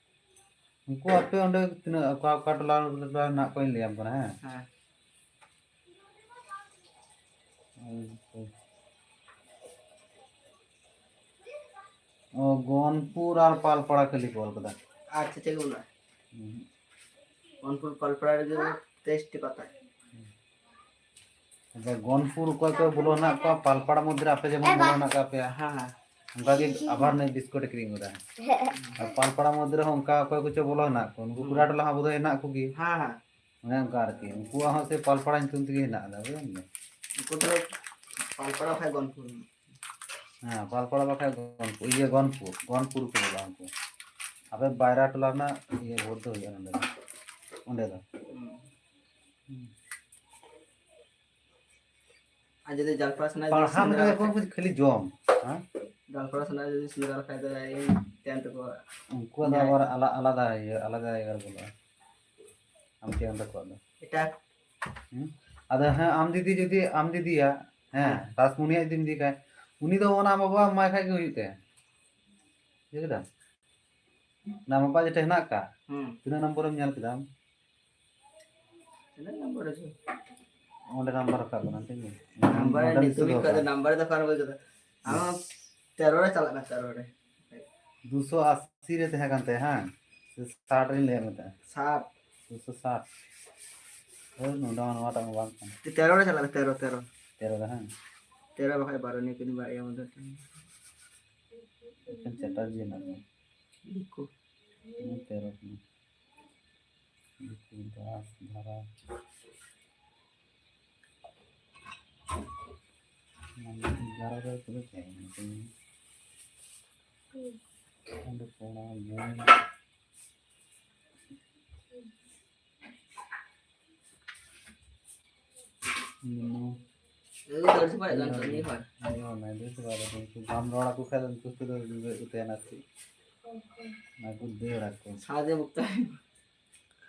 ᱩᱱᱠᱩ ᱟᱯᱮ ᱚᱸᱰᱮ ᱛᱤᱱᱟᱹᱜ, ᱚᱠᱟ, ᱚᱠᱟ ᱴᱚᱞᱟ ᱨᱮ ᱢᱮᱱᱟᱜ ᱠᱚᱣᱟ ᱤᱧ ᱞᱟᱹᱭᱟᱢ ᱠᱟᱱᱟ, ᱦᱮᱸ? ᱦᱮᱸ᱾ ᱚ, ᱜᱚᱱᱯᱩᱨ ᱟᱨ ᱯᱟᱞᱯᱟᱲᱟ ᱠᱷᱟᱹᱞᱤ ᱠᱚ ᱚᱞ ᱠᱟᱫᱟ᱾ ᱟᱪᱪᱷᱟ, ᱪᱮᱫ ᱠᱚ ᱢᱮᱱᱟᱜᱼᱟ? ᱦᱩᱸ᱾ ᱜᱚᱱᱯᱩᱨ ᱯᱟᱞᱯᱟᱲᱟ ᱨᱮᱜᱮ ᱛᱮᱭᱤᱥ ᱴᱤ ᱯᱟᱛᱟ᱾ ᱟᱪᱪᱷᱟ, ᱜᱚᱱᱯᱩᱨ ᱚᱠᱚᱭ ᱠᱚ ᱵᱚᱞᱚ ᱦᱮᱱᱟᱜ ᱠᱚᱣᱟ, ᱯᱟᱞᱯᱟᱲᱟ ᱢᱚᱫᱽᱫᱷᱮ ᱨᱮ ᱟᱯᱮ ᱡᱮᱢᱚᱱ ᱵᱚᱞᱚ ᱦᱮᱱᱟᱜ ᱠᱟᱜ ᱯᱮᱭᱟ, ᱦᱮᱸ, ᱦᱮᱸ᱾ ᱚᱱᱠᱟ ᱜᱮ ᱟᱵᱟᱨ ᱱᱩᱭ ᱵᱤᱥᱠᱩᱴ ᱮ ᱠᱤᱨᱤᱧ ᱠᱟᱫᱟ᱾ ᱟᱨ ᱯᱟᱞᱯᱟᱲᱟ ᱢᱚᱫᱽᱫᱷᱮ ᱨᱮᱦᱚᱸ ᱚᱱᱠᱟ ᱚᱠᱚᱭ ᱠᱚᱪᱚ ᱵᱚᱞᱚ ᱦᱮᱱᱟᱜ ᱠᱚᱣᱟ, ᱩᱱᱠᱩ ᱦᱩᱸ᱾ ᱠᱩᱲᱟ ᱴᱚᱞᱟ ᱦᱚᱸ ᱵᱚᱫᱷᱚᱭ ᱦᱮᱱᱟᱜ ᱠᱚᱜᱮ᱾ ᱦᱮᱸ, ᱦᱮᱸ᱾ ᱚᱱᱮ ᱚᱱᱠᱟ ᱟᱨᱠᱤ, ᱩᱱᱠᱩᱣᱟᱜ ᱦᱚᱸ ᱥᱮ ᱯᱟᱞᱯᱟᱲᱟ ᱧᱩᱛᱩᱢ ᱛᱮᱜᱮ ᱦᱮᱱᱟᱜ ᱟᱠᱟᱫᱟ, ᱵᱩᱡᱷᱟᱹᱣ ᱠᱮᱫᱟ? ᱩᱱᱠᱩ ᱫᱚ ᱯᱟᱞᱯᱟᱲᱟ ᱠᱷᱚᱡ ᱜᱚᱱᱯᱩᱨ᱾ ᱦᱮᱸ, ᱯᱟᱞᱯᱟᱲᱟ ᱵᱟᱠᱷᱟᱡ ᱜᱚᱱᱯᱩᱨ, ᱤᱭᱟᱹ, ᱜᱚᱱᱯᱩᱨ, ᱜᱚᱱᱯᱩᱨ ᱠᱚ ᱵᱚᱞᱚᱜᱼᱟ ᱩᱱᱠᱩ᱾ ᱟᱯᱮ ᱵᱟᱭᱨᱟ ᱴᱚᱞᱟ ᱨᱮᱱᱟᱜ ᱤᱭᱟᱹ ᱵᱷᱳᱴ ᱫᱚ ᱦᱩᱭᱩᱜᱼᱟ ᱱᱚᱸᱰᱮ ᱫᱚ, ᱚᱸᱰᱮ ᱫᱚ᱾ ᱦᱩᱸ᱾ ᱦᱩᱸ᱾ ᱟᱨ ᱡᱩᱫᱤ ᱡᱟᱞᱯᱟᱲᱟ ᱥᱮᱱᱟᱜ ᱡᱩᱫᱤ ᱯᱟᱲᱦᱟᱣ ᱥᱤᱞᱫᱟᱹ ᱞᱮᱠᱟ ᱠᱟᱛᱮ ᱠᱚ ᱠᱷᱟᱹᱞᱤ ᱡᱚᱢ, ᱦᱮᱸ? ᱡᱟᱞᱯᱟᱲᱟ ᱥᱮᱱᱟᱜ ᱡᱩᱫᱤ ᱥᱤᱞᱫᱟᱹ ᱠᱟᱛᱮ ᱫᱚ ᱤᱧ ᱛᱟᱭᱚᱢ ᱛᱮᱠᱚ ᱩᱱᱠᱩᱣᱟᱜ ᱫᱚ ᱧᱟᱭ᱾ ᱟᱵᱟᱨ ᱟᱞᱟ-, ᱟᱞᱟᱫᱟ ᱤᱭᱟᱹ, ᱟᱞᱟᱫᱟ ᱡᱟᱭᱜᱟ ᱨᱮ ᱵᱚᱞᱚᱜᱼᱟ᱾ ᱟᱢ ᱛᱟᱭᱚᱢ ᱛᱟᱠᱚᱣᱟᱜ ᱫᱚ᱾ ᱮᱴᱟᱜ᱾ ᱦᱩᱸ? ᱟᱫᱚ ᱦᱮᱸ, ᱟᱢ ᱡᱩᱫᱤ, ᱡᱩᱫᱤ, ᱟᱢ ᱡᱩᱫᱤᱭᱟ, ᱦᱮᱸ, ᱦᱮᱸ᱾ ᱛᱟᱥ ᱢᱩᱱᱤᱭᱟᱜ ᱡᱩᱫᱤᱢ ᱤᱫᱤ ᱠᱷᱟᱡ, ᱩᱱᱤ ᱫᱚ ᱚᱱᱟ ᱟᱢ ᱵᱟᱵᱟ ᱮᱢᱟᱭ ᱠᱷᱟᱡ ᱜᱮ ᱦᱩᱭᱩᱜ ᱛᱟᱭᱟ᱾ ᱵᱩᱡᱷᱟᱹᱣ ᱠᱮᱫᱟᱢ? ᱚᱱᱟ ᱟᱢ ᱵᱟᱵᱟ ᱡᱮᱴᱟ ᱦᱮᱱᱟᱜ ᱠᱟᱜ, ᱦᱩᱸ᱾ ᱛᱤᱱᱟᱹᱜ ᱱᱚᱢᱵᱚᱨᱮᱢ ᱧᱮᱞ ᱠᱮᱫᱟ ᱟᱢ? ᱛᱤᱱᱟᱹᱜ ᱱᱚᱢᱵᱚᱨ ᱨᱮ ᱪᱚ? ᱚᱸᱰᱮ ᱱᱟᱢᱵᱟᱨ ᱨᱟᱠᱟᱵ ᱠᱟᱱᱟ, ᱴᱷᱤᱠ ᱜᱮᱭᱟ᱾ ᱱᱟᱢᱵᱟᱨ ᱱᱚᱰᱮ ᱱᱤᱛ ᱱᱤᱛᱚᱜ ᱦᱟᱹᱵᱤᱡ ᱫᱚ ᱠᱷᱚᱡ ᱫᱚ ᱱᱟᱢᱵᱟᱨ ᱫᱚ ᱚᱠᱟᱨᱮ ᱵᱟᱹᱧ ᱠᱟᱫᱟ? ᱟᱢ ᱛᱮᱨᱚ ᱨᱮ ᱪᱟᱞᱟᱜ ᱢᱮ, ᱛᱮᱨᱚ ᱨᱮ᱾ ᱫᱩᱥᱚ ᱟᱥᱤ ᱨᱮ ᱛᱟᱦᱮᱸ ᱠᱟᱱ ᱛᱟᱭᱟ, ᱦᱮᱸ? ᱥᱮ ᱥᱟᱴ ᱨᱮᱧ ᱞᱟᱹᱭᱟᱫ ᱢᱮ ᱛᱟᱦᱮᱸᱫ? ᱥᱟᱴ᱾ ᱫᱩᱥᱚ ᱥᱟᱴ᱾ ᱦᱳᱭ, ᱱᱚᱰᱮ ᱢᱟ ᱱᱚᱣᱟᱴᱟᱜ ᱢᱟ ᱵᱟᱝ ᱠᱟᱱᱟ᱾ ᱛᱮᱨᱚ ᱨᱮ ᱪᱟᱞᱟᱜ ᱢᱮ, ᱛᱮᱨᱚ, ᱛᱮᱨᱚ᱾ ᱛᱮᱨᱚ ᱨᱮ, ᱦᱮᱸ? ᱛᱮᱨᱚ ᱵᱟᱠᱷᱟᱡ ᱵᱟᱨᱚ, ᱱᱤᱭᱟᱹ ᱠᱤᱱ ᱵᱟᱨᱭᱟ ᱢᱚᱫᱽᱫᱷᱮ ᱨᱮ᱾ ᱮᱠᱮᱱ ᱪᱮᱴᱟᱨᱡᱤ ᱦᱮᱱᱟᱜ ᱠᱚᱣᱟ᱾ ᱫᱤᱠᱩ᱾ ᱦᱮᱸ, ᱛᱮᱨᱚ ᱠᱟᱱᱟ᱾ ᱫᱤᱠᱩ, ᱫᱟᱥ, ᱫᱷᱟᱨᱟ᱾ ᱮᱜᱟᱨᱚ ᱨᱮ ᱛᱤᱱᱟᱹᱜ ᱛᱟᱦᱮᱸ ᱠᱟᱱᱟ? ᱚᱸᱰᱮ ᱠᱚᱲᱟ, ᱵᱚᱱ᱾ ᱱᱤᱱᱩ᱾ ᱵᱟᱢ ᱨᱚᱲ ᱟᱠᱚ ᱠᱷᱟᱡ ᱫᱚ ᱩᱱᱠᱩ ᱥᱚᱸᱜᱮ ᱫᱚ ᱵᱤᱵᱟᱹᱫ ᱠᱚ ᱛᱟᱦᱮᱱᱟ ᱟᱨᱠᱤ᱾ ᱚᱱᱟ ᱠᱚ ᱫᱟᱹᱲ ᱟᱠᱚ᱾ ᱥᱟᱶᱛᱮ ᱵᱚᱠᱛᱟ᱾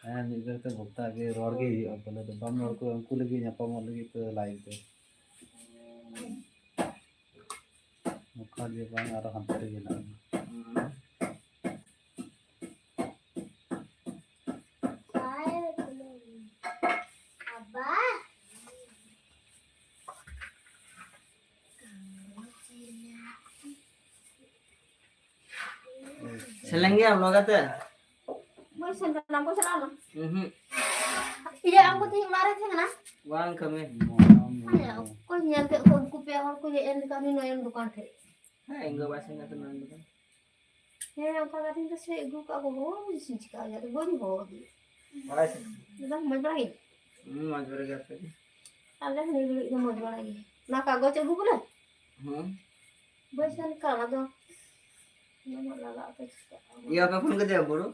ᱦᱮᱸ, ᱢᱤᱫ ᱜᱷᱟᱹᱲᱤ ᱛᱮ ᱵᱚᱠᱛᱟ ᱜᱮ ᱨᱚᱲ ᱜᱮ ᱦᱩᱭᱩᱜᱼᱟ, ᱵᱚᱞᱮ ᱫᱚ ᱵᱟᱢ ᱨᱚᱲ ᱠᱚᱣᱟ, ᱩᱱᱠᱩ ᱞᱟᱹᱜᱤᱫ ᱧᱟᱯᱟᱢᱚᱜ ᱞᱟᱹᱜᱤᱫ ᱛᱮ ᱞᱟᱭᱤᱵᱷ ᱨᱮ᱾ ᱱᱚᱝᱠᱟ ᱡᱮ ᱵᱟᱝ ᱟᱨᱚ ᱦᱟᱱᱛᱮ ᱨᱮᱜᱮ ᱦᱮᱱᱟᱜ ᱢᱮ᱾ ᱥᱮᱞᱮᱧ ᱜᱮᱭᱟᱢ ᱱᱚᱣᱟ ᱜᱟᱛᱮ? ᱵᱟᱹᱧ ᱥᱮᱱ ᱠᱟᱱᱟ, ᱵᱟᱹᱧ ᱪᱟᱞᱟᱣ ᱞᱮᱱᱟ᱾ ᱩᱸᱦᱩᱸ᱾ ᱤᱭᱟᱹ, ᱟᱢ ᱠᱚ ᱛᱮᱦᱮᱧ ᱚᱲᱟᱜ ᱨᱮ ᱛᱟᱦᱮᱸ ᱠᱟᱱᱟ? ᱵᱟᱝ ᱠᱟᱹᱢᱤ᱾ ᱟᱞᱮ ᱚᱠᱚᱭ ᱧᱮᱞ ᱠᱮᱫ ᱠᱚ, ᱩᱱᱠᱩ ᱯᱮ ᱦᱚᱲ ᱠᱚ ᱦᱮᱡ ᱮᱱ ᱠᱟᱹᱢᱤ ᱱᱚᱭᱚᱱ ᱫᱚᱠᱟᱱ ᱴᱷᱮᱡ᱾ ᱦᱮᱸ, ᱤᱧ ᱫᱚ ᱵᱟᱭ ᱥᱮᱱ ᱠᱟᱱ ᱛᱟᱦᱮᱱᱟ ᱱᱚᱭᱚᱱ ᱫᱚᱠᱟᱱ᱾ ᱦᱮᱸ, ᱚᱱᱠᱟ ᱠᱟᱛᱮ ᱫᱚ ᱥᱮ ᱟᱹᱜᱩ ᱠᱟᱜ ᱠᱚ, ᱦᱳᱭ, ᱪᱤᱠᱟ ᱜᱮ ᱟᱫᱚ ᱵᱟᱹᱧ ᱦᱚᱦᱚ ᱟᱫᱮᱭᱟ᱾ ᱵᱟᱲᱟᱭ ᱥᱮ? ᱫᱟᱫᱟ, ᱢᱚᱡᱽ ᱵᱟᱲᱟ ᱜᱮ? ᱦᱩᱸ, ᱢᱚᱡᱽ ᱵᱟᱲᱟ ᱜᱮ, ᱟᱯᱮ ᱜᱮ? ᱟᱞᱮ ᱦᱚᱸ ᱱᱤᱭᱟᱹ ᱜᱷᱟᱹᱲᱤᱡ ᱫᱚ ᱢᱚᱡᱽ ᱵᱟᱲᱟ ᱜᱮ᱾ ᱚᱱᱟ ᱠᱟᱜᱚᱡᱽ ᱟᱹᱜᱩ ᱵᱚᱞᱮ? ᱦᱩᱸ᱾ ᱵᱟᱹᱧ ᱥᱮᱱ ᱠᱟᱱ, ᱟᱫᱚ ᱚᱱᱟ ᱢᱟ ᱞᱟᱜᱟᱜ ᱛᱮ ᱪᱤᱠᱟᱹᱜᱼᱟ? ᱤᱭᱟᱹ, ᱟᱯᱮ ᱯᱷᱳᱱ ᱠᱟᱫᱮᱭᱟ ᱵᱩᱨᱩ?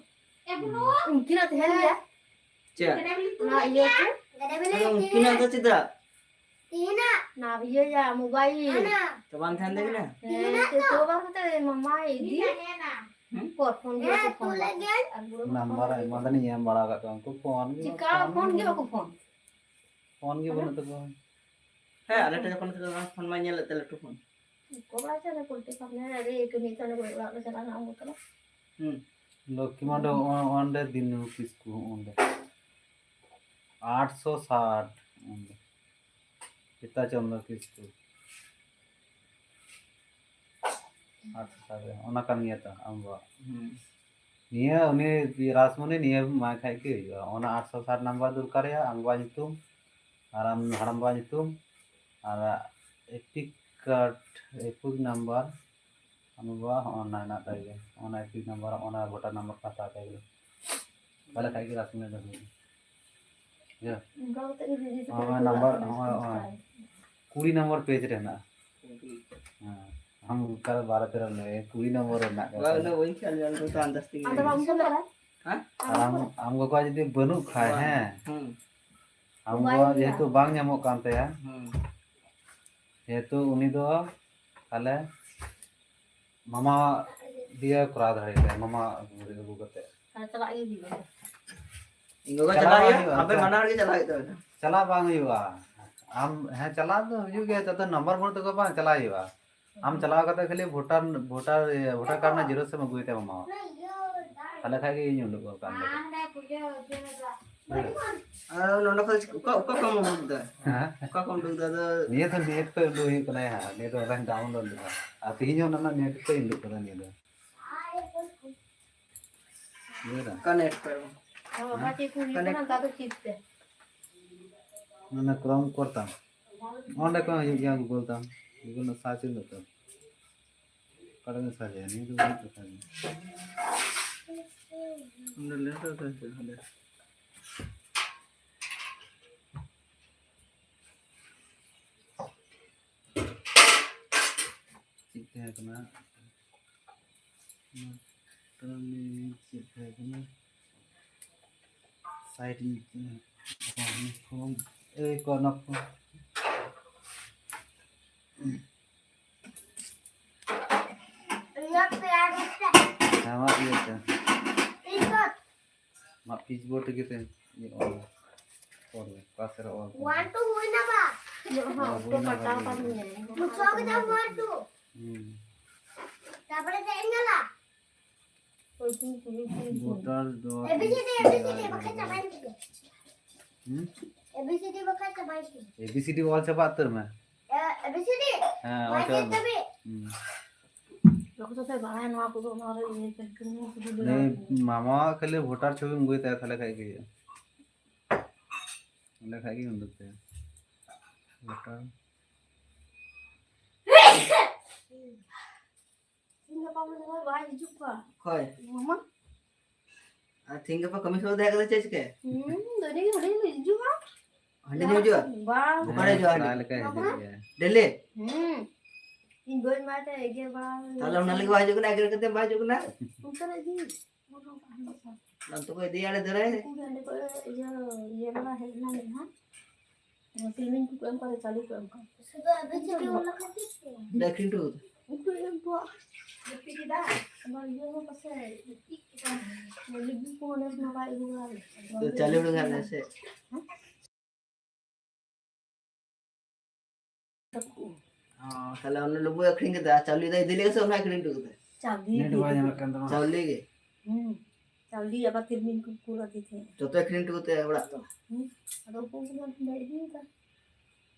ᱩᱱᱠᱤᱱᱟᱜ ᱛᱟᱦᱮᱱ ᱜᱮᱭᱟ᱾ ᱪᱮᱫ? ᱚᱱᱟ ᱤᱭᱟᱹ ᱠᱚ᱾ ᱟᱫᱚ ᱩᱱᱠᱤᱱᱟᱜ ᱫᱚ ᱪᱮᱫᱟᱜ? ᱚᱱᱟ ᱤᱭᱟᱹ ᱭᱟ, ᱢᱳᱵᱟᱭᱤᱞ᱾ ᱛᱚ ᱵᱟᱝ ᱛᱟᱦᱮᱱ ᱛᱟᱹᱠᱤᱱᱟ? ᱦᱮᱸ, ᱛᱚ ᱵᱟᱝ ᱛᱮ ᱢᱟᱢᱟᱭ ᱤᱫᱤ᱾ ᱦᱩᱸ? ᱯᱚᱨ ᱯᱷᱳᱱ ᱜᱮ ᱵᱟᱠᱚ ᱯᱷᱳᱱ ᱫᱟ᱾ ᱟᱨ ᱵᱩᱲᱦᱟᱹ ᱱᱟᱢᱵᱟᱨ ᱟᱭᱢᱟ ᱜᱟᱱᱤᱧ ᱮᱢ ᱵᱟᱲᱟ ᱟᱠᱟᱫ ᱠᱚᱣᱟ, ᱩᱱᱠᱩ ᱯᱷᱳᱱ ᱜᱮ ᱪᱤᱠᱟ ᱯᱷᱳᱱ ᱜᱮ ᱵᱟᱠᱚ ᱯᱷᱳᱱ? ᱯᱷᱳᱱ ᱜᱮ ᱵᱟᱹᱱᱩᱜ ᱛᱟᱠᱚᱣᱟ᱾ ᱦᱮᱸ, ᱟᱞᱮ ᱴᱷᱮᱱ ᱡᱚᱠᱷᱚᱱ ᱠᱷᱚᱱ ᱯᱷᱳᱱ ᱢᱟ ᱧᱮᱞᱮᱫ ᱛᱟᱞᱮ ᱞᱟᱹᱴᱩ ᱯᱷᱳᱱ᱾ ᱠᱚ ᱵᱟᱲᱟᱭ ᱪᱚ ᱯᱚᱞᱴᱤ ᱯᱷᱟᱨᱢ ᱨᱮ ᱟᱹᱰᱤ ᱠᱟᱹᱢᱤ ᱛᱟᱞᱮ ᱚᱲᱟᱜ ᱞᱮ ᱪᱟᱞᱟᱜᱼᱟ, ᱚᱱᱟ ᱠᱟᱱᱟ᱾ ᱦᱩᱸ᱾ ᱞᱚᱠᱠᱷᱤ ᱢᱟᱱᱰᱤ ᱚ-, ᱚᱸᱰᱮ ᱫᱤᱱᱩ ᱠᱤᱥᱠᱩ ᱚᱸᱰᱮ᱾ ᱟᱴᱥᱚ ᱥᱟᱴ ᱚᱸᱰᱮ᱾ ᱥᱤᱛᱟ ᱪᱚᱱᱫᱨᱚ ᱠᱤᱥᱠᱩ᱾ ᱟᱴᱥᱚ ᱥᱟᱴ ᱨᱮ, ᱚᱱᱟ ᱠᱟᱱ ᱜᱮᱭᱟ ᱛᱚ ᱟᱢ ᱵᱟᱵᱟ᱾ ᱦᱩᱸ᱾ ᱱᱤᱭᱟᱹ ᱩᱱᱤ ᱨᱟᱥᱢᱩᱱᱤ ᱱᱤᱭᱟᱹ ᱮᱢᱟᱭ ᱠᱷᱟᱡ ᱜᱮ ᱦᱩᱭᱩᱜᱼᱟ᱾ ᱚᱱᱟ ᱟᱴᱥᱚ ᱥᱟᱴ ᱱᱟᱢᱵᱟᱨ ᱫᱚᱨᱠᱟᱨ ᱨᱮᱭᱟᱜ ᱟᱢ ᱵᱟᱵᱟ ᱧᱩᱛᱩᱢ ᱟᱨ ᱟᱢ ᱦᱟᱲᱟᱢ ᱵᱟᱵᱟ ᱧᱩᱛᱩᱢ ᱟᱨ ᱮᱯᱤᱠ ᱠᱟᱨᱰ, ᱮᱯᱤᱠ ᱱᱟᱢᱵᱟᱨ ᱟᱢ ᱵᱟᱵᱟ ᱦᱚᱸᱜᱼᱚ ᱱᱟ ᱦᱮᱱᱟᱜ ᱛᱟᱭ ᱜᱮᱭᱟ᱾ ᱚᱱᱟ ᱮᱯᱤᱠ ᱱᱟᱢᱵᱟᱨ, ᱚᱱᱟ ᱵᱷᱳᱴᱟᱨ ᱱᱟᱢᱵᱟᱨ ᱠᱚ ᱦᱟᱛᱟᱣ ᱛᱟᱭ ᱜᱮ᱾ ᱛᱟᱦᱞᱮ ᱠᱷᱟᱡ ᱜᱮ ᱨᱟᱥᱢᱩᱱᱤ ᱫᱚ ᱦᱩᱭᱩᱜᱼᱟ᱾ ᱤᱭᱟᱹ᱾ ᱚᱱᱠᱟ ᱠᱟᱛᱮ ᱜᱮ video ᱪᱤᱠᱟᱹ ᱦᱚᱸᱜᱼᱚᱭ ᱠᱚ number, ᱪᱟᱞᱟᱜ ᱠᱟᱱᱟ᱾ ᱦᱚᱸᱜᱼᱚᱭ, ᱦᱚᱸᱜᱼᱚᱭ᱾ ᱠᱩᱲᱤ ᱱᱚᱢᱵᱚᱨ page ᱨᱮ ᱦᱮᱱᱟᱜᱼᱟ᱾ ᱦᱮᱸ᱾ ᱟᱢ ᱚᱠᱟ ᱵᱟᱨᱚ ᱛᱮᱨᱚ ᱞᱟᱹᱭ, ᱠᱩᱲᱤ ᱱᱚᱢᱵᱚᱨ ᱨᱮ ᱦᱮᱱᱟᱜ ᱠᱟᱫᱟ᱾ ᱵᱟᱝ, ᱩᱱᱟᱹᱜ ᱵᱟᱹᱧ ᱠᱷᱮᱭᱟᱞ ᱧᱚᱜ ᱠᱟᱫᱟ, ᱟᱱᱫᱟᱡ ᱛᱮᱜᱮ ᱟᱫᱚ ᱞᱟᱹᱭ ᱵᱟᱢ ᱢᱮ᱾ ᱥᱩᱱ ᱠᱟᱫᱟ? ᱦᱮᱸ? ᱟᱨ ᱟᱢ, ᱟᱢ ᱜᱚᱜᱚᱣᱟᱜ ᱡᱩᱫᱤ ᱵᱟᱹᱱᱩᱜ ᱠᱷᱟᱡ, ᱵᱟᱝ᱾ ᱦᱮᱸ? ᱦᱩᱸ᱾ ᱟᱢ ᱵᱟᱭ ᱜᱚᱜᱚᱣᱟᱜ ᱞᱟᱹᱭᱟ᱾ ᱡᱮᱦᱮᱛᱩ ᱵᱟᱝ ᱧᱟᱢᱚᱜ ᱠᱟᱱ ᱛᱟᱭᱟ, ᱦᱩᱸ᱾ ᱡᱮᱦᱮᱛᱩ ᱩᱱᱤ ᱫᱚ ᱛᱟᱦᱞᱮ ᱢᱟᱢᱟ ᱫᱤᱭᱮ ᱠᱚᱨᱟᱣ ᱫᱟᱲᱮᱭᱟᱜᱼᱟ, ᱢᱟᱢᱟ ᱟᱹᱜᱩ ᱠᱟᱛᱮ᱾ ᱦᱮᱸ, ᱪᱟᱞᱟᱜ ᱜᱮ ᱦᱩᱭᱩᱜᱼᱟ᱾ ᱤᱧ ᱜᱚᱜᱚ ᱪᱟᱞᱟᱜ ᱪᱟᱞᱟᱜ ᱵᱟᱝ ᱦᱩᱭᱩᱜᱼᱟ, ᱦᱩᱭᱩᱜᱼᱟ, ᱟᱯᱮ ᱪᱟᱞᱟᱜ ᱵᱟᱱᱟ ᱦᱚᱲ ᱜᱮ ᱪᱟᱞᱟᱜ ᱦᱩᱭᱩᱜ ᱛᱟᱵᱮᱱᱟ᱾ ᱪᱟᱞᱟᱜ ᱵᱟᱝ ᱦᱩᱭᱩᱜᱼᱟ᱾ ᱟᱢ, ᱦᱮᱸ, ᱪᱟᱞᱟᱜ ᱫᱚ ᱦᱩᱭᱩᱜ ᱜᱮᱭᱟ, ᱡᱚᱛᱚ ᱱᱟᱢᱵᱟᱨ ᱵᱳᱨᱰ ᱛᱮᱠᱚ ᱵᱟᱝ ᱪᱟᱞᱟᱜ ᱦᱩᱭᱩᱜᱼᱟ᱾ ᱟᱢ ᱪᱟᱞᱟᱣ ᱠᱟᱛᱮ ᱠᱷᱟᱹᱞᱤ ᱵᱷᱳᱴᱟᱨ, ᱵᱷᱳᱴᱟᱨ, ᱤᱭᱟᱹ, ᱵᱷᱳᱴᱟᱨ ᱠᱟᱨᱰ ᱨᱮᱱᱟᱜ ᱡᱮᱨᱚᱠᱥ ᱮᱢ ᱟᱹᱜᱩᱭ ᱛᱮ ᱢᱟᱢᱟ ᱚᱲᱟᱜ᱾ ᱛᱟᱦᱞᱮ ᱠᱷᱟᱡ ᱜᱮ ᱤᱧ ᱩᱰᱩᱠ ᱜᱚᱫ ᱠᱟᱜ ᱢᱮ᱾ ᱵᱩᱡᱷᱟᱹᱣ? ᱟᱨ ᱱᱚᱰᱮ ᱠᱷᱚᱱ ᱚᱠᱟ, ᱚᱠᱟ ᱠᱷᱚᱱ ᱩᱰᱩᱠ ᱫᱟ? ᱦᱮᱸ? ᱚᱠᱟ ᱠᱷᱚᱱ ᱩᱰᱩᱠ ᱫᱟ? ᱟᱫᱚ ᱱᱤᱭᱟᱹ ᱫᱚ net ᱠᱷᱚᱡ ᱩᱰᱩᱠ ᱦᱩᱭᱩᱜ ᱠᱟᱱᱟ, ᱦᱟᱸᱜ᱾ ᱱᱤᱭᱟᱹ ᱫᱚ online download ᱞᱮᱫᱟ᱾ ᱟᱨ ᱛᱮᱦᱮᱧ ᱦᱚᱸ ᱚᱱᱟ ᱨᱮᱱᱟᱜ net ᱠᱷᱚᱡ ᱩᱰᱩᱠ ᱠᱟᱱᱟ ᱱᱤᱭᱟᱹ ᱫᱚ᱾ ᱵᱩᱡᱷᱟᱹᱣ ᱫᱟ? ᱚᱠᱟ net ᱠᱷᱚᱡ? ᱦᱮᱸ? ᱚᱱᱟ ᱪᱮᱫ ᱠᱚ ᱦᱩᱭᱩᱜ ᱠᱟᱱᱟ, ᱚᱱᱟ ᱫᱚ ᱪᱮᱫ ᱛᱮ? ᱚᱱᱟ Chrome ᱠᱚᱨ ᱛᱟᱢ᱾ ᱚᱸᱰᱮ ᱠᱷᱚᱱ ᱦᱤᱡᱩᱜ ᱜᱮᱭᱟ, Google ᱛᱟᱢ᱾ Google ᱨᱮ search ᱦᱩᱭᱩᱜ ᱛᱟᱢ᱾ ᱚᱠᱟᱨᱮ ᱵᱮᱱ ᱥᱟᱡᱟᱭᱟ? ᱱᱤᱭᱟᱹ ᱫᱚ ᱵᱟᱹᱱᱩᱜ ᱠᱟᱫᱟ᱾ ᱚᱸᱰᱮ ᱞᱮᱱ ᱨᱮ ᱥᱟᱡᱟ ᱦᱟᱸᱰᱮ᱾ ᱪᱮᱫ ᱛᱟᱦᱮᱸ ᱠᱟᱱᱟ? ᱛᱟᱦᱞᱮ ᱪᱮᱫ ᱛᱟᱦᱮᱸ ᱠᱟᱱᱟ? Site ᱧᱩᱛᱩᱢ, ᱯᱷᱨᱚᱢ, ᱮᱭ ᱠᱚ ᱚᱱᱟ ᱠᱚ᱾ ᱟᱢᱟᱜ ᱤᱭᱟᱹ ᱛᱮ᱾ ᱟᱢᱟᱜ pitchboard ᱨᱮᱜᱮ ᱛᱮ ᱤᱭᱟᱹ ᱚᱞ᱾ ᱚᱞ ᱢᱮ, ᱯᱟᱥ ᱨᱮ ᱚᱞ ᱢᱮ᱾ One, two ᱦᱩᱭᱱᱟ ᱵᱟ? ᱦᱚᱸ, ᱦᱩᱭᱱᱟ ᱵᱷᱟᱜᱮ᱾ ᱢᱩᱪᱷᱟᱹᱣ ᱠᱮᱫᱟᱢ one, two᱾ ᱦᱩᱸ᱾ ᱛᱟᱨᱯᱚᱨᱮ ᱪᱮᱫ ᱮᱢ ᱧᱮᱞᱟ? ᱵᱷᱳᱴᱟᱨ ᱫᱚ A B C D, A B C D, ᱵᱟᱠᱷᱟᱡ ᱪᱟᱵᱟᱭᱮᱱ ᱛᱤᱧᱟ᱾ ᱦᱩᱸ? A B C D ᱵᱟᱠᱷᱟᱡ ᱪᱟᱵᱟᱭᱮᱱ ᱛᱤᱧᱟ᱾ A B C D ᱚᱞ ᱪᱟᱵᱟ ᱩᱛᱟᱹᱨ ᱢᱮ᱾ A, A B C D? ᱦᱮᱸ, ᱚᱞ ᱪᱟᱵᱟ ᱢᱮ᱾ ᱦᱩᱸ᱾ ᱞᱚᱠᱠᱷᱚ ᱥᱟᱛᱮ ᱵᱟᱲᱟᱭᱟ ᱱᱚᱣᱟ ᱠᱚᱫᱚ, ᱚᱱᱟ ᱨᱮ ᱤᱭᱟᱹ ᱠᱟᱱ ᱠᱟᱱᱟ, ᱥᱩᱫᱷᱩ ᱞᱟᱹᱭ ᱵᱟᱝ ᱠᱟᱱᱟ᱾ ᱢᱟᱢᱟ ᱠᱷᱟᱹᱞᱤ ᱵᱷᱳᱴᱟᱨ ᱪᱷᱚᱵᱤᱢ ᱟᱹᱜᱩᱭ ᱛᱟᱭᱟ, ᱛᱟᱦᱞᱮ ᱠᱷᱟᱡ ᱜᱮ ᱦᱩᱭᱩᱜᱼᱟ᱾ ᱚᱸᱰᱮ ᱠᱷᱟᱡ ᱜᱮ ᱩᱰᱩᱠ ᱛᱟᱭᱟ᱾ ᱵᱷᱳᱴᱟᱨ᱾ ᱛᱤᱦᱤᱧ ᱜᱟᱯᱟ ᱢᱚᱱᱮ ᱦᱚᱭ ᱵᱟᱭ ᱦᱤᱡᱩᱜ ᱠᱟᱱ᱾ ᱚᱠᱚᱭ? ᱢᱟᱢᱟ᱾ ᱟᱨ ᱛᱤᱦᱤᱧ ᱜᱟᱯᱟ ᱠᱟᱹᱢᱤ ᱥᱚᱢᱚᱭ ᱛᱟᱦᱮᱸ ᱠᱟᱛᱮ ᱪᱮᱫ ᱪᱤᱠᱟᱹᱭᱟ? ᱦᱩᱸ, ᱫᱟᱹᱭ ᱦᱤᱡᱩᱜᱼᱟ᱾ ᱦᱟᱸᱰᱮ ᱧᱮᱞ ᱦᱤᱡᱩᱜᱼᱟ? ᱵᱟᱝ᱾ ᱚᱠᱟᱨᱮ ᱦᱤᱡᱩᱜᱼᱟ ᱦᱟᱸᱰᱮ? ᱯᱨᱟᱭ ᱞᱮᱠᱟ ᱦᱤᱡᱩᱜ ᱜᱮᱭᱟ᱾ ᱰᱮᱞᱤ? ᱦᱩᱸ᱾ ᱤᱧ ᱵᱟᱹᱧ ᱮᱢᱟᱭ ᱛᱮ ᱮᱜᱮᱨ ᱵᱟᱲᱟ᱾ ᱛᱟᱦᱞᱮ ᱚᱱᱟ ᱞᱟᱹᱜᱤᱫ ᱵᱟᱭ ᱦᱤᱡᱩᱜ ᱠᱟᱱᱟ, ᱮᱜᱮᱨ ᱠᱟᱛᱮ ᱵᱟᱭ ᱦᱤᱡᱩᱜ ᱠᱟᱱᱟ? ᱚᱱᱛᱮ ᱨᱮ ᱤᱫᱤ᱾ ᱚᱱᱛᱮ ᱠᱚ ᱤᱫᱤᱭᱟ, ᱟᱞᱮ ᱫᱷᱟᱨᱮ᱾ ᱩᱱᱠᱩ ᱜᱮ ᱚᱸᱰᱮ ᱠᱚ ᱤᱭᱟᱹ, ᱤᱭᱟᱹ ᱵᱟᱲᱟ ᱦᱮᱡ ᱮᱱᱟ ᱢᱤᱫ ᱫᱷᱟᱣ᱾ ᱛᱤᱞᱢᱤᱧ ᱠᱚᱠᱚ ᱮᱢ ᱠᱟᱫᱟ, ᱪᱟᱣᱞᱮ ᱠᱚ ᱮᱢ ᱠᱟᱫᱟ᱾ ᱥᱩᱫᱷᱩ ᱟᱫᱚ ᱪᱤᱠᱟᱹ ᱚᱱᱟ ᱠᱷᱟᱹᱛᱤᱨ ᱛᱮ? ᱩᱱᱠᱩ ᱮᱢ ᱠᱚᱣᱟ᱾ ᱡᱟᱹᱯᱤᱫ ᱠᱮᱫᱟ᱾ ᱟᱵᱟᱨ ᱤᱭᱟᱹ ᱦᱚᱸ ᱯᱟᱥᱮ ᱜᱤᱛᱤᱡ ᱠᱮᱫᱟ᱾ ᱞᱩᱵᱩ ᱠᱚ ᱚᱸᱰᱮ ᱠᱷᱚᱱᱟᱜ ᱵᱟᱭ ᱟᱹᱜᱩ ᱵᱟᱲᱟ ᱞᱮᱫᱟ᱾ ᱛᱚ, ᱪᱟᱣᱞᱮ ᱩᱰᱩᱝ ᱟᱞᱮ ᱥᱮ? ᱦᱮᱸ? ᱚ, ᱛᱟᱦᱞᱮ ᱚᱱᱟ ᱞᱩᱵᱩᱭ ᱟᱹᱠᱷᱨᱤᱧ ᱠᱮᱫᱟ, ᱪᱟᱣᱞᱮ ᱫᱚ ᱤᱫᱤ ᱞᱮᱜᱮ ᱥᱮ ᱚᱱᱟ ᱟᱹᱠᱷᱨᱤᱧ ᱦᱚᱴᱚ ᱠᱟᱫᱟ? ᱪᱟᱣᱞᱮ ᱱᱮᱴ ᱜᱮ ᱵᱟᱭ ᱤᱫᱤ ᱧᱟᱢᱮᱫ ᱠᱟᱱ ᱛᱟᱢᱟ᱾ ᱪᱟᱣᱞᱮ ᱜᱮ? ᱦᱩᱸ᱾ ᱪᱟᱣᱞᱮ ᱟᱵᱟᱨ ᱛᱤᱞᱢᱤᱧ ᱠᱚ ᱠᱩᱞ ᱟᱫᱮ ᱛᱟᱦᱮᱸᱫ᱾ ᱡᱚᱛᱚ ᱟᱹᱠᱷᱨᱤᱧ ᱦᱚᱴᱚ ᱠᱟᱛᱮ ᱚᱲᱟᱜ ᱫᱚ? ᱦᱩᱸ᱾ ᱟᱫᱚ ᱩᱱᱠᱩ ᱠᱚᱫᱚ ᱤᱫᱤᱭᱮᱫᱟ᱾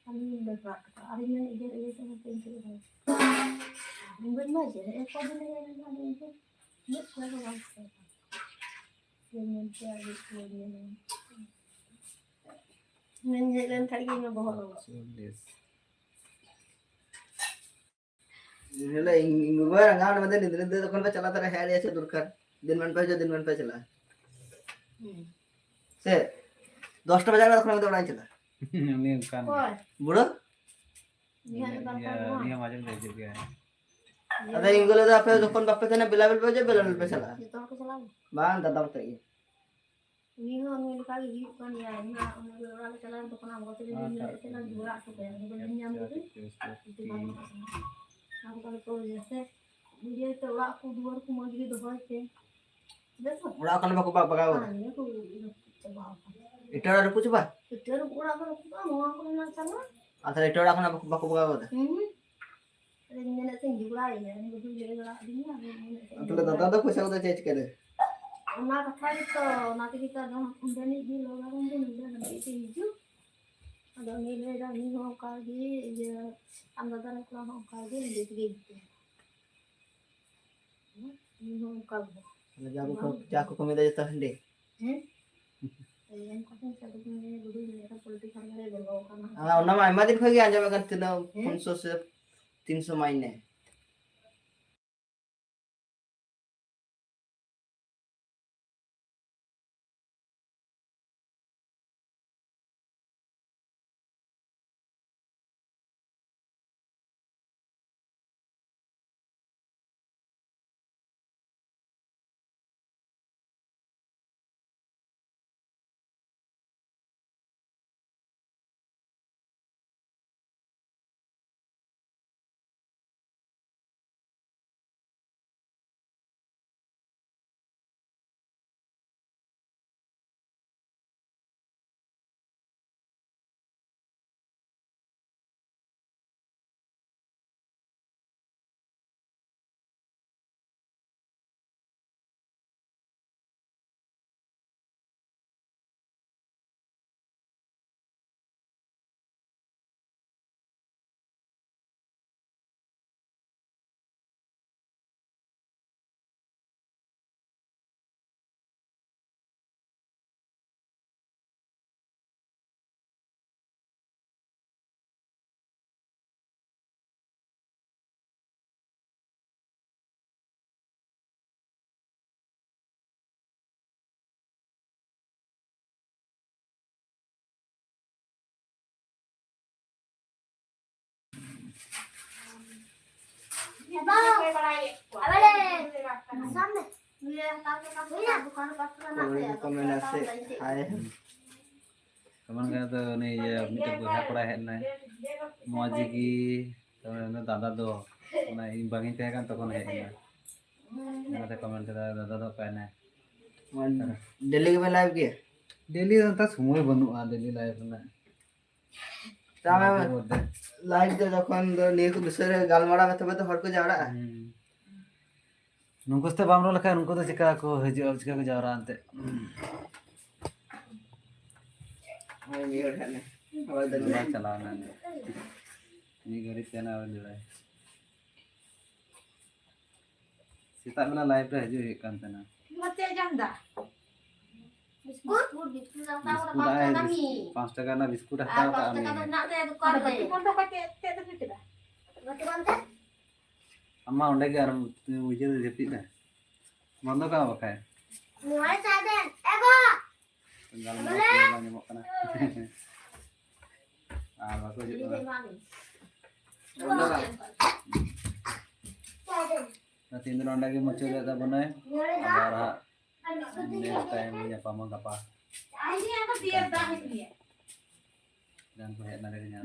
ᱟᱹᱞᱤᱧ ᱞᱤᱧ ᱵᱮᱵᱷᱟᱨ ᱠᱟᱫᱟ᱾ ᱟᱨ ᱤᱧ ᱢᱮᱱ ᱤᱭᱟᱹ ᱤᱭᱟᱹ ᱛᱮ ᱢᱤᱫᱴᱮᱱ ᱪᱮᱫ ᱦᱚᱸ ᱵᱟᱹᱧ ᱵᱟᱹᱧ ᱢᱟᱡᱷᱮ ᱨᱮ ᱮᱠ ᱠᱚᱫᱤᱱ ᱨᱮ ᱤᱧ ᱫᱚ ᱢᱤᱫ ᱠᱚᱲᱟ ᱦᱚᱸ ᱵᱟᱝ ᱛᱟᱦᱮᱸ ᱠᱟᱱᱟ᱾ ᱡᱮ ᱢᱮᱱᱛᱮ ᱟᱹᱰᱤ ᱠᱚ ᱧᱮᱞᱟ᱾ ᱢᱮᱱ ᱦᱮᱡ ᱞᱮᱱ ᱠᱷᱟᱡ ᱜᱮ ᱤᱧᱟᱹᱜ ᱵᱚᱦᱚᱜ ᱨᱮ᱾ ᱪᱚᱞᱞᱤᱥ᱾ ᱦᱮᱸ, ᱤᱧ, ᱤᱧ ᱜᱚᱜᱚᱭ ᱨᱟᱸᱜᱟᱣ ᱮᱱᱟ, ᱢᱮᱱᱫᱟᱭ, "ᱧᱤᱫᱟᱹ ᱧᱤᱫᱟᱹ ᱛᱚᱠᱷᱚᱱ ᱯᱮ ᱪᱟᱞᱟᱜ ᱛᱟᱞᱮ ᱦᱮᱡ ᱨᱮᱭᱟᱜ ᱪᱮᱫ ᱫᱚᱨᱠᱟᱨ? ᱫᱤᱱ ᱢᱟᱱ ᱯᱮ ᱦᱤᱡᱩᱜᱼᱟ, ᱫᱤᱱ ᱢᱟᱱ ᱯᱮ ᱪᱟᱞᱟᱜᱼᱟ?" ᱦᱩᱸ᱾ ᱥᱮ ᱫᱚᱥᱴᱟ ᱵᱟᱡᱟᱣ ᱠᱟᱱᱟ, ᱛᱚᱠᱷᱚᱱ ᱢᱮᱱᱫᱟ ᱚᱲᱟᱜ ᱤᱧ ᱪᱟᱞᱟᱜᱼᱟ᱾ ᱩᱱᱤ ᱚᱱᱠᱟᱱ ᱜᱮ᱾ ᱚᱠᱚᱭ? ᱵᱩᱲᱟᱹ? ᱤᱧᱟᱹᱜ ᱫᱚ ᱫᱚᱨᱠᱟᱨ ᱤᱭᱟᱹ, ᱵᱟᱝ᱾ ᱩᱱᱤ ᱦᱚᱸ ᱢᱟᱡᱷᱮ ᱢᱚᱫᱽᱫᱷᱮ ᱦᱤᱡᱩᱜ ᱜᱮᱭᱟ᱾ ᱟᱫᱚ ᱤᱧ ᱜᱚ ᱞᱟᱹᱭᱫᱟ, "ᱟᱯᱮ ᱡᱚᱠᱷᱚᱱ ᱵᱟᱯᱮ ᱛᱟᱦᱮᱱᱟ, ᱵᱮᱞᱟ ᱵᱮᱞ ᱯᱮ ᱦᱤᱡᱩᱜᱼᱟ, ᱵᱮᱞᱟ ᱵᱮᱞ ᱯᱮ ᱪᱟᱞᱟᱜᱼᱟ᱾" ᱡᱚᱛᱚ ᱦᱚᱲ ᱠᱚ ᱪᱟᱞᱟᱜᱼᱟ? ᱵᱟᱝ, ᱫᱟᱫᱟ ᱢᱚᱛᱚᱡ ᱜᱮ᱾ ᱩᱱᱤ ᱦᱚᱸ ᱱᱩᱭ ᱞᱮᱠᱟ ᱜᱮ ᱦᱩᱭᱩᱜ ᱠᱟᱱ ᱜᱮᱭᱟ᱾ ᱤᱧ ᱢᱟ ᱚᱱᱟ ᱚᱲᱟᱜ ᱞᱮ ᱪᱟᱞᱟᱣ ᱮᱱ ᱛᱚᱠᱷᱚᱱ ᱟᱢ ᱜᱚ ᱛᱟᱹᱠᱤᱱ ᱞᱮ ᱧᱮᱞᱮᱫ ᱛᱟᱦᱮᱱᱟ, ᱡᱩᱣᱟᱹᱲ ᱟᱜ ᱠᱚ ᱛᱟᱭᱟ᱾ ᱩᱱᱤ ᱵᱟᱹᱧ ᱧᱟᱢ ᱞᱮᱫᱮ᱾ ᱟᱢ ᱠᱟᱹᱢᱤ ᱠᱚ ᱡᱮᱥᱮ ᱤᱭᱟᱹ ᱛᱮ ᱚᱲᱟᱜ ᱠᱚ ᱫᱩᱣᱟᱹᱨ ᱠᱚ ᱢᱚᱡᱽ ᱜᱮ ᱫᱚᱦᱚᱭ ᱯᱮ᱾ ᱵᱮᱥ? ᱚᱲᱟᱜ ᱠᱷᱚᱱ ᱵᱟᱠᱚ ᱵᱟ-, ᱵᱟᱜᱟᱣ ᱠᱟᱫᱟ? ᱦᱮᱸ, ᱱᱤᱭᱟᱹ ᱠᱚ ᱨᱟᱹᱯᱩᱫ ᱪᱟᱵᱟᱣ ᱠᱟᱱᱟ᱾ ᱮᱴᱟᱜ ᱚᱲᱟᱜ ᱨᱟᱹᱯᱩᱫ ᱪᱟᱵᱟ? ᱮᱴᱟᱜ ᱚᱲᱟᱜ ᱫᱚ ᱨᱟᱹᱯᱩᱫ ᱠᱟᱱᱟ, ᱱᱚᱣᱟ ᱠᱚᱨᱮᱱᱟᱜ ᱪᱟᱞᱟᱜ᱾ ᱟᱨ ᱛᱟᱦᱞᱮ ᱮᱴᱟᱜ ᱚᱲᱟᱜ ᱠᱷᱚᱱᱟᱜ ᱵᱟᱠᱚ, ᱵᱟᱠᱚ ᱵᱟᱜᱟᱣ ᱠᱟᱫᱟ? ᱦᱩᱸ᱾ ᱟᱫᱚᱧ ᱢᱮᱱᱮᱫ ᱛᱟᱦᱮᱸᱧ ᱡᱷᱚᱜᱽᱲᱟᱭᱮᱱᱟ, ᱩᱱᱤ ᱵᱟᱹᱦᱩᱭ ᱞᱟᱹᱭ ᱵᱟᱲᱟ ᱟᱹᱫᱤᱧᱟ, ᱟᱫᱚᱧ ᱢᱮᱱᱮᱫ ᱛᱟᱦᱮᱸᱧ ᱛᱟᱦᱞᱮ ᱫᱟᱫᱟ ᱫᱚ ᱯᱚᱭᱥᱟ ᱠᱚᱫᱚ ᱪᱮᱫ ᱮ ᱪᱤᱠᱟᱹᱭ ᱫᱟ? ᱚᱱᱟ ᱠᱟᱛᱷᱟ ᱜᱮᱛᱚ, ᱚᱱᱟ ᱛᱮᱜᱮ ᱛᱚ ᱟᱫᱚ ᱯᱷᱳᱱ ᱨᱮ ᱢᱤᱫ ᱫᱤᱱ ᱞᱚᱜᱟ ᱨᱮ ᱢᱤᱫ ᱫᱤᱱ ᱦᱤᱡᱩᱜ᱾ ᱟᱫᱚ ᱩᱱᱤ ᱞᱟᱹᱭ ᱫᱟ, ᱩᱱᱤ ᱦᱚᱸ ᱚᱱᱠᱟ ᱜᱮ, ᱤᱭᱟᱹ, ᱟᱢ ᱫᱟᱫᱟ ᱨᱮᱱ ᱠᱚᱲᱟ ᱦᱚᱸ ᱚᱱᱠᱟ ᱜᱮ, ᱱᱤᱡᱮ ᱛᱮᱜᱮ ᱦᱤᱡᱩᱜ᱾ ᱩᱱᱤ ᱦᱚᱸ ᱚᱱᱠᱟ ᱜᱮ᱾ ᱛᱟᱦᱞᱮ ᱡᱟ ᱠᱚ, ᱡᱟ ᱠᱚ ᱠᱟᱹᱢᱤᱭᱮᱫᱟ ᱡᱚᱛᱚ ᱦᱟᱺᱰᱤ? ᱦᱮᱸ? ᱮᱭ ᱮᱢ ᱠᱟᱛᱮ ᱱᱤᱛᱚᱜ ᱫᱚ ᱩᱱᱤ ᱵᱩᱰᱷᱤ ᱢᱮᱱᱟᱭ, ᱯᱚᱞᱴᱤ ᱯᱷᱟᱨᱢ ᱨᱮ ᱵᱚᱞᱚ ᱟᱠᱟᱱᱟ᱾ ᱦᱮᱸ, ᱚᱱᱟ ᱢᱟ ᱟᱭᱢᱟ ᱫᱤᱱ ᱠᱷᱚᱱ ᱜᱮ ᱟᱸᱡᱚᱢᱮᱫ ᱠᱟᱱ, ᱛᱤᱱᱟᱹᱜ ᱦᱮᱸ? ᱯᱩᱱᱥᱚ ᱥᱮ ᱛᱤᱱᱥᱚ ᱢᱟᱭᱱᱮ᱾ ᱠᱚᱢᱮᱱᱴ ᱠᱚ ᱢᱮᱱᱟ ᱥᱮ, ᱦᱟᱭ᱾ ᱠᱚᱢᱮᱱᱴ ᱠᱟᱱᱟ ᱛᱚ, ᱩᱱᱤ ᱤᱭᱟᱹ ᱢᱤᱫᱴᱮᱱ ᱵᱚᱭᱦᱟ ᱠᱚᱲᱟᱭ ᱦᱮᱡ ᱞᱮᱱᱟᱭ, ᱢᱚᱡᱽ ᱜᱮ, ᱛᱚ ᱩᱱᱤ ᱫᱟᱫᱟ ᱫᱚ, ᱚᱱᱟ ᱤᱧ ᱵᱟᱝ ᱤᱧ ᱛᱟᱦᱮᱸ ᱠᱟᱱ ᱛᱚᱠᱷᱚᱱ ᱦᱮᱡ ᱞᱮᱱᱟ᱾ ᱚᱱᱟᱛᱮ ᱠᱚᱢᱮᱱᱴ ᱠᱮᱫᱟ, "ᱫᱟᱫᱟ ᱫᱚ ᱚᱠᱟᱭᱮᱱᱟᱭ?" ᱰᱮᱞᱤ ᱜᱮᱯᱮ ᱞᱟᱭᱤᱵᱷ ᱜᱮᱭᱟ? ᱰᱮᱞᱤ ᱫᱚ ᱚᱱᱠᱟ ᱥᱚᱢᱚᱭ ᱵᱟᱹᱱᱩᱜᱼᱟ ᱰᱮᱞᱤ ᱞᱟᱭᱤᱵᱷ ᱨᱮᱱᱟᱜ᱾ ᱛᱟᱦᱞᱮ ᱢᱟᱡᱷᱮ ᱢᱚᱫᱽᱫᱷᱮ᱾ ᱞᱟᱭᱤᱵᱷ ᱫᱚ ᱡᱚᱠᱷᱚᱱ ᱫᱚ ᱱᱤᱭᱟᱹ ᱠᱚ ᱵᱤᱥᱚᱭ ᱨᱮ ᱜᱟᱞᱢᱟᱨᱟᱣ ᱠᱟᱛᱮ ᱫᱚ ᱦᱚᱲ ᱠᱚ ᱡᱟᱣᱨᱟᱜᱼᱟ᱾ ᱦᱩᱸ᱾ ᱱᱩᱠᱩ ᱥᱟᱛᱮ ᱵᱟᱢ ᱨᱚᱲ ᱞᱮᱠᱷᱟᱱ ᱩᱱᱠᱩ ᱫᱚ ᱪᱤᱠᱟ ᱠᱚ ᱦᱤᱡᱩᱜᱼᱟ, ᱪᱤᱠᱟ ᱠᱚ ᱡᱟᱣᱨᱟᱜᱼᱟ ᱮᱱᱛᱮᱫ? ᱦᱳᱭ, ᱢᱤᱫ ᱦᱚᱲ ᱦᱮᱡ ᱮᱱᱟᱭ᱾ ᱟᱵᱟᱨ ᱫᱚ ᱫᱟᱫᱟ ᱪᱟᱞᱟᱣ ᱮᱱᱟᱭ᱾ ᱢᱤᱫ ᱜᱷᱟᱹᱲᱤᱡ ᱛᱮ ᱱᱟᱜ ᱟᱵᱟᱨ ᱫᱟᱹᱲᱟᱭ᱾ ᱥᱮᱛᱟᱜ ᱵᱮᱞᱟ ᱞᱟᱭᱤᱵᱷ ᱨᱮ ᱦᱤᱡᱩᱜ ᱦᱩᱭᱩᱜ ᱠᱟᱱ ᱛᱟᱦᱮᱱᱟ᱾ ᱵᱤᱥᱠᱩᱴ ᱵᱤᱥᱠᱩᱴ ᱦᱟᱛᱟᱣ ᱠᱟᱫᱟ, ᱵᱤᱥᱠᱩᱴ ᱯᱟᱸᱪ ᱴᱟᱠᱟ ᱨᱮᱱᱟᱜ ᱵᱤᱥᱠᱩᱴ ᱦᱟᱛᱟᱣ ᱠᱟᱜ ᱢᱮ᱾ ᱢᱮᱱᱟᱜ ᱛᱟᱭᱟ ᱫᱚᱠᱟᱱ ᱨᱮ᱾ ᱟᱢ ᱢᱟ ᱚᱸᱰᱮ ᱜᱮ ᱟᱨ ᱩᱭᱦᱟᱹᱨ ᱡᱟᱹᱯᱤᱫ ᱫᱟ᱾ ᱵᱚᱱᱫᱚ ᱠᱟᱜ ᱢᱮ ᱵᱟᱠᱷᱟᱡ᱾ ᱱᱚᱣᱟ ᱪᱟᱵᱮᱱ ᱮᱜᱳ᱾ ᱜᱟᱞᱢᱟᱨᱟᱣ ᱠᱚ ᱵᱟᱝ ᱧᱟᱢᱚᱜ ᱠᱟᱱᱟ᱾ ᱟᱨ ᱵᱟᱠᱚ ᱦᱤᱡᱩᱜ ᱠᱟᱱᱟ᱾ ᱵᱚᱱᱫᱚ ᱠᱟᱜ ᱢᱮ᱾ ᱛᱮᱦᱮᱧ ᱫᱚ ᱱᱚᱸᱰᱮ ᱜᱮ ᱢᱩᱪᱟᱹᱫ ᱮᱫ ᱛᱟᱵᱚᱱᱟᱭ᱾ ᱟᱵᱟᱨ ᱦᱟᱸᱜ next time ᱧᱟᱯᱟᱢᱟ ᱜᱟᱯᱟ᱾ ᱡᱟᱦᱟᱸ ᱠᱚ ᱦᱮᱡ ᱱᱟ ᱨᱮᱜᱮ ᱧᱟᱢ᱾